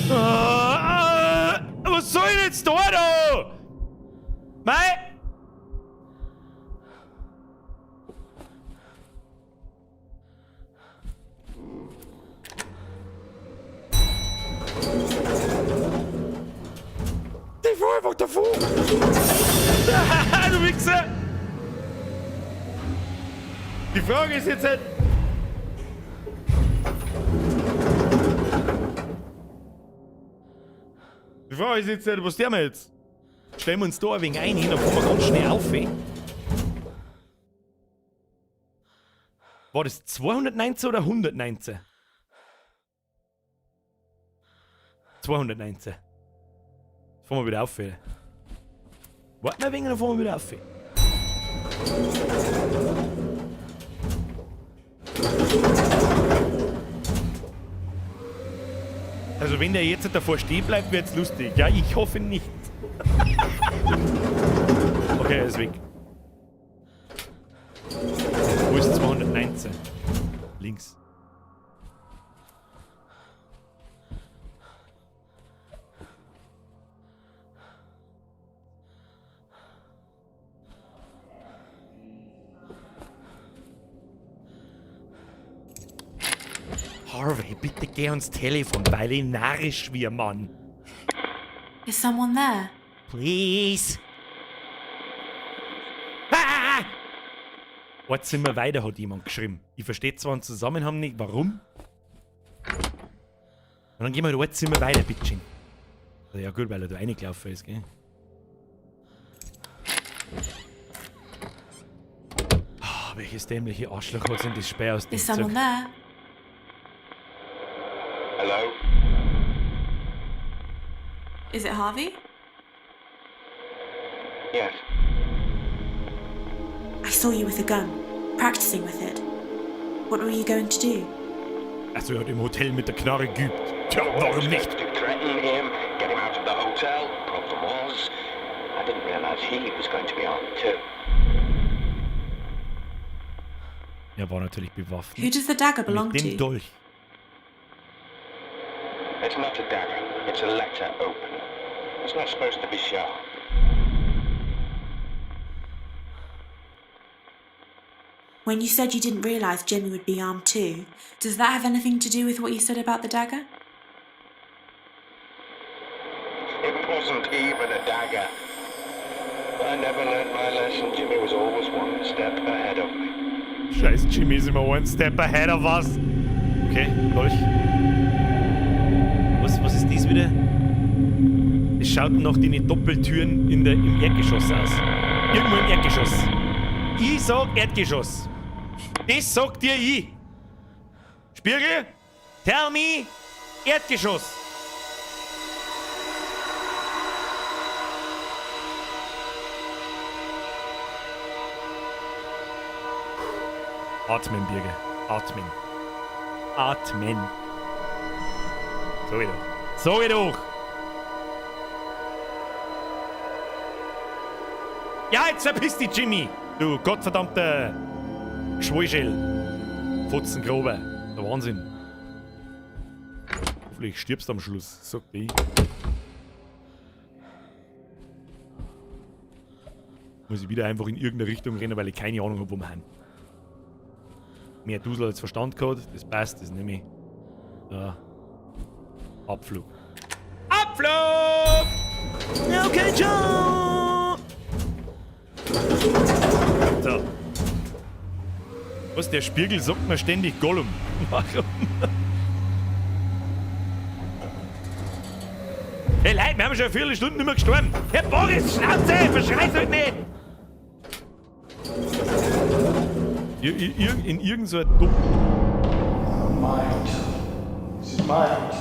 Ah, was soll ich jetzt da da? Mei! Die fahr einfach davon! Du Wichser! Die Frage ist jetzt halt. Die Frage ist jetzt halt, was tun wir jetzt? Stellen wir uns da ein wenig ein, dann fahren wir ganz schnell auf. Ey. War das 219 oder 119? 219. Jetzt fahren wir wieder auf. Ey. Warten wir ein wenig, dann fahren wir wieder auf. Ey. Also wenn der jetzt davor stehen bleibt, wird's lustig. Ja, ich hoffe nicht. Okay, er ist weg. Wo ist 219? Links. Harvey, bitte geh ans Telefon, weil ich narrisch wir, Mann. Is someone there? Please. Ah! Ein Zimmer weiter hat jemand geschrieben. Ich verstehe zwar den Zusammenhang nicht, warum. Und dann gehen wir halt ein Zimmer weiter, bitteschön. Ja gut, weil er da reingelaufen ist, gell? Ah, welches dämliche Arschloch hat sich denn das Speer aus dem Is someone Zeug? there? Hello? Is it Harvey? Yes. I saw you with a gun, practicing with it. What were you going to do? Also er hat im Hotel mit der Knarre geübt. Tja, warum nicht? To threaten him, get him out of the hotel. Problem was, I didn't realize he was going to be armed too. Er war natürlich bewaffnet. Who does the dagger belong Mit dem to? Dolch. It's not a dagger. It's a letter opener. It's not supposed to be sharp. When you said you didn't realize Jimmy would be armed too, does that have anything to do with what you said about the dagger? It wasn't even a dagger. I never learned my lesson. Jimmy was always one step ahead of me. Scheiß Jimmy ist immer one step ahead of us. Okay, Dolch. Was ist dies wieder? Es schaut nach den Doppeltüren im Erdgeschoss aus. Irgendwo im Erdgeschoss. Ich sag Erdgeschoss. Das sagt dir ich. Spiegel, tell me, Erdgeschoss. Atmen, Birger. Atmen. Atmen. So geht doch. So geht doch. Ja, jetzt verpiss dich, Jimmy! Du gottverdammter Geschweischel. Fotzengrober. Der Wahnsinn. Hoffentlich stirbst du am Schluss, sagt ich. Muss ich wieder einfach in irgendeine Richtung rennen, weil ich keine Ahnung habe, wo wir hin. Mehr Dusel als Verstand gehabt, das passt, das nehme ich. Da. Abflug. Abflug! Okay, ciao! So. Was, der Spiegel sagt mir ständig Gollum. Warum? Hey Leute, wir haben schon eine Viertelstunde nicht mehr gestorben. Herr Boris, Schnauze! Verschrei's halt nicht! In irgend so ein Dumm. Mind. This is mind.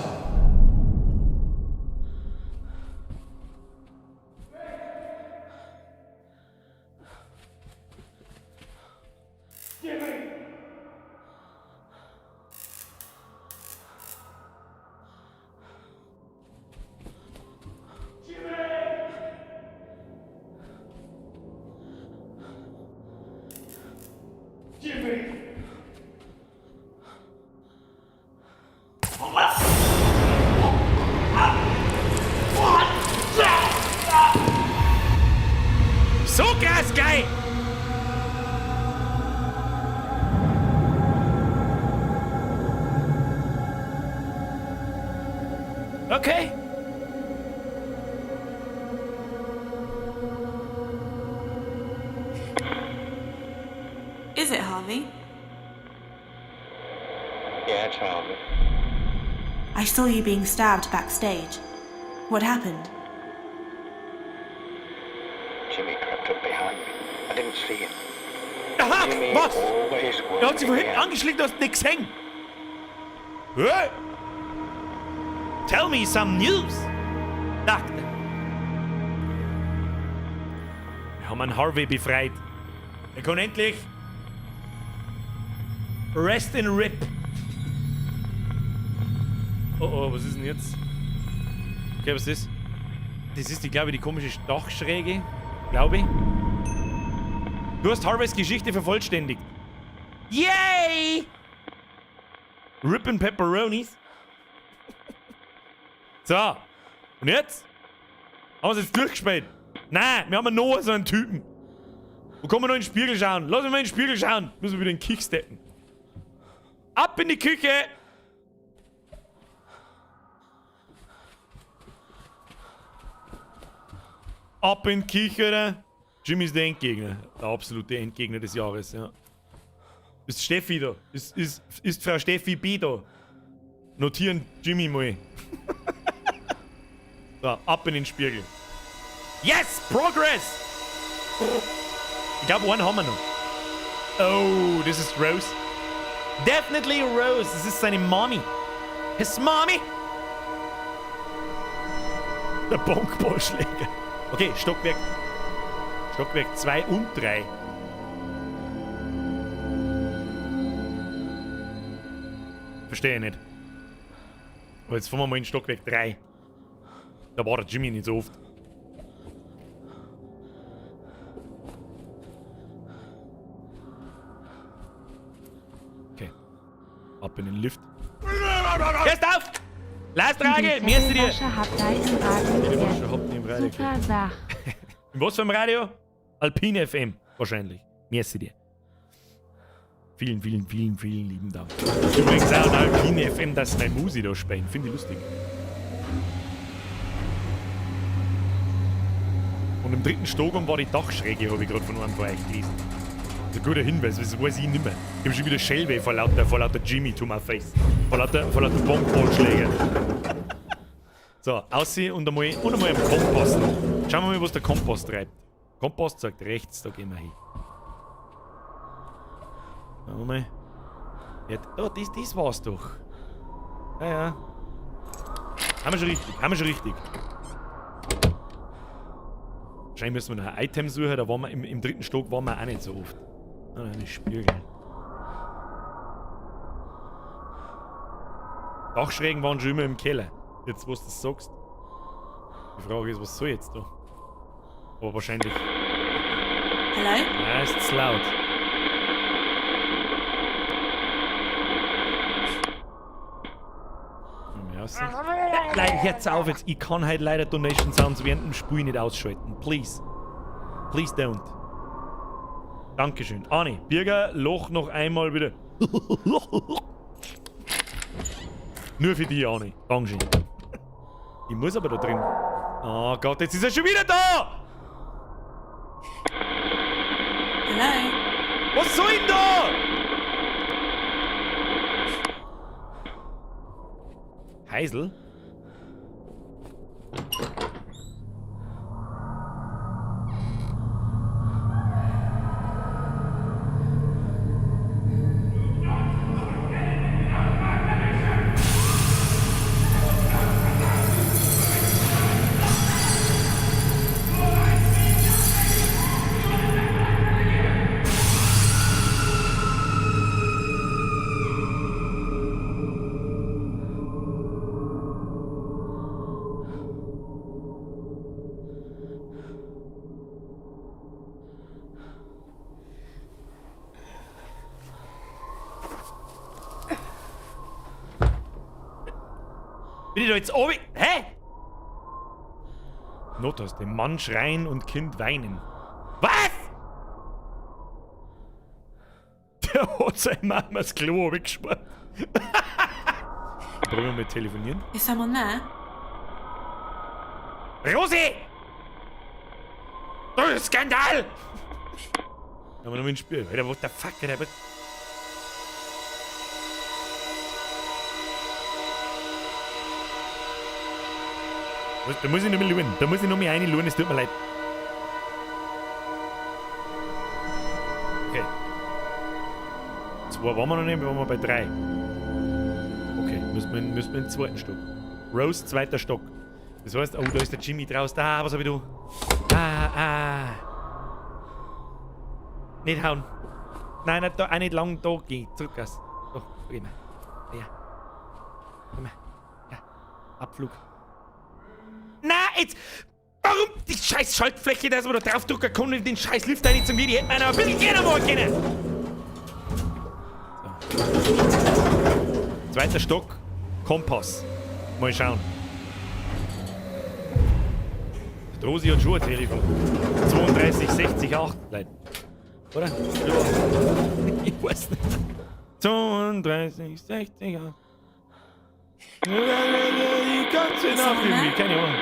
So krass geil! Okay. Is it Harvey? Yeah, it's Harvey. I saw you being stabbed backstage. What happened? Jimmy crept up behind me. I didn't see him. Aha, Jimmy was? always Er hat sich von worked hinten me out. angeschlichen, du hast nicht gesehen. Hey! Tell me some news, Doctor. Wir haben einen Harvey befreit. Er kann endlich Rest in Rip. Oh oh, was ist denn jetzt? Okay, was ist das? Das ist die, glaube ich, die komische Dachschräge. Glaube ich. Du hast Harveys Geschichte vervollständigt. Yay! Rippin' Pepperonis. So. Und jetzt? Haben wir es jetzt durchgespielt? Nein, wir haben noch so einen Typen. Wo kann man noch in den Spiegel schauen? Lass mich mal in den Spiegel schauen. Müssen wir wieder in den Küche steppen. Ab in die Küche! Ab in die Küche, oder? Jimmy ist der Endgegner. Der absolute Endgegner des Jahres, ja. Ist Steffi da? Ist Frau Steffi B da? Notieren Jimmy mal. So, ab in den Spiegel. Yes! Progress! Ich glaube, einen haben wir noch. Oh, this is Rose. Definitely Rose. Das ist seine Mommy. His Mommy! Der Bonkballschläger. Okay, Stockwerk. Stockwerk 2 und 3. Verstehe ich nicht. Aber jetzt fahren wir mal in Stockwerk 3. Da war der Jimmy nicht so oft. Okay. Ab in den Lift. Erst auf! Last Frage! Mir dir! Im Radio. Super Sach. In was für einem Radio? Alpine FM. Wahrscheinlich. Merci dir. Vielen, vielen, vielen, vielen lieben Dank. Übrigens auch in Alpine FM, dass meine Musi da spielen. Finde ich lustig. Und im dritten Stock war die Dachschräge, habe ich gerade von einem von euch gelesen. Das ist ein guter Hinweis, das weiß ich nicht mehr. Ich habe schon wieder Schellweh vor lauter Jimmy to my face. Vor lauter Bonkballschläger. So, aussehen und einmal am Kompass noch. Schauen wir mal, was der Kompass treibt. Kompass sagt rechts, da gehen wir hin. Schauen wir mal. Ja, oh, das war's doch. Ja. Haben wir schon richtig, haben wir schon richtig. Wahrscheinlich müssen wir noch ein Item suchen, da waren wir im dritten Stock waren wir auch nicht so oft. Ah, eine Spiegel. Dachschrägen waren schon immer im Keller. Jetzt, wo du das sagst. Die Frage ist, was soll jetzt da? Aber wahrscheinlich. Hello? Ja, ist zu laut. Nein, hört's auf jetzt. Ich kann halt leider Donation Sounds während dem Spiel nicht ausschalten. Please. Please don't. Dankeschön. Arni, Birger, Loch noch einmal bitte. Nur für dich, Arni. Dankeschön. Ich muss aber da drin. Oh Gott, jetzt ist er schon wieder da! Hello? Was soll denn da? Heisel? Bin ich da jetzt oben? Hä? Notaste. Mann schreien und Kind weinen. Was? Der hat seine Mama das Klo weggespart. Probieren wir mal telefonieren. Is someone there? Rosi! Das ist Skandal! Haben wir noch ein Spiel. Alter, what the fuck, Alter? Was, da muss ich noch mal schauen. Da muss ich noch mal reinschauen, es tut mir leid. Okay. Zwei waren wir noch nicht, wir waren bei 3. Okay, müssen wir in den zweiten Stock. Rose, zweiter Stock. Das heißt, oh, da ist der Jimmy draußen. Ah, was hab ich da? Ah, ah. Nicht hauen. Nein, nicht da, auch nicht lang da gehen. Zurück, aus. Doch, geh mal. Ja. Komm mal. Ja. Abflug. Na, jetzt! Warum die scheiß Schaltfläche, dass man da drauf drücken kann und den scheiß Lift rein zum Gehen, die hätte man ein bisschen gerne machen können. So. Zweiter Stock, Kompass. Mal schauen. Die Rosi hat schon ein Telefon. 32, 60, 8. Leute. Oder? Ja. Ich weiß nicht. 32, 60, 8. Die ganze Nacht irgendwie, keine Ahnung.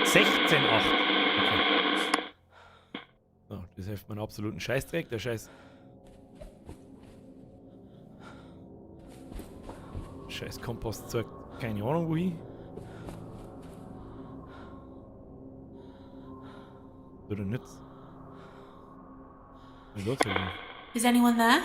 16, 8. Okay. So, das hilft mir einen absoluten Scheißdreck. Der Scheiß. Scheiß Kompass zeigt keine Ahnung wohin. Oder nicht? Is anyone there?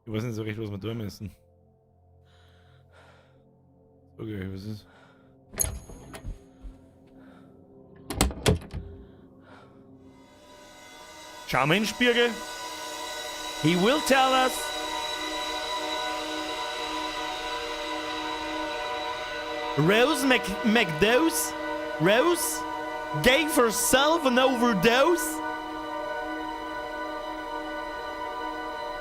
Ich weiß nicht so recht, was wir tun müssen. Okay, was ist? Schau mal in den Spiegel. He will tell us. Rose McDose? Rose gave herself an overdose?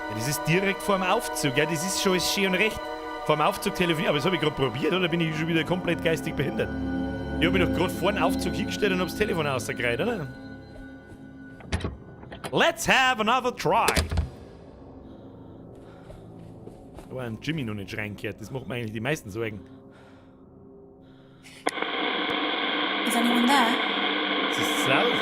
Ja, das ist direkt vorm Aufzug. Ja, das ist schon alles schön und recht. Vorm Aufzug telefonieren. Aber das habe ich gerade probiert, oder bin ich schon wieder komplett geistig behindert? Ich habe mich doch gerade vor den Aufzug hingestellt und hab's Telefon rausgereiht, oder? Let's have another try. Da war ein Jimmy noch nicht reingekehrt. Das macht mir eigentlich die meisten Sorgen. Is anyone there? Das ist laut.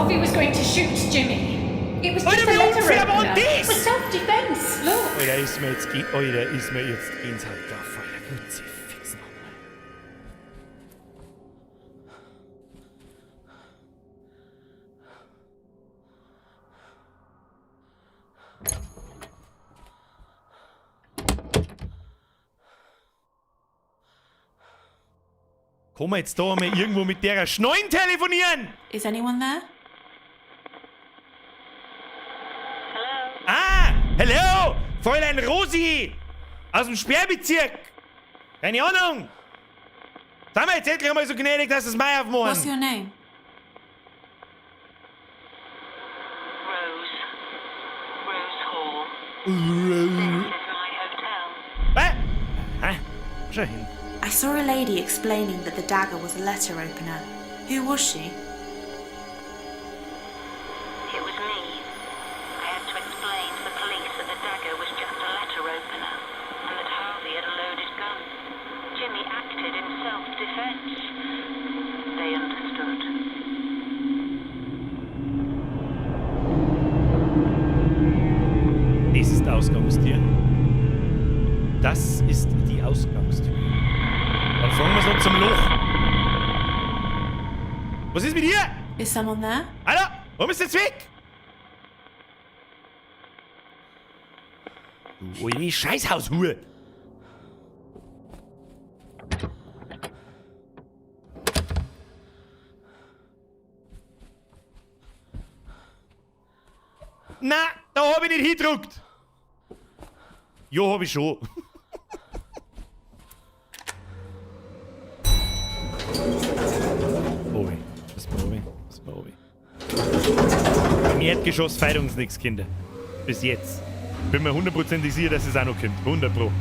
Harvey was going to shoot Jimmy. It was just Alter, a wie letter unfair war opener. denn It was das? self-defense. Look. Alter, ist mir jetzt, Alter, ist mir jetzt Gänsehaut gelaufen, Alter. Kruzifix nochmal. Kann man jetzt da einmal irgendwo mit der Schneuen telefonieren? Is anyone there? Ah, hello, Fräulein Rosi aus dem Sperrbezirk. Keine Ahnung. Sind wir jetzt endlich einmal so gnädig, dass es Mai What's aufmachen? your name? Rose. Rose Hall. This is my hotel. Was? Hä? Schau hin. I saw a lady explaining that the dagger was a letter opener. Who was she? It was me. I had to explain to the police that the dagger was just a letter opener and that Harvey had a loaded gun. Jimmy acted in self-defense. They understood. Das ist die Ausgangstür. Das ist die Ausgangstür. Dann fahren wir so zum Loch. Was ist mit dir? Is someone there? Alter, warum ist jetzt weg? Du olle Scheißhaushure. Na, da hab ich nicht hingedruckt. Jo, hab ich schon. Obi, das war Obi, das war Obi. Im Erdgeschoss feiert uns nichts, Kinder. Bis jetzt. Bin mir hundertprozentig sicher, dass es auch noch kommt. 100 Pro.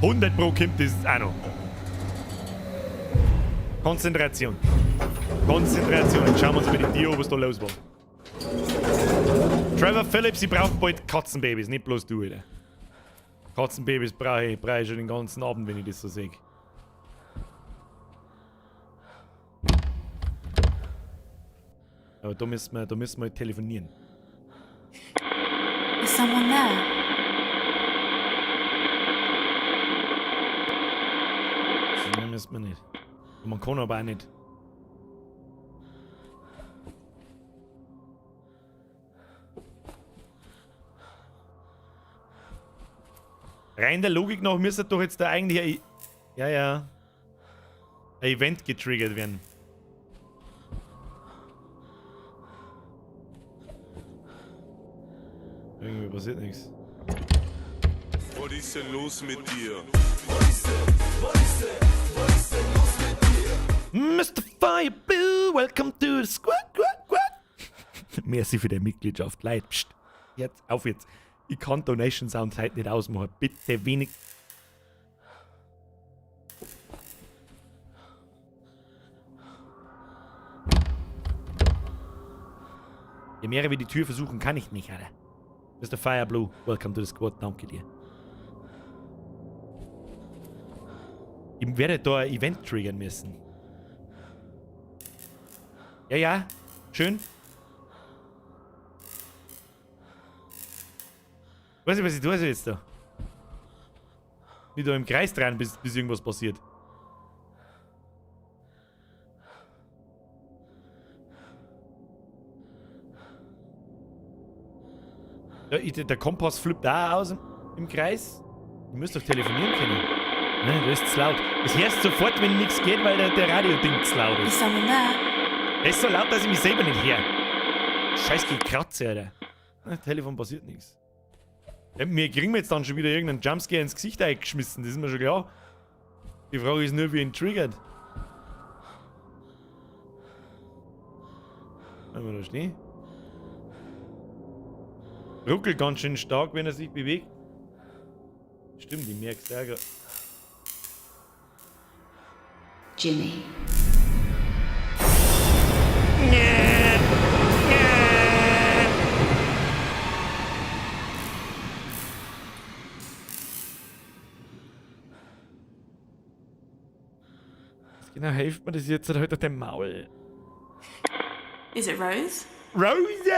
100 Pro kommt das auch noch. Konzentration. Konzentration. Jetzt schauen wir uns mal die Tür an, was da los war. Trevor Phillips, ich brauche bald Katzenbabys, nicht bloß du, Alter. Katzenbabys brauche ich schon den ganzen Abend, wenn ich das so sehe. Aber da müssen wir telefonieren. Is someone there? Nein, müssen wir nicht. Man kann aber auch nicht. Rein der Logik nach müsste doch jetzt da eigentlich ein, ja, ja, ein Event getriggert werden. Irgendwie passiert nichts. Was ist denn los mit dir? Mr. Fire Blue, welcome to the squad, squad, squad. Merci für deine Mitgliedschaft. Leute, pst. Jetzt, auf jetzt. Ich kann Donation Sounds heute nicht ausmachen. Bitte wenig. Je mehr wir die Tür versuchen, kann ich nicht, Alter. Mr. Fire Blue, welcome to the squad. Danke dir. Ich werde da ein Event triggern müssen. Ja, ja. Schön. Weiß ich, was ich tue jetzt da? Nicht da im Kreis dran, bis irgendwas passiert. Ja, der Kompass flippt auch aus im Kreis. Ich müsst doch telefonieren können. Ne, das ist zu laut. Es hörst sofort, wenn nichts geht, weil der Radio-Ding zu laut Is ist. someone there? Der ist so laut, dass ich mich selber nicht höre. Scheiß Gekratze, Alter. Na, Telefon passiert nichts. Ja, mir kriegen wir jetzt dann schon wieder irgendeinen Jumpscare ins Gesicht eingeschmissen, das ist mir schon klar. Die Frage ist nur, wie ihn triggert. Wenn wir da stehen. Ruckelt ganz schön stark, wenn er sich bewegt. Stimmt, ich merk's auch grad. Jimmy. Genau, hilft mir das jetzt halt auf dem Maul. Is it Rose? Rose?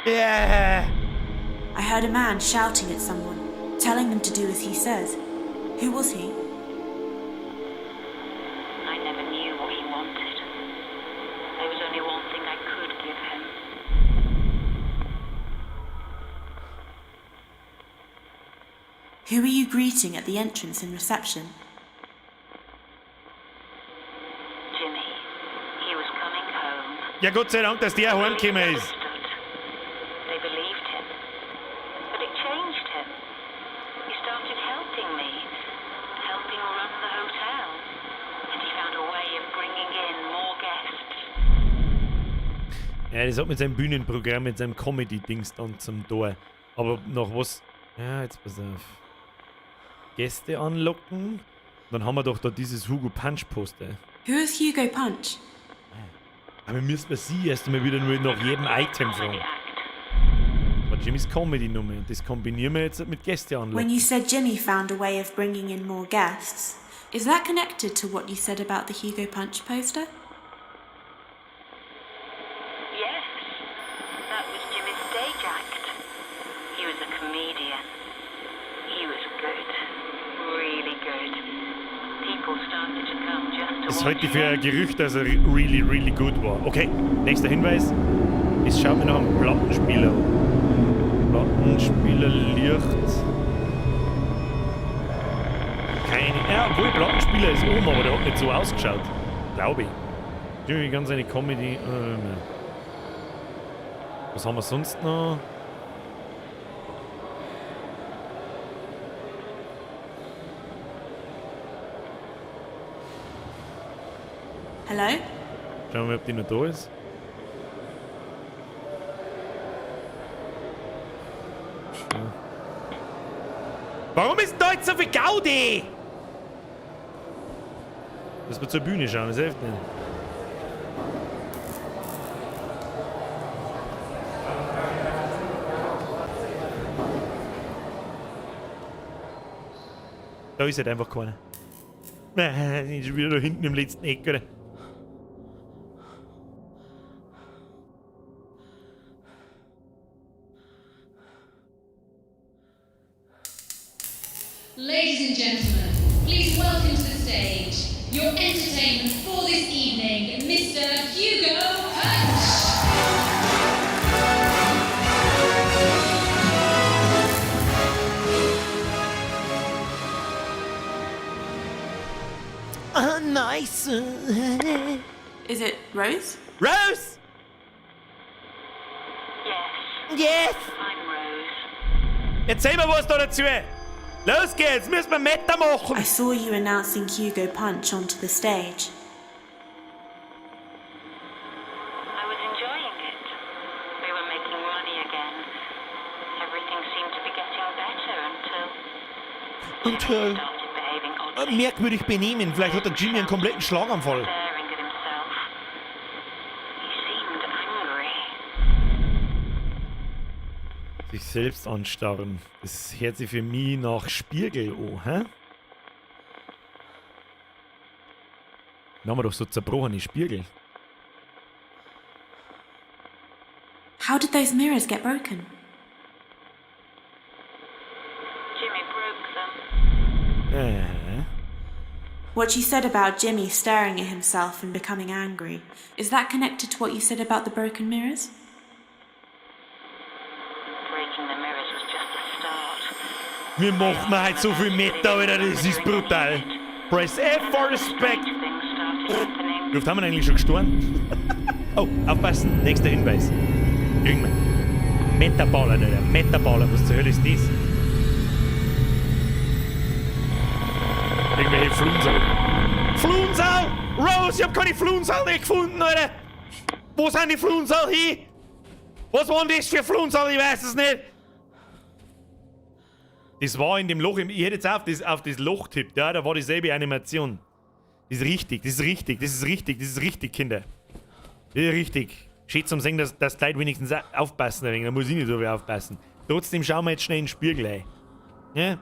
Yeah. I heard a man shouting at someone, telling them to do as he says. Who was he? I never knew what he wanted. There was only one thing I could give him. Who were you greeting at the entrance and reception? Jimmy. He was coming home. Ja, Gott sei Dank, dass der heimgekommen ist. They believed him. But it changed him. He started helping me, helping run the hotel. And he found a way of bringing in more guests. Ja, das hat mit seinem Bühnenprogramm, mit seinem Comedy-Dings dann zum Tor. Aber noch was. Ja, jetzt pass auf. Gäste anlocken. Dann haben wir doch da dieses Hugo Punch Poster. Who is Hugo Punch? Aber müssen wir sie erst einmal wieder nur nach jedem Item fragen. Das war Jimmys Comedy-Nummer und das kombinieren wir jetzt mit Gäste When anlocken. you said Jimmy found a way of bringing in more guests, is that connected to what you said about the Hugo Punch poster? Yes, that was Jimmy's stage act. He was a comedian. He was good. Really good. People started to come just to Das watch halte ich für him. ein Gerücht, dass er really, really good war. Okay, nächster Hinweis. Es schaut mir nach einem Plattenspieler. Plattenspieler Licht. Keine. Ja, obwohl Plattenspieler ist oben, aber der hat nicht so ausgeschaut. Glaube ich. Jimmy ganz eine Comedy. Was haben wir sonst noch? Hello? Schauen wir mal, ob die noch da ist. Ja. Warum ist denn da jetzt so viel Gaudi? Lass mal zur Bühne schauen, das hilft nicht. Da ist halt einfach keiner. Ist schon wieder da hinten im letzten Eck, oder? Ladies and gentlemen, please welcome to the stage your entertainment for this evening, Mr. Hugo Punch. Ah, nice. Is it Rose? Rose! Yes. Yes! I'm Rose. Erzähl mir was da dazu. Los geht's, müssen wir Meta machen. I saw you announcing Hugo Punch onto the stage. I was enjoying it. We were making money again. Everything seemed to be getting better until Until started behaving oddly. Merkwürdig benehmen. Vielleicht hat der Jimmy einen kompletten Schlaganfall. Staring at himself. He seemed angry. Sich selbst anstarren. Das hört sich für mich nach Spiegel an, hä? Dann haben wir doch so zerbrochene Spiegel. How did those mirrors get broken? Jimmy broke them. What you said about Jimmy staring at himself and becoming angry, is that connected to what you said about the broken mirrors? Breaking the mirrors was just the start. Wir machen heute so viel Meta, Alter, das ist brutal. Press F for respect. Things started happening. Wie oft haben wir denn eigentlich schon gestorben? Oh, aufpassen, nächster Hinweis. Kriegen wir. Metaballer, Alter, Metaballer, was zur Hölle ist das? Irgendwelche Flunsal. Flunsal! Rose, ich hab keine Flunsal nicht gefunden, Alter! Wo sind die Flunsal hin? Was waren das für Flunsal? Ich weiß es nicht. Das war in dem Loch, ich hätte jetzt auf das Loch tippt, ja, da war dieselbe Animation. Das ist richtig, das ist richtig, das ist richtig, das ist richtig, Kinder. Das ist richtig. Schön zum Sehen, dass die Leute wenigstens aufpassen, ein wenig. Da muss ich nicht so viel aufpassen. Trotzdem schauen wir jetzt schnell in den Spiegel ein. Ja?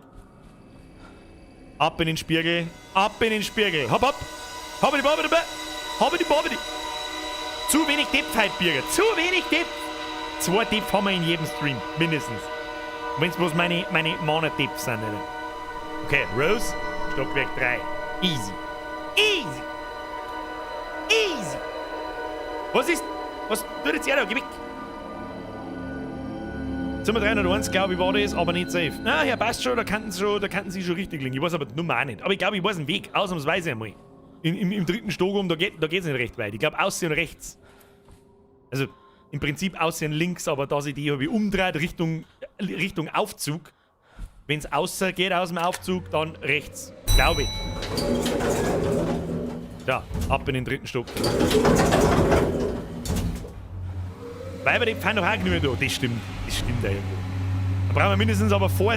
Ab in den Spiegel, ab in den Spiegel. Hopp, hopp. Hoppidi, boppidi, bä. Hoppidi, boppidi. Zu wenig Depf heute, Birger. Zu wenig Depf. 2 Depf haben wir in jedem Stream. Mindestens. Wenn's bloß meine Mana-Depf sind, Alter. Okay, Rose, Stockwerk 3. Easy. Easy. Easy. Was ist... Was tut jetzt er da? Geh weg. Zimmer 301, glaube ich, war das, aber nicht safe. Na, ja, passt schon, da kannten sie schon richtig liegen. Ich weiß aber die Nummer auch nicht. Aber ich glaube, ich weiß einen Weg, ausnahmsweise einmal. Im dritten Stock um, da geht's nicht recht weit. Ich glaube, außen und rechts. Also, im Prinzip außen links, aber da sich die habe ich umdreht, Richtung Aufzug. Wenn's außer geht aus dem Aufzug, dann rechts. Glaube ich. Ja, ab in den dritten Stock. Weiber, die fahren doch auch genug da. Das stimmt. Das stimmt da irgendwo. Da brauchen wir mindestens aber vor.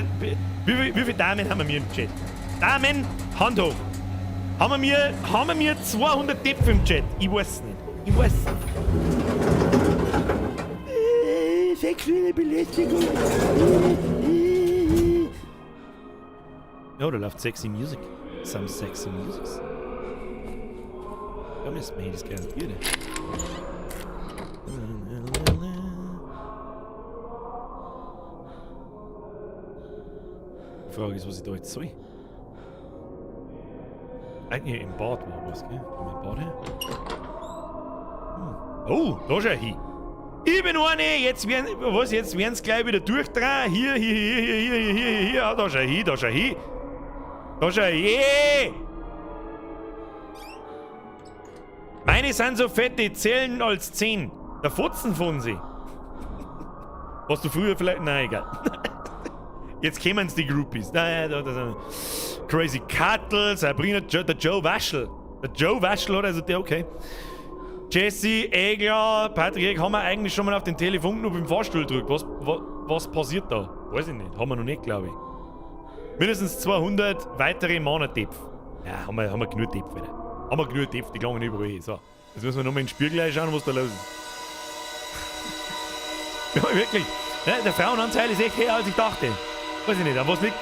Wie viele Damen haben wir mir im Chat? Damen, Hand hoch. Haben wir 200 Depf im Chat? Ich weiß nicht. Ich weiß nicht. Sexuelle Belästigung. Oh, da läuft sexy Music. Some sexy music. Da müssen wir das garantieren. Die Frage ist, was ich da jetzt soll. Eigentlich im Bad war was, gell? Im Bad her. Hm. Oh, da schau hin. Ich bin eine, jetzt werden, was, jetzt werden's gleich wieder durchdrehen. Hier, hier, hier, hier, hier, hier, hier, ah, da schau hin, da schau hin. Da schau hin. Meine sind so fett, die zählen als 10. Der Fotzen von sie. Was du früher vielleicht... Nein, egal. Jetzt kämen's die Groupies. Nein, da. Crazy Cattle, Sabrina, der Joe Waschel. Der Joe Waschel, oder? Also der, okay. Jesse, Egler, Patrick, haben wir eigentlich schon mal auf den Telefonknopf im Fahrstuhl gedrückt. Was passiert da? Weiß ich nicht. Haben wir noch nicht, glaube ich. Mindestens 200 weitere Mana-Depf. Ja, haben wir genug Depf wieder. Haben wir genug Depf, die gelangen überall hin. So, jetzt müssen wir nochmal in den Spiegel schauen, was da los ist. Ja, wirklich. Ja, der Frauenanteil ist echt höher, als ich dachte. Weiß ich nicht, an was liegt's?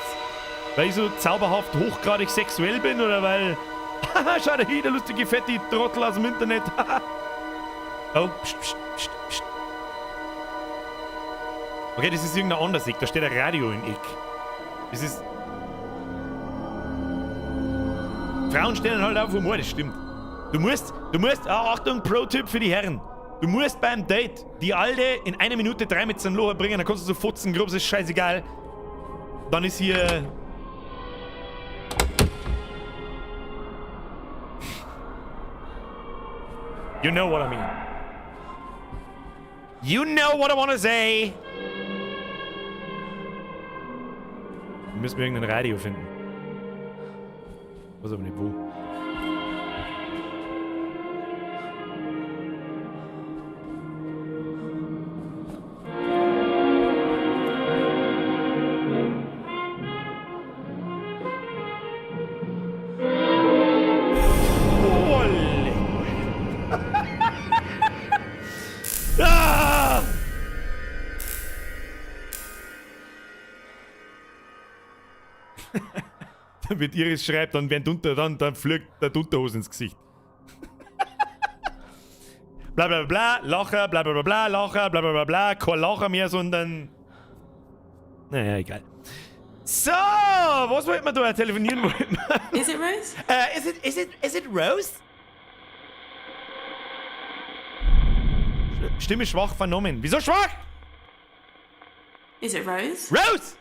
Weil ich so zauberhaft hochgradig sexuell bin oder weil... Haha, schau da hin, der lustige fette Trottel aus dem Internet. Oh, pst, pst, pst, pst. Okay, das ist irgendein anderes Eck. Da steht ein Radio im Eck. Das ist... Frauen stehen halt auf Humor, das stimmt. Du musst, Achtung, Pro-Tipp für die Herren. Du musst beim Date die Alte in 1 Minute 3 mit zum Loch bringen, dann kannst du so fotzen, grob, ist scheißegal. Dann ist hier... You know what I mean. You know what I wanna say. Wir müssen irgendein Radio finden. Weiß aber nicht wo. Ah! Wenn Iris schreibt, dann werden dann fliegt der Unterhose ins Gesicht. Bla bla bla, Lacher, bla bla bla bla, Lacher, bla bla bla bla, kein Lacher mehr, sondern... Naja, egal. So, was wollten wir da telefonieren? Wollten wir? Is it Rose? Is it Rose? Stimme schwach vernommen. Wieso schwach? Is it Rose? Rose!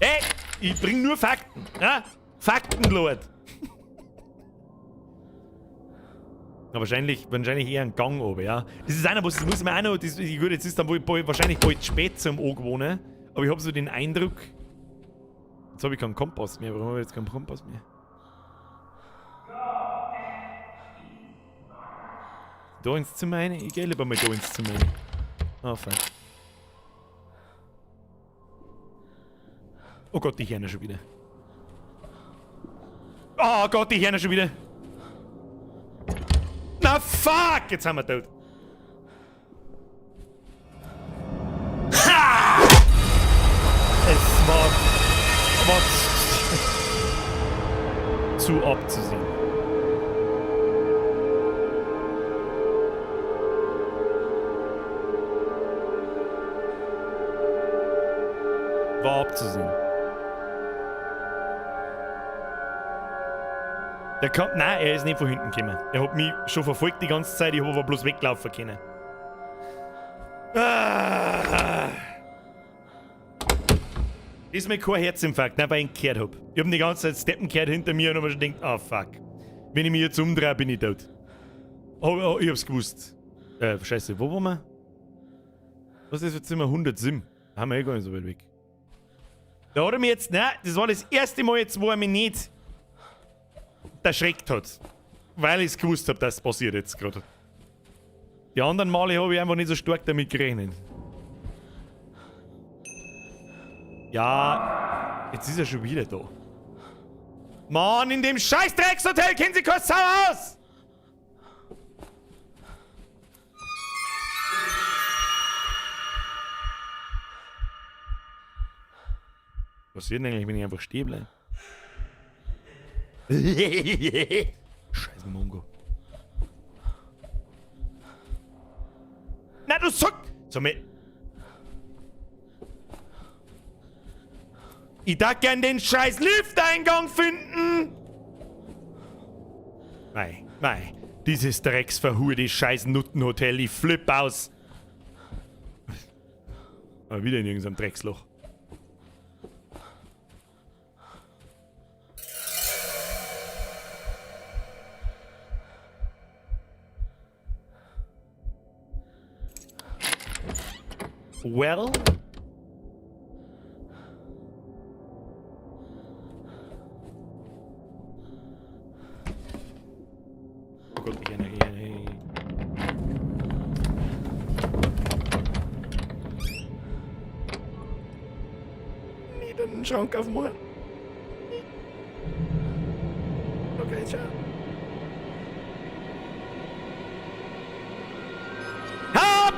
Ey, ich bring nur Fakten. Ja? Fakten, Lord. Na, wahrscheinlich eher ein Gang oben, ja. Das ist einer, was muss man auch noch. Das, gut, jetzt ist dann wohl wahrscheinlich bald spät zum Angewohnen. Aber ich habe so den Eindruck. Jetzt habe ich keinen Kompass mehr. Warum habe ich jetzt keinen Kompass mehr? Da ins Zimmer rein? Ich gehe lieber mal da ins Zimmer rein. Oh, fuck. Oh Gott, die Herne schon wieder. Oh Gott, die Herne schon wieder. Na fuck, jetzt sind wir tot. Ha! Es war... zu abzusehen. War abzusehen. Der kommt. Nein, er ist nicht von hinten gekommen. Er hat mich schon verfolgt die ganze Zeit, ich habe aber bloß weglaufen können. Ah. Diesmal kein Herzinfarkt, nein, weil ich ihn gehört hab. Ich hab die ganze Zeit Steppen gehört hinter mir und hab mir schon gedacht, ah fuck. Wenn ich mich jetzt umdrehe, bin ich tot. Oh, oh, ich hab's gewusst. Scheiße, wo waren wir? Was ist jetzt Zimmer 107? Da haben wir eh gar nicht so weit weg. Da hat er mich jetzt, nein, das war das erste Mal jetzt, wo er mich nicht erschreckt hat. Weil ich's gewusst hab, dass es passiert jetzt gerade. Die anderen Male hab ich einfach nicht so stark damit gerechnet. Ja, jetzt ist er schon wieder da. Mann, in dem scheiß Dreckshotel kennen Sie keine Sau aus! Was passiert denn eigentlich, wenn ich einfach stehen bleibe? Scheiß Mongo. Na, du Sack! So, mir. Ich darf gern den scheiß Lifteingang finden! Mei, mei. Dieses drecksverhurte scheiß Nuttenhotel, ich flipp aus! Aber wieder in irgendeinem Drecksloch. Well. Oh Gott, ich erinnere, ich erinnere. Nie den Schrank aufmachen. Okay, ciao. Hab!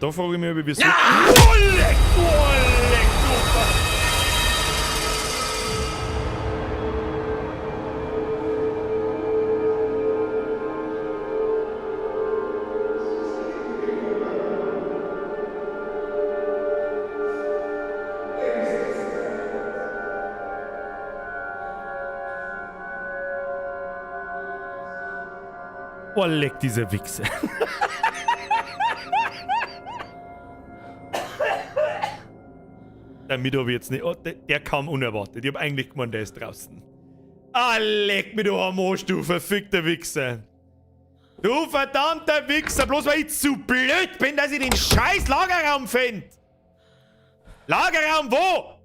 Da frage ich mich, ob ich wieso. Ja! Oh, leck, oh, leck, du Oh, leck, dieser Wichser. Damit hab ich jetzt nicht. Oh, der kam unerwartet. Ich hab eigentlich gemeint, der ist draußen. Ah, leck mich doch am Arsch, du verfickter Wichser. Du verdammter Wichser, bloß weil ich zu blöd bin, dass ich den scheiß Lagerraum find. Lagerraum wo?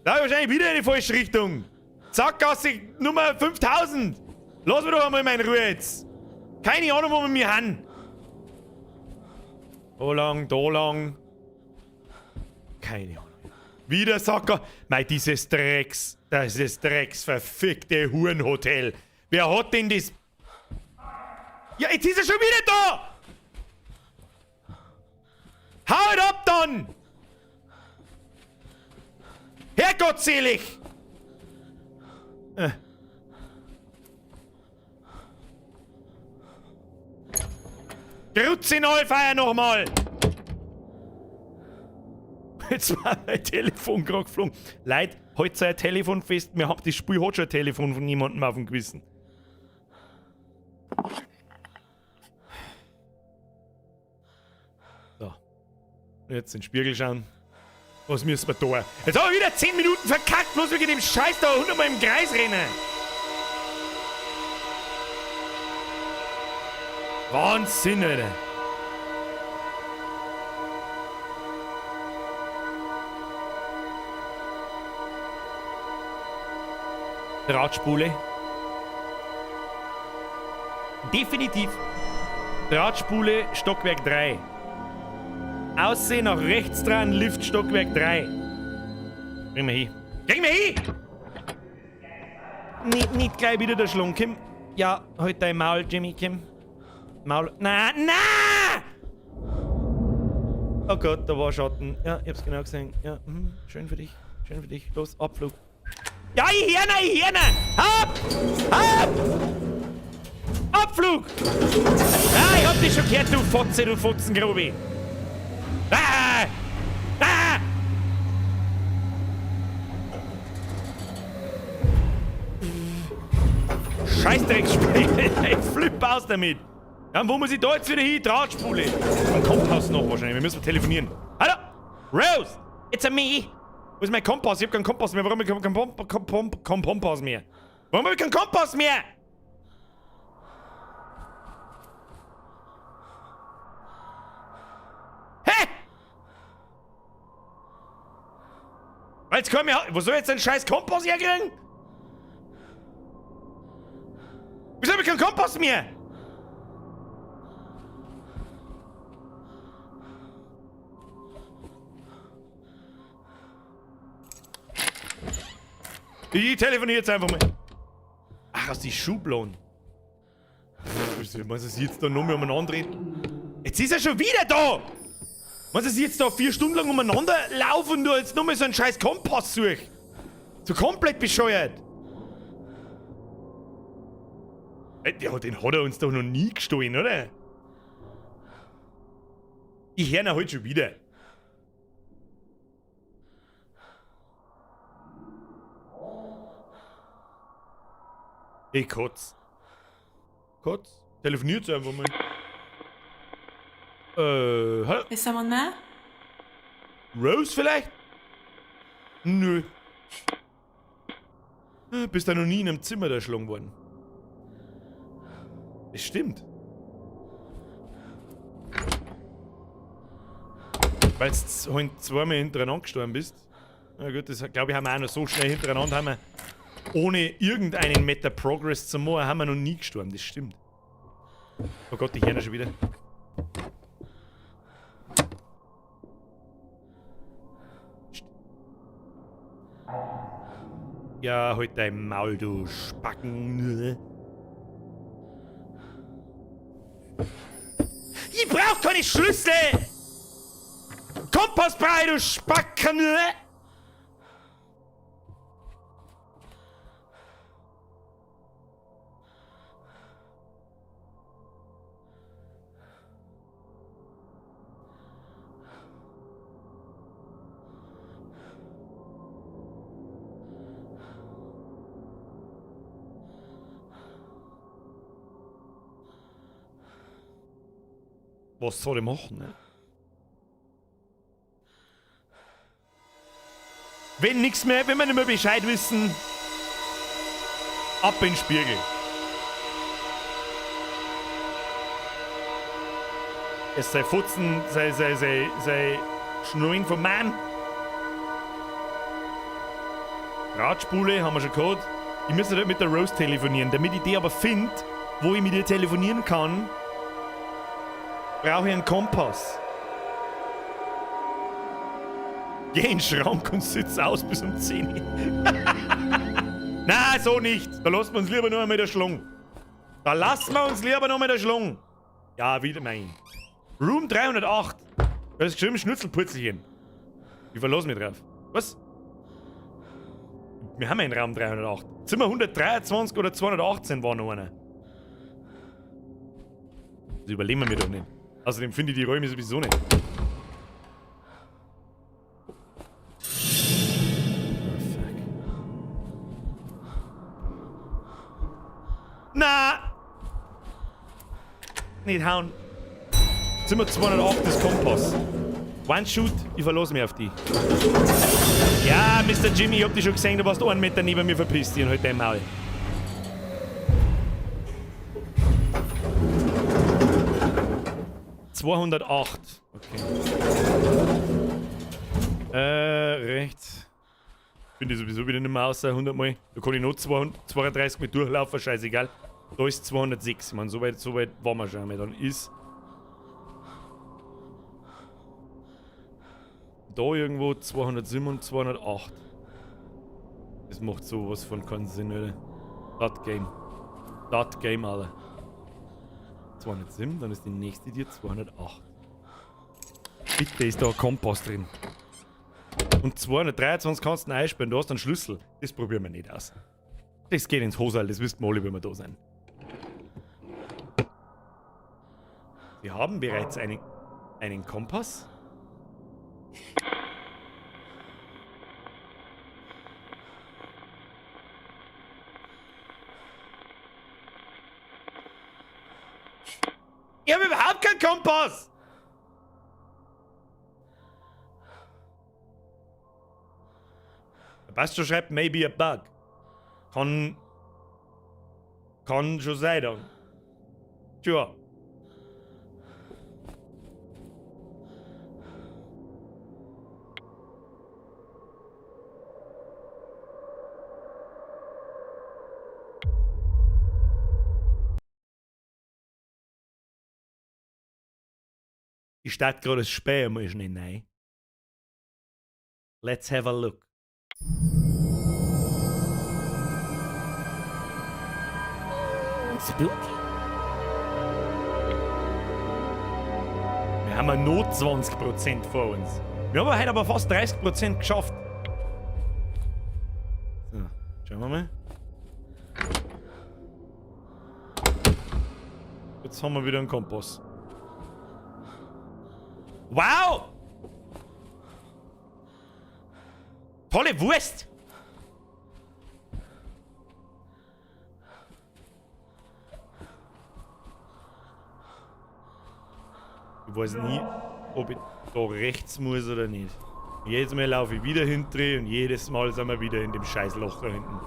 Da hab ich wahrscheinlich wieder in die falsche Richtung. Sackgasse Nummer 5000. Lass mich doch einmal in meine Ruhe jetzt. Keine Ahnung, wo wir mich haben. Da lang, da lang. Keine Ahnung. Wieder Sacker. Mei, dieses Drecks. Das ist Drecks verfickte Hurenhotel. Wer hat denn das? Ja, jetzt ist er schon wieder da! Haut ab dann! Herrgottselig! Grutzinalfeier nochmal! Jetzt war mein Telefon gerade geflogen. Leute, halt euer Telefon fest. Wir haben das Spiel hat schon ein Telefon von niemandem auf dem Gewissen. So. Jetzt in den Spiegel schauen. Was müssen wir da? Jetzt haben wir wieder 10 Minuten verkackt, bloß wegen dem Scheiß da 100-mal im Kreis rennen. Wahnsinn, Alter. Drahtspule. Definitiv. Drahtspule, Stockwerk 3. Aussehen nach rechts dran, Lift Stockwerk 3. Bring mir hin. Bring mir hin! Nicht gleich wieder der Schlong, Kim. Ja, halt dein Maul, Jimmy, Kim. Maul. Na, na! Oh Gott, da war Schatten. Ja, ich hab's genau gesehen. Ja, schön für dich. Schön für dich. Los, Abflug. Ja, ich hör noch, ich hör noch! Ab! Ab! Abflug! Ah, ich hab dich schon gehört, du Fotze, du Fotzengrobi! Ah! Ah! Scheißdrecksspiel! Ich flipp aus damit! Ja, wo muss ich da jetzt wieder hin? Drahtspule! Am Kompass noch wahrscheinlich. Wir müssen telefonieren. Hallo! Rose! It's a me! Wo ist mein Kompass? Ich hab keinen Kompass mehr. Warum hab ich keinen Kompass mehr? Warum hab ich keinen Kompass mehr? Hä? Jetzt komm ich. Wo soll ich jetzt den scheiß Kompass herkriegen? Wieso hab ich keinen Kompass mehr? Ich telefoniere jetzt einfach mal. Ach, aus die Schubladen. Meinst du, sie jetzt da noch mehr umeinander reden? Jetzt ist er schon wieder da! Meinst du, sie jetzt da 4 Stunden lang umeinander laufen und du jetzt nur mal so einen scheiß Kompass suchst? So komplett bescheuert! Ja, den hat er uns doch noch nie gestohlen, oder? Ich hör ihn heute schon wieder. Ey, Kotz. Kotz? Telefoniert einfach mal. Hallo? Is someone there? Rose vielleicht? Nö. Bist da noch nie in einem Zimmer erschlagen worden. Das stimmt. Weil du halt zweimal hintereinander gestorben bist. Na gut, das glaube ich haben wir auch noch so schnell hintereinander haben wir ohne irgendeinen Meta-Progress zu machen, haben wir noch nie gestorben, das stimmt. Oh Gott, ich höre schon wieder. Ja, halt dein Maul, du Spacken. Ich brauch keine Schlüssel! Kompassbrei, du Spacken! Was soll ich machen, ne? Wenn nichts mehr, wenn wir nicht mehr Bescheid wissen, ab in den Spiegel. Es sei Futzen, sei Schnurren vom Mann. Radspule haben wir schon gehabt. Ich müsste halt mit der Rose telefonieren, damit ich die aber find, wo ich mit ihr telefonieren kann. Brauche ich einen Kompass. Geh in den Schrank und sitz aus bis um 10 Uhr. Na, so nicht. Da lassen wir uns lieber nur mit der Schlung. Da lassen wir uns lieber noch mit der Schlung. Ja, wieder mein. Room 308. Das ist geschrieben Schnitzelpurzelchen. Ich verlasse mich drauf. Was? Wir haben ja einen Raum 308. Zimmer 123 oder 218 war noch einer. Das überleben wir doch nicht. Außerdem finde ich die Räume sowieso nicht. Oh, fuck. Na! Nicht hauen. Zimmer 208 ist Kompass. One Shoot, ich verlasse mich auf die. Ja, Mr. Jimmy, ich hab dich schon gesehen, du warst 1 Meter neben mir, verpiss dich und halt dein Maul. 208. Okay. Rechts. Finde ich sowieso wieder nicht mehr außer 100 Mal. Da kann ich noch 232 Mal durchlaufen, scheißegal. Da ist 206. Ich meine, so weit waren wir schon einmal. Dann ist da irgendwo 207 und 208. Das macht sowas von keinen Sinn, oder? Das Game. Start Game, Alter. 207, dann ist die nächste Tür 208. Bitte ist da ein Kompass drin. Und 223 kannst du einspielen, du hast einen Schlüssel. Das probieren wir nicht aus. Das geht ins Hosal, das wisst wir alle, wenn wir da sind. Wir haben bereits einen Kompass. Ich habe überhaupt keinen Kompass! Der Pastor schreibt, maybe a bug. Kann schon sein dann. Tja. Ich starte gerade das Spiel mal schnell rein. Let's have a look. Spooky. Wir haben ja noch 20% vor uns. Wir haben heute aber fast 30% geschafft. So, schauen wir mal. Jetzt haben wir wieder einen Kompass. Wow! Tolle Wurst! Ich weiß nie, ob ich da rechts muss oder nicht. Jedes Mal laufe ich wieder hinter und jedes Mal sind wir wieder in dem scheiß Loch da hinten.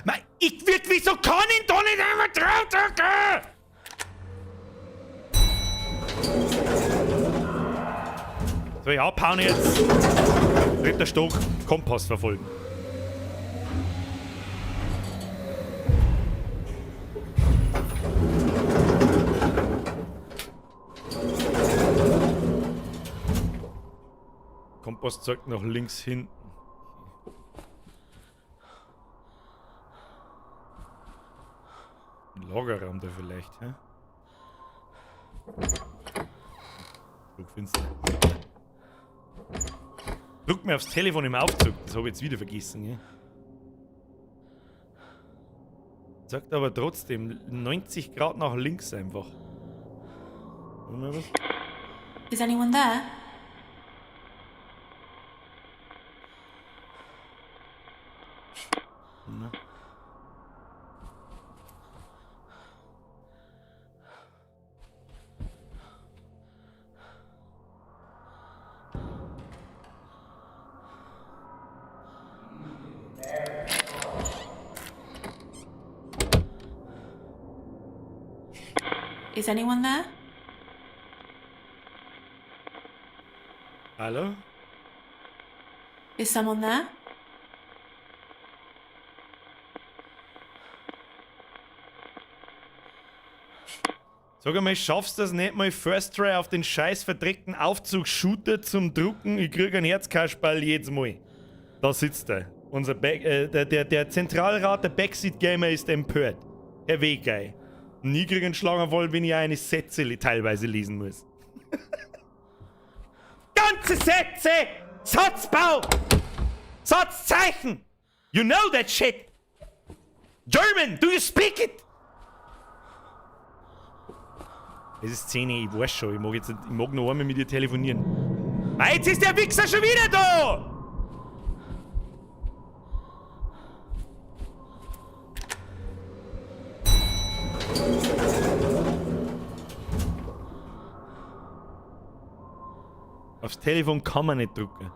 Mei, ich würd, wieso kann ich da nicht einmal drauf drücken? So, ich abhauen jetzt. Dritter Stock, Kompass verfolgen. Kompass zeigt nach links hinten. Ein Lagerraum da vielleicht, hä? Flugfinster. Drück mir aufs Telefon im Aufzug, das hab ich jetzt wieder vergessen, gell? Sagt aber trotzdem 90 Grad nach links einfach. Wollen wir was? Is anyone there? Na. Is anyone there? Hallo? Is someone there? Sag einmal, schaffst du das nicht mal First Try auf den scheiß verdreckten Aufzug-Shooter zum Drucken? Ich krieg einen Herzkasperl jedes Mal. Da sitzt er. Unser Back, der, der, der Zentralrat der Backseat Gamer ist empört. Herr Wehgeil. Und ich krieg einen Schlaganfall, wenn ich eine Sätze teilweise lesen muss. Ganze Sätze! Satzbau! Satzzeichen! You know that shit! German, do you speak it? Es ist 10 Uhr, ich weiß schon, ich mag jetzt nicht, ich mag noch einmal mit dir telefonieren. Ah, jetzt ist der Wichser schon wieder da! Aufs Telefon kann man nicht drücken.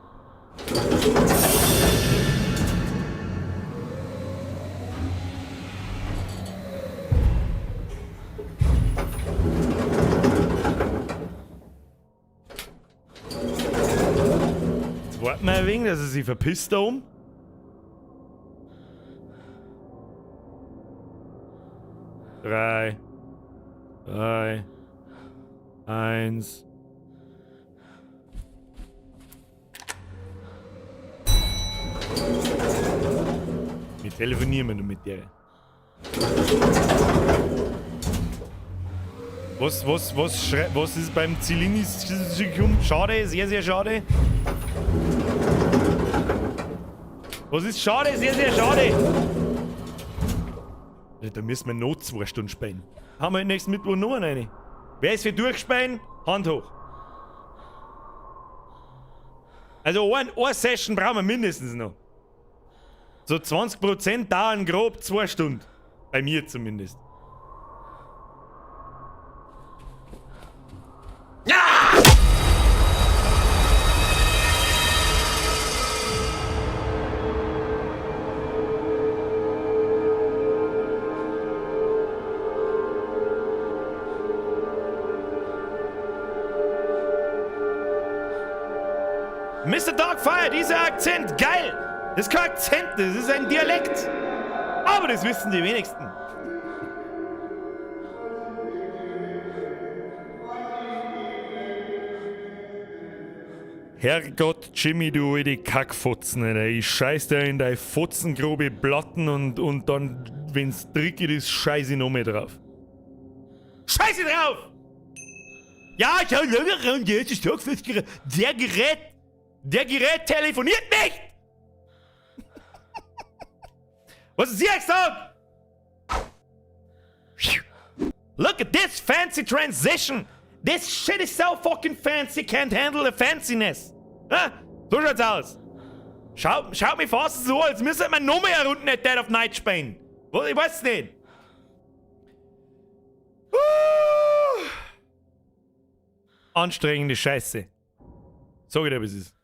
Jetzt warten wir ein wenig, dass er sich verpisst da oben. 3. 3. 1. Wir telefonieren wir nur mit der. Was ist beim Zilinis? Schade, sehr, sehr schade. Was ist schade, sehr, sehr schade. Da müssen wir noch 2 Stunden spielen. Haben wir nächsten Mittwoch noch eine? Wer ist für durchspielen? Hand hoch. Also eine Session brauchen wir mindestens noch. So 20% dauern grob 2 Stunden. Bei mir zumindest. Ja! Mr. Darkfire, dieser Akzent, geil! Das ist kein Akzent, das ist ein Dialekt. Aber das wissen die wenigsten. Herrgott, Jimmy, du alte Kackfotzen, Alter. Ich scheiß dir in deine fotzengrobe Platten und dann, wenn's dreckig ist, scheiß ich noch mehr drauf. Scheiße drauf! Ja, ich hab der Gerät telefoniert nicht! Was ist hier gesagt? Look at this fancy transition! This shit is so fucking fancy, can't handle the fanciness! Ha? So schaut's aus! Schaut mich fast so, als müsste man noch mehr Runden at Dead of Night spielen. Ich weiß nicht. Anstrengende Scheiße. Sag ich dir, wie es ist.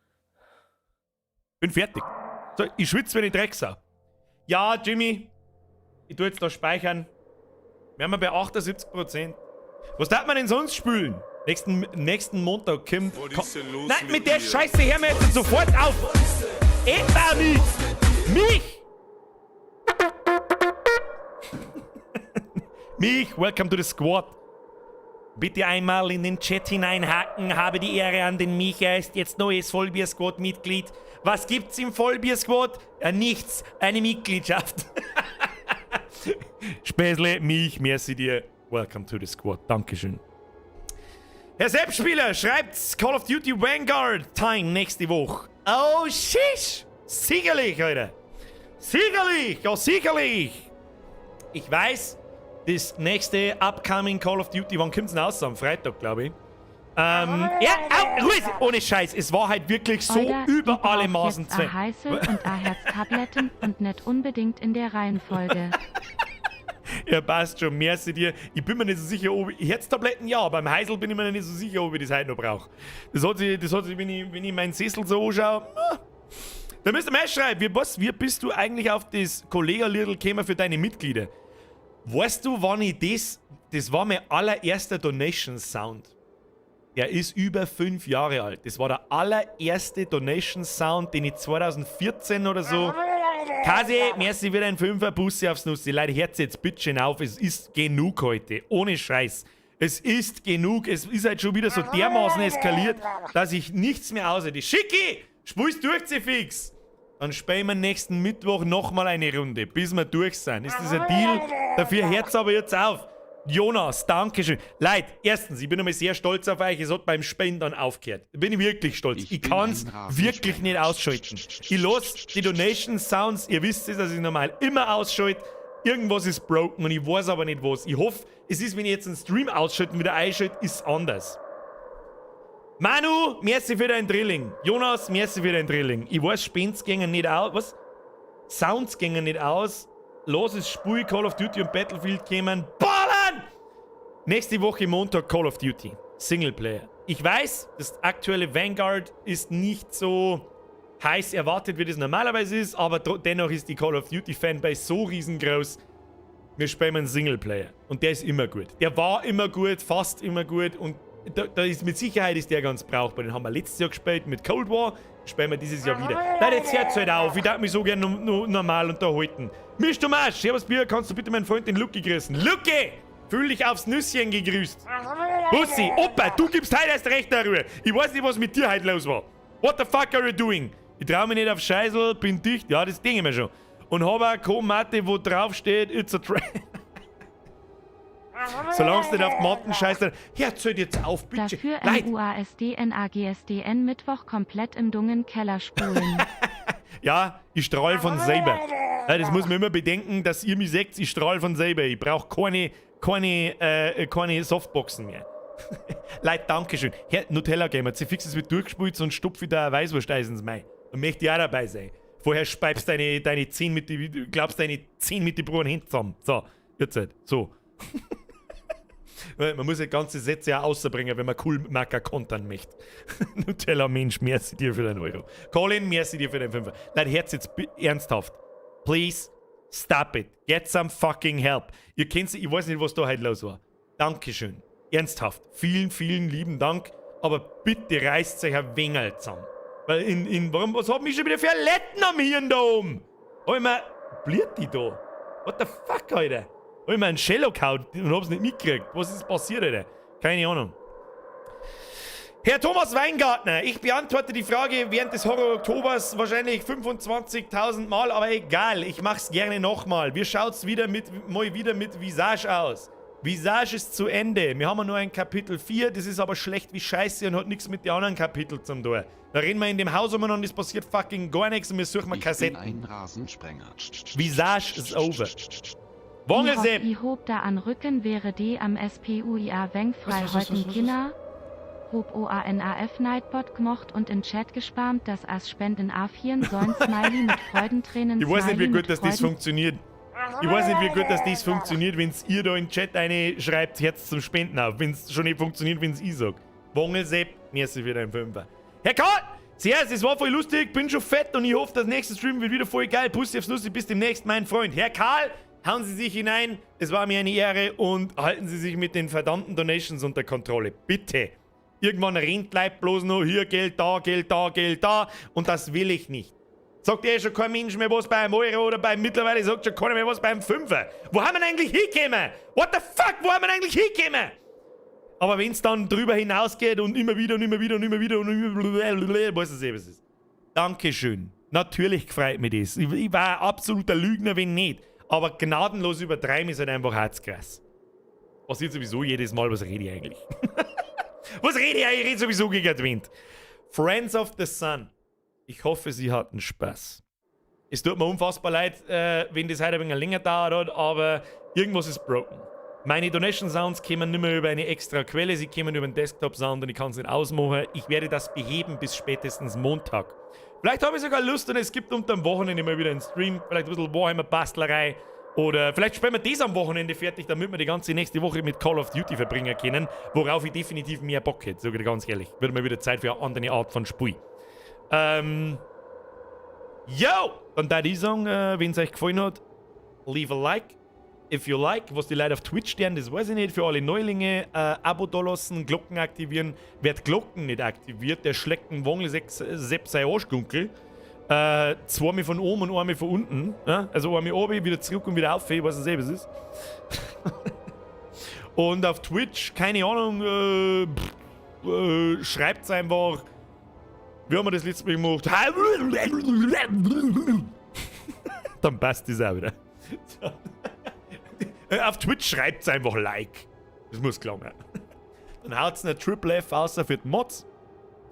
Bin fertig. So, ich schwitze, wenn ich Drecksau. Ja, Jimmy. Ich tu jetzt da speichern. Wir haben ja bei 78%. Was darf man denn sonst spülen? Nächsten Montag kommt. Was ist denn los Nein, mit mit der dir? Scheiße hören wir jetzt sofort auf! Etwa mich! Mich! Mich, welcome to the squad. Bitte einmal in den Chat hineinhacken. Habe die Ehre an den Mich. Er ist jetzt neues Vollbier-Squad-Mitglied. Was gibt's im Vollbier-Squad? Nichts. Eine Mitgliedschaft. Späßle, Mich, merci dir. Welcome to the squad. Dankeschön. Herr Selbstspieler, schreibt Call of Duty Vanguard Time nächste Woche. Oh, shish! Sicherlich, Alter. Sicherlich, ja sicherlich. Ich weiß, das nächste upcoming Call of Duty, wann kommt's denn raus? Am Freitag, glaube ich. Ja, au, Ruhe, ohne Scheiß, es war halt wirklich so Oida, über ich alle brauch Maßen jetzt a Heißel und a Herztabletten und nicht unbedingt in der Reihenfolge. Ja, passt schon, merci dir. Ich bin mir nicht so sicher, ob ich Herztabletten, ja, beim Heisel bin ich mir nicht so sicher, ob ich das heute noch brauche. Das hat sich, wenn ich meinen Sessel so anschaue, ah. Da müsst ihr mal schreiben, wie bist du eigentlich auf das Kollega-Lidl gekommen für deine Mitglieder? Weißt du, wann ich das war mein allererster Donation-Sound. Der ist über 5 Jahre alt. Das war der allererste Donation-Sound, den ich 2014 oder so... Kasi, merci wieder ein 5er Bussi aufs Nussi. Leute, hört jetzt bitte schön auf. Es ist genug heute. Ohne Scheiß. Es ist genug. Es ist halt schon wieder so dermaßen eskaliert, dass ich nichts mehr aushalte. Schicki! Spul's durch, fix! Dann spielen wir nächsten Mittwoch nochmal eine Runde, bis wir durch sind. Ist das ein Deal? Dafür hört's aber jetzt auf. Jonas, dankeschön. Leute, erstens, ich bin einmal sehr stolz auf euch. Es hat beim Spenden dann aufgehört. Bin ich wirklich stolz. Ich kann's wirklich nicht ausschalten. Ich los die Donation Sounds. Ihr wisst es, dass ich normal immer ausschalte. Irgendwas ist broken und ich weiß aber nicht was. Ich hoffe, es ist, wenn ich jetzt einen Stream ausschalte und wieder einschalte, ist anders. Manu, merci für dein Drilling. Jonas, merci für dein Drilling. Ich weiß, Spends gingen nicht aus. Was? Sounds gingen nicht aus. Los ist Spul, Call of Duty und Battlefield kämen. Ballern! Nächste Woche Montag Call of Duty. Singleplayer. Ich weiß, das aktuelle Vanguard ist nicht so heiß erwartet, wie das normalerweise ist, aber dennoch ist die Call of Duty Fanbase so riesengroß. Wir spielen einen Singleplayer. Und der ist immer gut. Der war immer gut, fast immer gut und da ist mit Sicherheit ist der ganz brauchbar. Den haben wir letztes Jahr gespielt mit Cold War, spielen wir dieses Jahr wieder. Leute, jetzt hört's halt auf. Ich darf mich so gerne normal unterhalten. Misch du Marsch, Servus Bier, kannst du bitte meinen Freund den Lucky grüßen? Lucky! Fühl dich aufs Nüsschen gegrüßt. Bussi, Opa, du gibst heute erst recht darüber. Ich weiß nicht, was mit dir heute los war. What the fuck are you doing? Ich trau mich nicht auf Scheißel, bin dicht. Ja, das denke ich mir schon. Und hab auch keine Matte, wo drauf steht, it's a trap. Solange es nicht auf die Matten scheißt, dann. Hört halt jetzt auf, bitte. Dafür Leid. MUASDNAGSDN Mittwoch komplett im Dungen Keller spulen. Ja, ich strahl von selber. Ja, das muss man immer bedenken, dass ihr mich seht, ich strahl von selber. Ich brauche keine Softboxen mehr. Leute, Dankeschön. Herr Nutella Gamer, fix, es wird durchgespult, sonst stopf ich da eine Weißwurst ins Mai. Da möchte ich auch dabei sein. Vorher speibst deine Zehn mit die, glaubst deine 10 mit die Brunnen Händen zusammen. So, jetzt halt. So. Man muss ja ganze Sätze ja außerbringen, wenn man cool Macker kontern möchte. Nutella Mensch, merci dir für deinen Euro. Colin, merci dir für den Fünfer. Leute, hört's jetzt ernsthaft. Please stop it. Get some fucking help. Ihr kennt sie, ich weiß nicht, was da heute los war. Dankeschön. Ernsthaft. Vielen, vielen lieben Dank. Aber bitte reißt euch ein wenig zusammen. Weil in, warum, was hat mich schon wieder für Letten am Hirn da oben? Hab ich mir, bliert die da? What the fuck, Alter? Hab ich mir einen Cello gehauen und hab's nicht mitgekriegt. Was ist passiert, Alter? Keine Ahnung. Herr Thomas Weingartner, ich beantworte die Frage während des Horror-Oktobers wahrscheinlich 25.000 Mal, aber egal, ich mach's gerne nochmal. Wie schaut's mal wieder mit Visage aus? Visage ist zu Ende. Wir haben nur ein Kapitel 4, das ist aber schlecht wie Scheiße und hat nichts mit den anderen Kapiteln zum tun. Da rennen wir in dem Haus umeinander und es passiert fucking gar nichts und wir suchen mal Ich Kassetten. bin ein Rasensprenger. Visage is over. Ich Wangelsepp! hoff, i hob da an Rücken wäre D am SPUIA weng frei Was, was, was, heuten was, was? Kinder. Hob OANAF Nightbot gmocht und in Chat gespammt, dass as Spenden A4 sollen Smiley mit Freudentränen. Ich weiß nicht, wie Smiley gut mit dass das Freuden- funktioniert. Ich weiß nicht, wie gut dass das funktioniert, wenn ihr da in den Chat eine schreibt, Herz zum Spenden auf. Wenn es schon nicht funktioniert, wenn es ich sag. Wangelsepp, merci für deinen Fünfer. Herr Karl! Servus, es war voll lustig, bin schon fett und ich hoffe, das nächste Stream wird wieder voll geil. Pussy aufs Nussi, bis demnächst, mein Freund. Herr Karl, hauen Sie sich hinein, es war mir eine Ehre und halten Sie sich mit den verdammten Donations unter Kontrolle. Bitte. Irgendwann rennt Leib bloß noch hier Geld da, Geld da, Geld da und das will ich nicht. Sagt eh schon kein Mensch mehr was beim Euro oder beim, mittlerweile sagt schon keiner mehr was beim Fünfer. Wo haben wir denn eigentlich hingekommen? What the fuck, wo haben wir denn eigentlich hingekommen? Aber wenn es dann drüber hinausgeht und immer wieder und immer wieder und immer wieder und immer wieder, weiß es eh, was es ist. Dankeschön. Natürlich freut mich das. Ich war ein absoluter Lügner, wenn nicht. Aber gnadenlos übertreiben ist halt einfach herzkrass. Passiert sowieso jedes Mal, was rede ich eigentlich? Was rede ich eigentlich? Ich rede sowieso gegen den Wind. Friends of the Sun. Ich hoffe, Sie hatten Spaß. Es tut mir unfassbar leid, wenn das heute ein wenig länger dauert hat, aber irgendwas ist broken. Meine Donation Sounds kommen nicht mehr über eine extra Quelle, sie kommen über den Desktop Sound und ich kann es nicht ausmachen. Ich werde das beheben bis spätestens Montag. Vielleicht habe ich sogar Lust und es gibt unter dem Wochenende mal wieder einen Stream, vielleicht ein bisschen Warhammer-Bastlerei oder vielleicht spielen wir das am Wochenende fertig, damit wir die ganze nächste Woche mit Call of Duty verbringen können, worauf ich definitiv mehr Bock hätte, sage ich dir ganz ehrlich. Wird mal wieder Zeit für eine andere Art von Spiel. Yo! Dann da ich sagen, wenn es euch gefallen hat, leave a like. If you like, was die Leute auf Twitch stellen, das weiß ich nicht. Für alle Neulinge, Abo dalassen, Glocken aktivieren. Wer die Glocken nicht aktiviert, der schlägt einen Wongel Sepp sein Arschgunkel. Zweimal von oben und einmal von unten. Ja? Also einmal oben, wieder zurück und wieder auf, ich weiß nicht, was es ist. Und auf Twitch, keine Ahnung, pff, schreibt's einfach. Wie haben wir das letzte Mal gemacht? Dann passt das auch wieder. So. Auf Twitch schreibt's einfach Like. Das muss gelangen. Dann haut's eine Triple F außer für die Mods.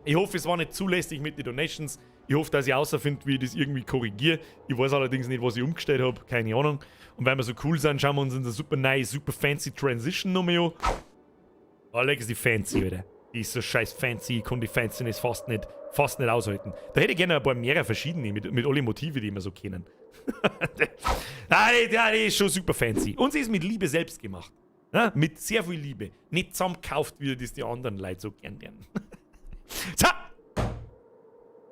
Ich hoffe, es war nicht zu lästig mit den Donations. Ich hoffe, dass ich außerfinde, wie ich das irgendwie korrigiere. Ich weiß allerdings nicht, was ich umgestellt habe. Keine Ahnung. Und weil wir so cool sind, schauen wir uns unsere super nice, super fancy Transition nochmal an. Alex, die fancy, Alter. Die ist so scheiß fancy, ich kann die Fanciness fast nicht aushalten. Da hätte ich gerne ein paar mehrere verschiedene mit alle Motive, die wir so kennen. Ah, die ist schon super fancy. Und sie ist mit Liebe selbst gemacht. Ja, mit sehr viel Liebe. Nicht zusammengekauft, wie das die anderen Leute so gern tun. So!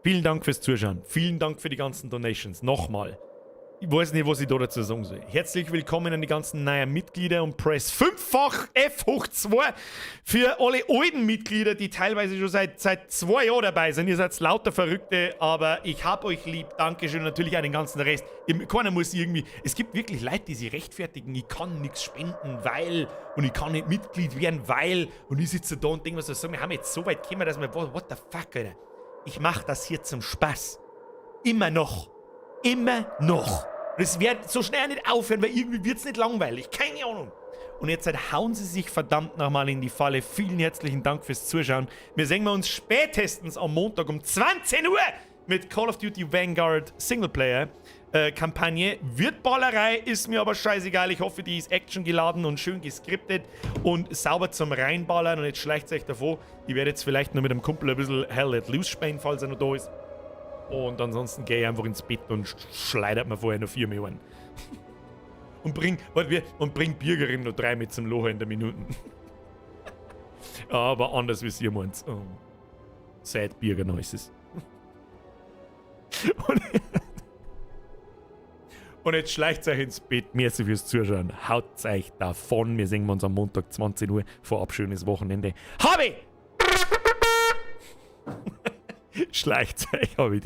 Vielen Dank fürs Zuschauen. Vielen Dank für die ganzen Donations. Nochmal. Ich weiß nicht, was ich da dazu sagen soll. Herzlich willkommen an die ganzen neuen Mitglieder und Press 5-fach F hoch 2 für alle alten Mitglieder, die teilweise schon seit 2 Jahren dabei sind. Ihr seid lauter Verrückte, aber ich hab euch lieb. Dankeschön. Natürlich auch den ganzen Rest. Keiner muss irgendwie. Es gibt wirklich Leute, die sich rechtfertigen: Ich kann nichts spenden, weil. Und ich kann nicht Mitglied werden, weil. Und ich sitze da und denke mir so, wir haben jetzt so weit gekommen, dass wir. What the fuck, Alter? Ich mach das hier zum Spaß. Immer noch. Immer noch. Und es wird so schnell nicht aufhören, weil irgendwie wird es nicht langweilig. Keine Ahnung. Und jetzt halt hauen sie sich verdammt nochmal in die Falle. Vielen herzlichen Dank fürs Zuschauen. Wir sehen wir uns spätestens am Montag um 20 Uhr mit Call of Duty Vanguard Singleplayer Kampagne. Wird Ballerei, ist mir aber scheißegal. Ich hoffe, die ist actiongeladen und schön gescriptet und sauber zum Reinballern. Und jetzt schleicht euch davon. Ich werde jetzt vielleicht noch mit dem Kumpel ein bisschen Hell Let Loose spielen, falls er noch da ist. Und ansonsten gehe ich einfach ins Bett und schleudert mir vorher noch vier Millionen. Und bring Birgerin noch drei mit zum Loch in der Minuten. Aber anders, wie ihr meint. Oh. Sad Birger Noises. Und jetzt schleicht euch ins Bett. Merci fürs Zuschauen. Haut euch davon. Wir sehen uns am Montag 20 Uhr. Vorab schönes Wochenende. Habe! Schleicht euch, habe die.